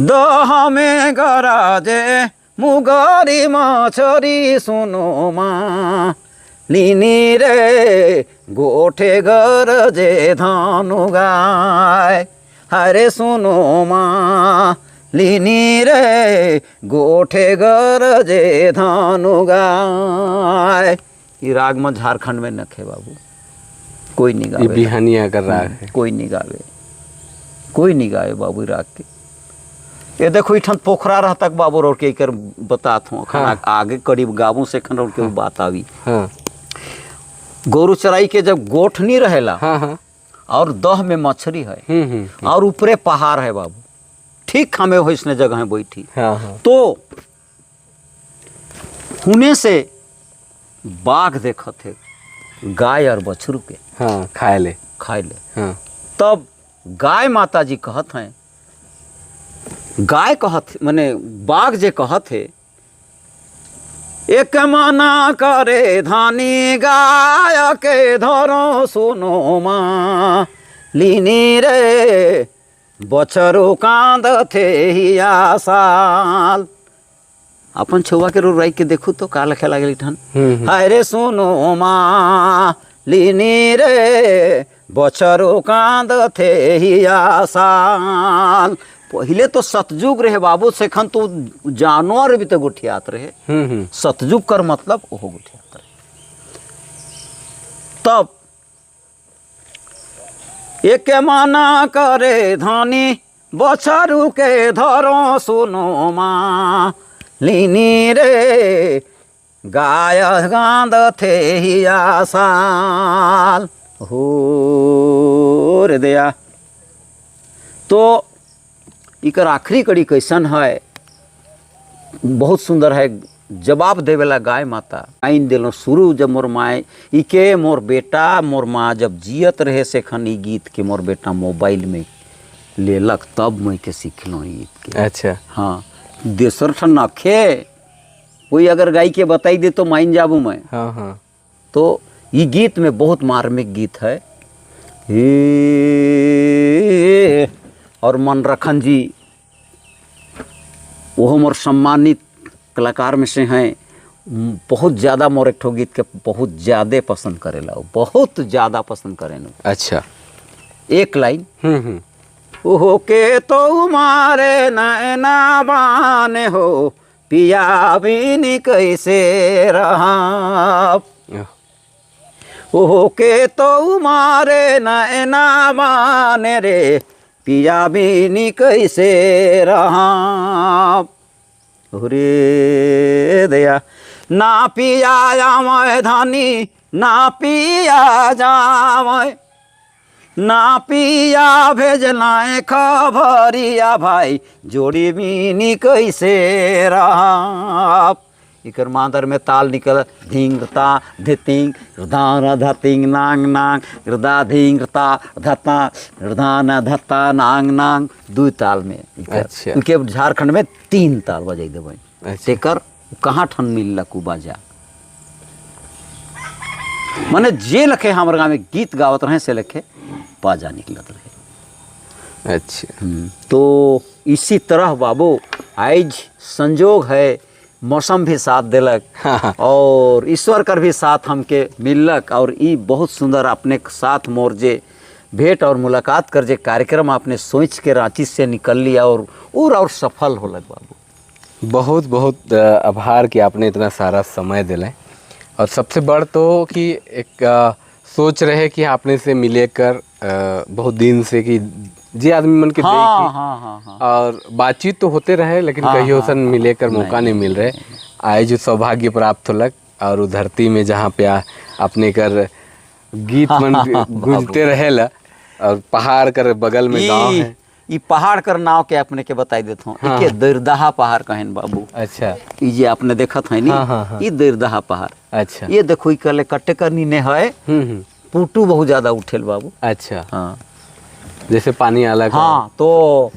दह में गराजे मुगारी माछरी सुनो माँ लिनी रे गोठे गरजे धनु गाय। हरे सुनो माँ लिनी रे गोठे गरजे धनु गाय। ये राग में झारखंड में नखे बाबू, कोई नहीं ये गावे, बिहानिया का राग है, कोई नहीं गावे, कोई नहीं गावे बाबू राग के। ये देखो इठन पोखरा रहता बाबू रोड के एकर बतात हूँ। हाँ। आगे करीब गाबू से खन रोड के बात आवी। हाँ। गोरू चराई के जब गोठ नहीं रहेला। हाँ हाँ। और दह में मछली है और ऊपरे पहाड़ है बाबू, ठीक हमें हो इसने जगह बैठी। हाँ हाँ। तो हुने से बाघ देखत है गाय और बछरू के। हाँ, खाए ले, खाए ले। हाँ। तब गाय माता जी कहत हैं, गाय कहत माने बाघ जे कहत है, एक मना करे धानी गाय के धरो सुनो माँ लिनी रे बछरू कांद थे हिया साल। अपन छुआ के रो राई के देखू तो का लखे लागल ठन। हाय रे सुनो माँ लिनी रे बछरू कांद थे हिया साल। पहले तो सतयुग रहे बाबू, सेखन तो जानवर भी तो गुठियात रहे। सतयुग कर मतलब ओहो गुठियात रहे। तब एक माना करे धनी बछरू के धरो सुनो माँ लिनी रे गाय गांद थे हिया साल। हो रे दया। तो इकर आखिरी कड़ी कैसन है, बहुत सुंदर है। जवाब देवेला गाय माता आइन दिलो शुरू जब मोर माए इके मोर बेटा मोर माँ जब जियत रहे सेखन ई गीत के मोर बेटा मोबाइल में लेलक तब मैं के सीखलो ई गीत के। अच्छा। हाँ, देसर ठन नखे कोई अगर गाय के बताई दे तो मान जाबू मैं। हाँ हाँ। तो ये गीत में बहुत मार्मिक गीत है। और मनरखन जी वो मोर सम्मानित कलाकार में से हैं, बहुत ज़्यादा मोर एक ठो गीत के बहुत ज़्यादा पसंद करेला, बहुत ज़्यादा पसंद करेन। अच्छा। एक लाइन ओहो के तो मारे नैना बाने हो पिया बिन कैसे रहा। ओहो के तो मारे नैना बाने रे पिया बिन कैसे रहा। रे दया ना पिया जावे धानी ना पिया जावे ना पिया भेजलाए खबरिया भाई जोड़ी बिनी कैसे रहा। इकर मांदर में ताल निकल धींग ता धितिंग हृदा धतिंग नांग नांग हृदा धींग ता धता हृदा न धता नांग नांग, दू ताल में। अच्छा। उनके झारखंड में 3 ताल बजाई देबै। तेकर कहाँ ठन मिललक उ बाजा, माने जे लखे हमर गाँव में गीत गावत रहे से लखे बाजा निकलत रहे। अच्छा। तो इसी तरह बाबू आज संजोग है, मौसम भी साथ देलक। हाँ। और ईश्वर कर भी साथ हमके मिललक। और ई बहुत सुंदर अपने साथ मोर जे भेंट और मुलाकात कर जे कार्यक्रम आपने सोच के रांची से निकल लिया और सफल होलक बाबू। बहुत बहुत आभार कि आपने इतना सारा समय दिले। और सबसे बड़ तो कि एक सोच रहे कि आपने से मिले कर बहुत दिन से कि जे आदमी मन के हाँ देखी हाँ हाँ हाँ और बातचीत तो होते रहे लेकिन हाँ, कहियो हाँ, सन मिले कर मौका नहीं मिल रहे। आए जो सौभाग्य प्राप्त होलक और उ धरती में जहाँ पे अपने कर गीत मन गूंजते रहेला और पहाड़ कर बगल में गांव है। ई पहाड़ कर नाव के अपने के बताई देत हूँ। हाँ। के दरदहा पहाड़ कहेन बाबू। अच्छा। ई जे आपने देखत है नी, हाँ, हाँ, हाँ। ई दरदहा पहाड़। अच्छा। ये देखो ई कले कट्टे करनी ने है, पुटू बहुत ज्यादा उठेल बाबू। अच्छा। हाँ। जैसे पानी आला का। हाँ, तो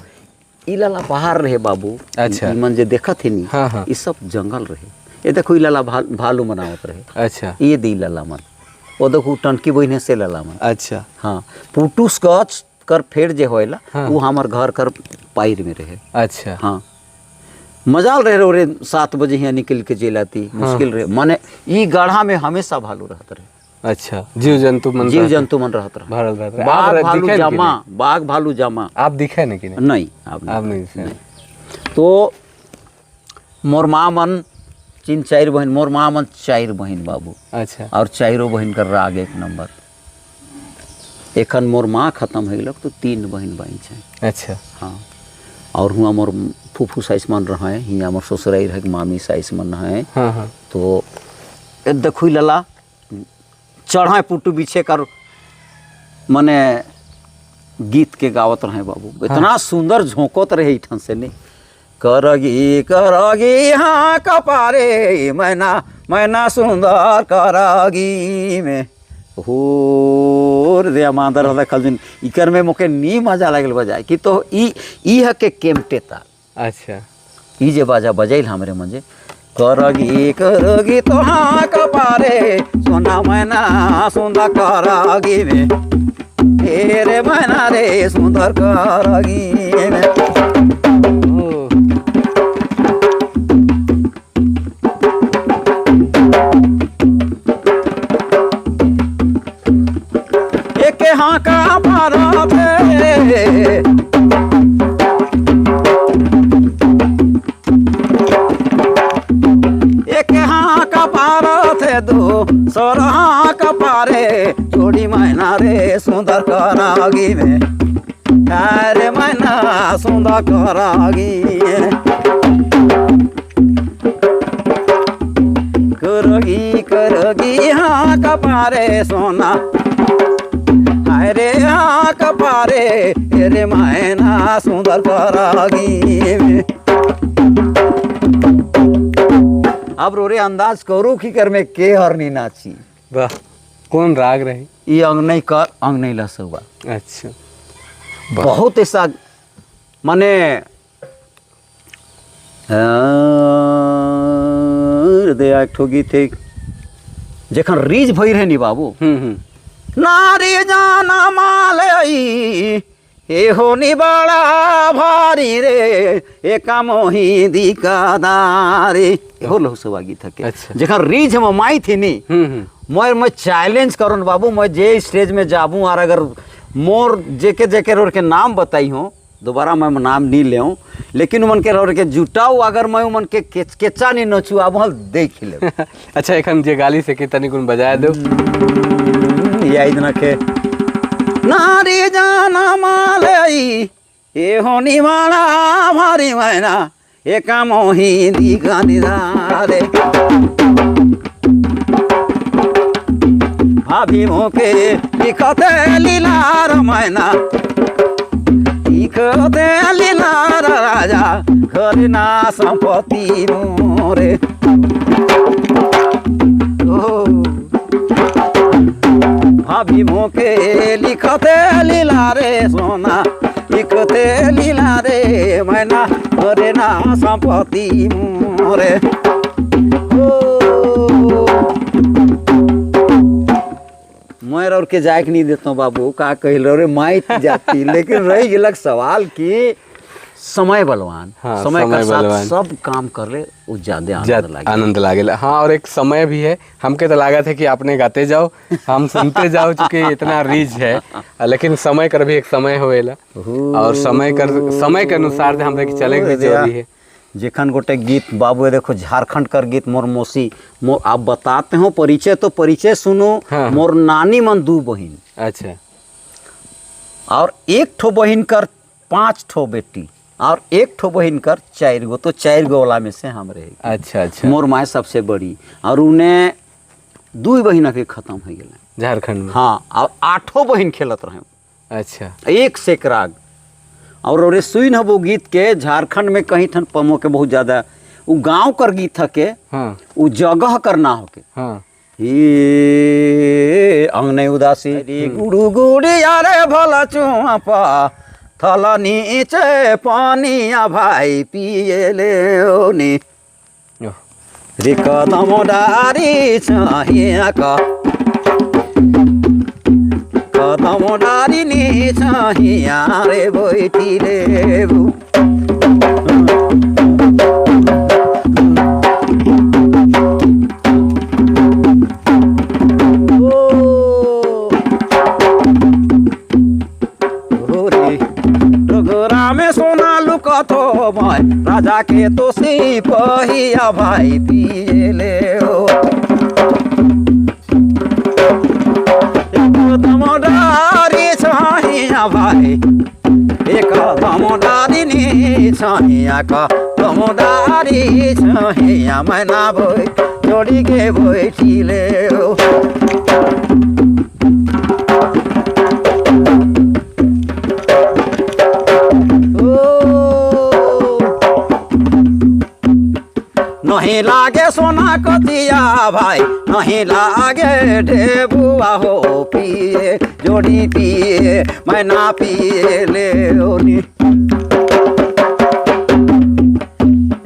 ई लाला पहाड़ रहे बाबू। अच्छा। ई मन जे देखत है नी, हाँ, हाँ। ई सब जंगल रहे। ये देखो ई लाला भालू मनावत रहे। अच्छा। ये दी लाला मन, वो देखो टंकी बहिने से लाला मन। अच्छा। हाँ, पुटू स्कॉच कर फेर जे होएला, हाँ। वो हमार घर कर पाइर में रहे। अच्छा। हाँ, मजाल रहे रे 7 बजे यहाँ निकल के जेल आती, मुश्किल रहे। माने ई गढ़ा में हमेशा भालू रहत रहे। अच्छा, जीव जंतु मन जीव रहत जंतु मन रहत रहे। भरल रहत रहे। बाघ आप भालू दिखे न कि जमा, नहीं? बाघ भालू जमा। आप दिखे न कि नहीं? नहीं, आप नहीं। आप नहीं दिखे। नहीं। तो मोर माँ मन तीन चार बहन, मोर माँ मन 4 बहन बाबू। अच्छा। और चारों बहन कर राग एक नंबर। एखन मोर माँ खत्म हो गलक तो 3 बहन बहन छे। अच्छा। हाँ, और हुआ मोर फूफू साइस मन रहे, हियाँ मोर ससुराई रहे, मामी साइस मन रहे। हाँ, हाँ। तो ए देखू लला चढ़ाए पुटू पीछे कर मने गीत के गावत रहे बाबू। हाँ। इतना सुंदर झोंकत रहे इठन से नहीं। करगी करगी हाँ कपारे मैना मैना सुंदर करगी में होर दे मादर देखल दिन इकर में मोके नी मजा लागल बजाए कि तो ई ह के केमटे ताल। अच्छा। ई जे बाजा बजाइल हमरे मंजे करगी करगी तो हाँ कपारे सोना मैना सुंदर करगी में हे रे मैना रे सुंदर करगी में। एके हाँ का पारा थे एक हाँ का पारा थे दो सर हाँ का पारे जोड़ी मैना रे सुंदर करागी में अरे मैना सुंदर करागी करगी करगी हाँ का पारे सोना अरे हाँ कपारे अरे मैना सुंदर करागी में। अब रोरे अंदाज करू की कर में के हरनी नाची। वाह, कौन राग रही? ये अंग नहीं कर अंग नहीं लसुआ। अच्छा। बहुत ऐसा माने हृदय एक ठो गीत है जखन रीज भई रहे नी बाबू। नारी जाना मालई हे होनी बड़ा भारी रे एक मोही दिकादारे हो लहु सवा गीत के। अच्छा। जखन रीझ में माई थी नी, मैं चैलेंज करूँ बाबू, मैं जे स्टेज में जाबू और अगर मोर जेके जेके रोड के नाम बताई हूँ दोबारा मैं नाम नहीं लेऊँ लेकिन उमन के रोड के जुटाऊ अगर मैं उमन के केचा नहीं नचू अब हल देख ले। अच्छा, एखन जे गाली से के तनिक उन बजाय दो। या इतना के नारी जाना मालई ए होनी वाला भारी मैना एक मोही दिगानी रे भाभी मोके लिखते लीलार मैना लिखते लीलार राजा घर ना संपत्ति मोरे। ओ भाभी मोके लिखते लीला रे सोना लिखते लीला रे मैना करे ना संपत्ति मोरे। ओ मैं और के जाए के नहीं देता हूँ बाबू, का कहिल रे माई जाती लेकिन रह गिलक सवाल की समय बलवान। हाँ, समय का समय साथ बलवान। सब काम कर ले वो ज्यादा आनंद लागे। आनंद लागेला। हाँ, और एक समय भी है, हमके तो लागत है कि आपने गाते जाओ हम सुनते जाओ चूँकि इतना रीज है, लेकिन समय कर भी एक समय होएला और समय के अनुसार हमरे के चले के भी जरूरी है। जेखन गोटे गीत बाबू देखो झारखंड कर गीत मोर मौसी मोर आप बताते हो परिचय तो परिचय सुनो। हाँ। मोर नानी मन 2 बहिन। अच्छा। और एक ठो बहिन कर 5 ठो बेटी और एक ठो बहिन कर 4 गो, तो 4 गो वाला में से हम रहे। अच्छा अच्छा। मोर माए सबसे बड़ी और उन्हें 2 बहिन अभी खत्म हो गए झारखंड में। हाँ, और 8 बहिन खेलत रहे। अच्छा। एक से एक राग। और रे सुन हबो गीत के झारखंड में कहीं थन पमो के बहुत ज़्यादा उ गांव कर गीत हके। हाँ। उ जगह कर ना होके। हाँ। ये अंगने उदासी गुड़ू गुड़िया रे भला चुआपा थल नीचे पानिया भाई पिए ले ओनी रे कदम डारी चाहिया का कदम डारी नी चाहिया रे बैठी रे बु। तो भाई राजा के तो सिपहिया भाई पिए ले ओ एकदम डारी छाइया भाई एकदम डारी नी छाइया का तुम डारी छाइया मैना बोई जोड़ी के बैठी ले ओ। नहीं लागे सोना कतिया भाई नहीं लागे ढेबुआ हो पिए जोड़ी पिए मैना पिए ले ओनी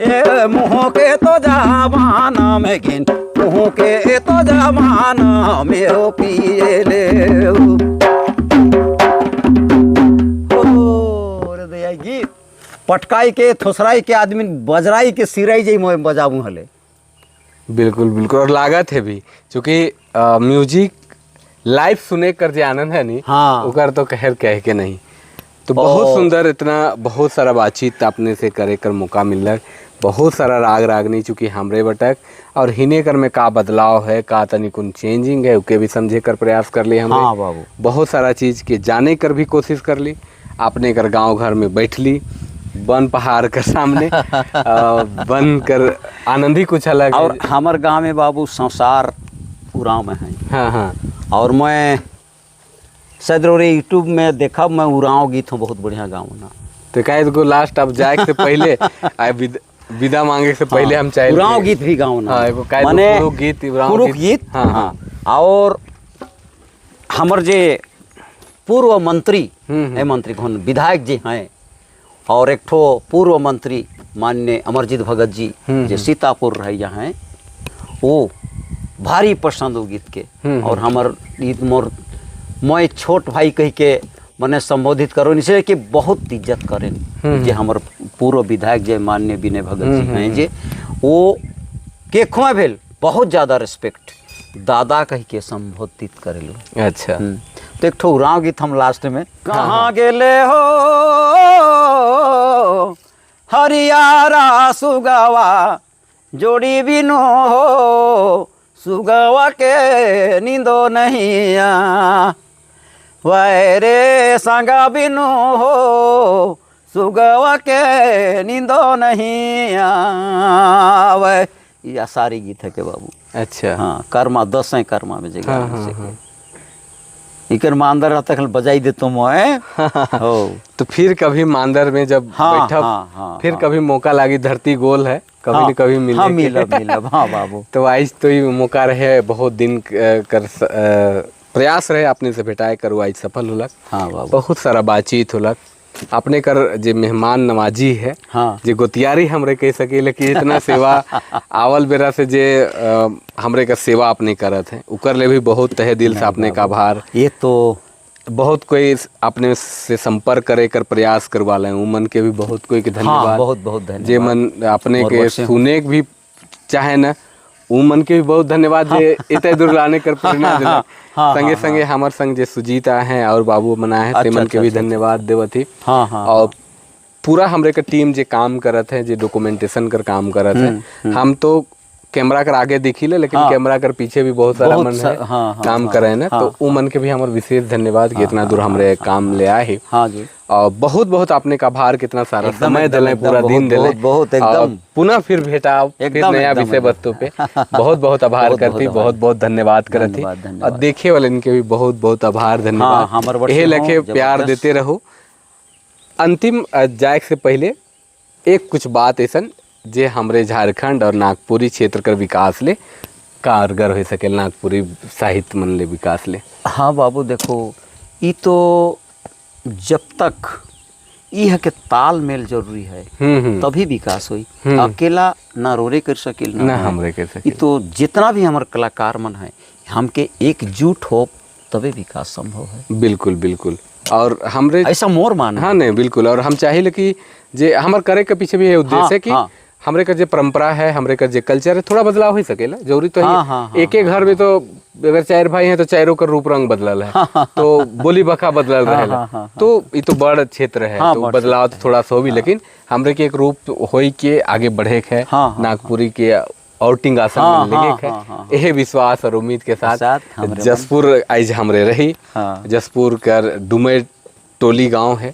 ए मुँह के तो जमाना में गिन मुँह के तो जमाना में हो पिए ले ओ रे दया गीत पटकाई के थोसराई के आदमी बजराई के सिराई जे मोय बजाबू हले। बिल्कुल बिल्कुल। और लागत है भी क्योंकि म्यूजिक लाइव सुने कर जो आनंद है नी। हाँ। उकर तो कहर कह के नहीं। तो बहुत सुंदर, इतना बहुत सारा बातचीत अपने से करे कर मौका मिल, बहुत सारा राग रागनी चूँकि हमरे बटक और हिने कर में का बदलाव है का तनी कुन चेंजिंग है उके भी समझे कर प्रयास कर ली हमने। हाँ बाबू। बहुत सारा चीज़ के जाने कर भी कोशिश कर ली आपने कर गाँव घर में बैठ ली वन पहाड़ के सामने वन कर आनंद ही कुछ अलग। और हमार गांव में बाबू संसार उरांव में है। हाँ हाँ। और मैं शायद रे यूट्यूब में देखा मैं उरांव गीत हूँ बहुत बढ़िया गाँव ना। तो क्या इसको लास्ट अब जाए से पहले विदा मांगे से पहले। हाँ, हम चाहे उरांव गीत भी गाँव ना। हाँ, माने गीत कुरुख गीत। हाँ, हाँ। और हमर जे पूर्व मंत्री मंत्री कौन विधायक जी हैं और एक ठो पूर्व मंत्री माननीय अमरजीत भगत जी जो सीतापुर रहिया हैं वो भारी पसंद हो गीत के। और हमार गीत मोर मैं छोट भाई कह के मने संबोधित करो इसलिए कि बहुत इज्जत करें जे हमार पूर्व विधायक जे माननीय विनय भगत जी हैं जे वो के खुआ भेल बहुत ज़्यादा रिस्पेक्ट दादा कह के संबोधित करेलू। अच्छा। तो एक ठो उरांव गीत हम लास्ट में। कहाँ गेले हो हरियारा सुगवा जोड़ी बिनो हो सुगवा के नींदो नहीं आ वैरे संगा बिनो हो सुगवा के नींदो नहीं आवे। ये सारी गीत है के बाबू। अच्छा। हाँ, कर्मा दसें कर्मा में जगह। हाँ, हाँ, हाँ। इकर मांदर रहता कल बजाई दे तुम हो। तो फिर कभी मांदर में जब हाँ, बैठब, हाँ, हाँ, फिर हाँ। कभी मौका लागी, धरती गोल है कभी हाँ, न कभी मिले। हाँ, मिलब मिलब। हाँ बाबू। तो आज तो ये मौका रहे, बहुत दिन कर प्रयास रहे अपने से भेटाए करू, आज सफल होलक। हाँ बाबू। बहुत सारा बातचीत होलक अपने कर जे मेहमान नवाजी है। हाँ। जे गोतियारी हमरे कह सके कि इतना सेवा आवल बेरा से जे हमरे का सेवा अपने करत है उकर ले भी बहुत तहे दिल से अपने का आभार। ये तो बहुत कोई अपने से संपर्क करे कर प्रयास करवा ले मन के भी बहुत कोई के धन्यवाद। हाँ, बहुत बहुत धन्यवाद। जे मन अपने के सुने भी चाहे ना उ मन के भी बहुत धन्यवाद जे इतने दूर लाने कर प्रेरणा दिला। हाँ, संगे हाँ, संगे हमार संग जे सुजीत आए हैं और बाबू मना है ते मन के भी धन्यवाद देवती। हाँ, हाँ, और पूरा हमरे के टीम जे काम करत है, जे डॉक्यूमेंटेशन कर काम करत है, हम तो कैमरा कर आगे दिखी ले, लेकिन कैमरा कर पीछे भी बहुत सारा बहुत मन है हाँ, हाँ, काम हाँ, करे ना, तो उ मन के भी हमार विशेष धन्यवाद कि इतना दूर हमरे काम ले आए है। हाँ जी। और बहुत बहुत आपने का आभार, कितना सारा एकदम, समय एकदम, दिले, एकदम, पूरा बहुत, दिन दिले। बहुत, बहुत, एकदम। और पुनः फिर भेटा, फिर एकदम, नया एकदम, विषय एकदम। वस्तु पे। बहुत बहुत आभार बहुत, करती, बहुत बहुत बहुत धन्यवाद करती। धन्यवाद, धन्यवाद। और देखे वाले इनके भी बहुत बहुत आभार, धन्यवाद। हमर वर्षे एहे लखे हो, प्यार जबरदस्त। देते रहो। अंतिम जाए से पहले एक कुछ बात ऐसन जे हमरे झारखंड और नागपुरी क्षेत्र कर विकास ले कारगर हो सके, नागपुरी साहित्य मन ले विकास ले। हाँ बाबू, देखो ई तो जब तक ई है के तालमेल जरूरी है हम्म तभी विकास होई। अकेला ना रोरे कर सकेल, ना हम। हमरे कर ई सकेल। तो जितना भी हमार कलाकार मन है, हमके एकजुट हो तबे विकास संभव है। बिल्कुल बिल्कुल। और हमरे ऐसा मोर मानना। हाँ नहीं बिल्कुल। और हम चाहिए कि जे हमर करे के पीछे भी ये उद्देश्य है कि हमरे का जे परंपरा है, हमरे का जे कल्चर है, थोड़ा बदलाव हो सकेला, जरूरी तो है। हाँ, हाँ, हाँ, एक एक घर में तो अगर चार भाई हैं तो चारों का रूप रंग बदलल है, तो बोली बखा बदलल रहेला। हाँ, हाँ, तो ये तो बड़ क्षेत्र है, तो बड़ बदलाव तो थोड़ा सा हो भी, लेकिन हमरे के एक रूप होई के आगे बढ़े के है, हाँ, हाँ, नागपुरी के आउटिंग आसन में लेके के है। यही विश्वास और उम्मीद के साथ साथ हमरे जसपुर आज हमरे रही। जसपुर कर डुमे टोली गांव है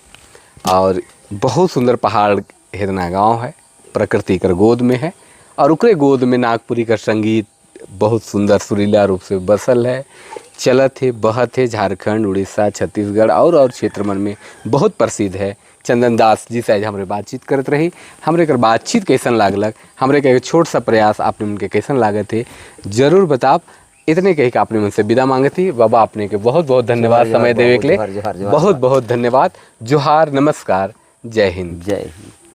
और बहुत सुंदर पहाड़ हिरना गांव है, प्रकृति कर गोद में है और उकरे गोद में नागपुरी का संगीत बहुत सुंदर सुरीला रूप से बसल है, चलत है, बहत है। झारखंड, उड़ीसा, छत्तीसगढ़ और क्षेत्र मन में बहुत प्रसिद्ध है। चंदन दास जी से आज हमरे बातचीत करत रही। हमरे कर बातचीत कैसन लागलक, हमरे के एक छोट सा प्रयास आपने उनके कैसन लागत है जरूर बताब। इतने कही के आपने मुझसे विदा मांगती। बाबा आपने के बहुत बहुत धन्यवाद जोहार, समय देवे के लिए। जोहार, जोहार, जोहार। बहुत बहुत धन्यवाद। जोहार, नमस्कार, जय हिंद। जय हिंद।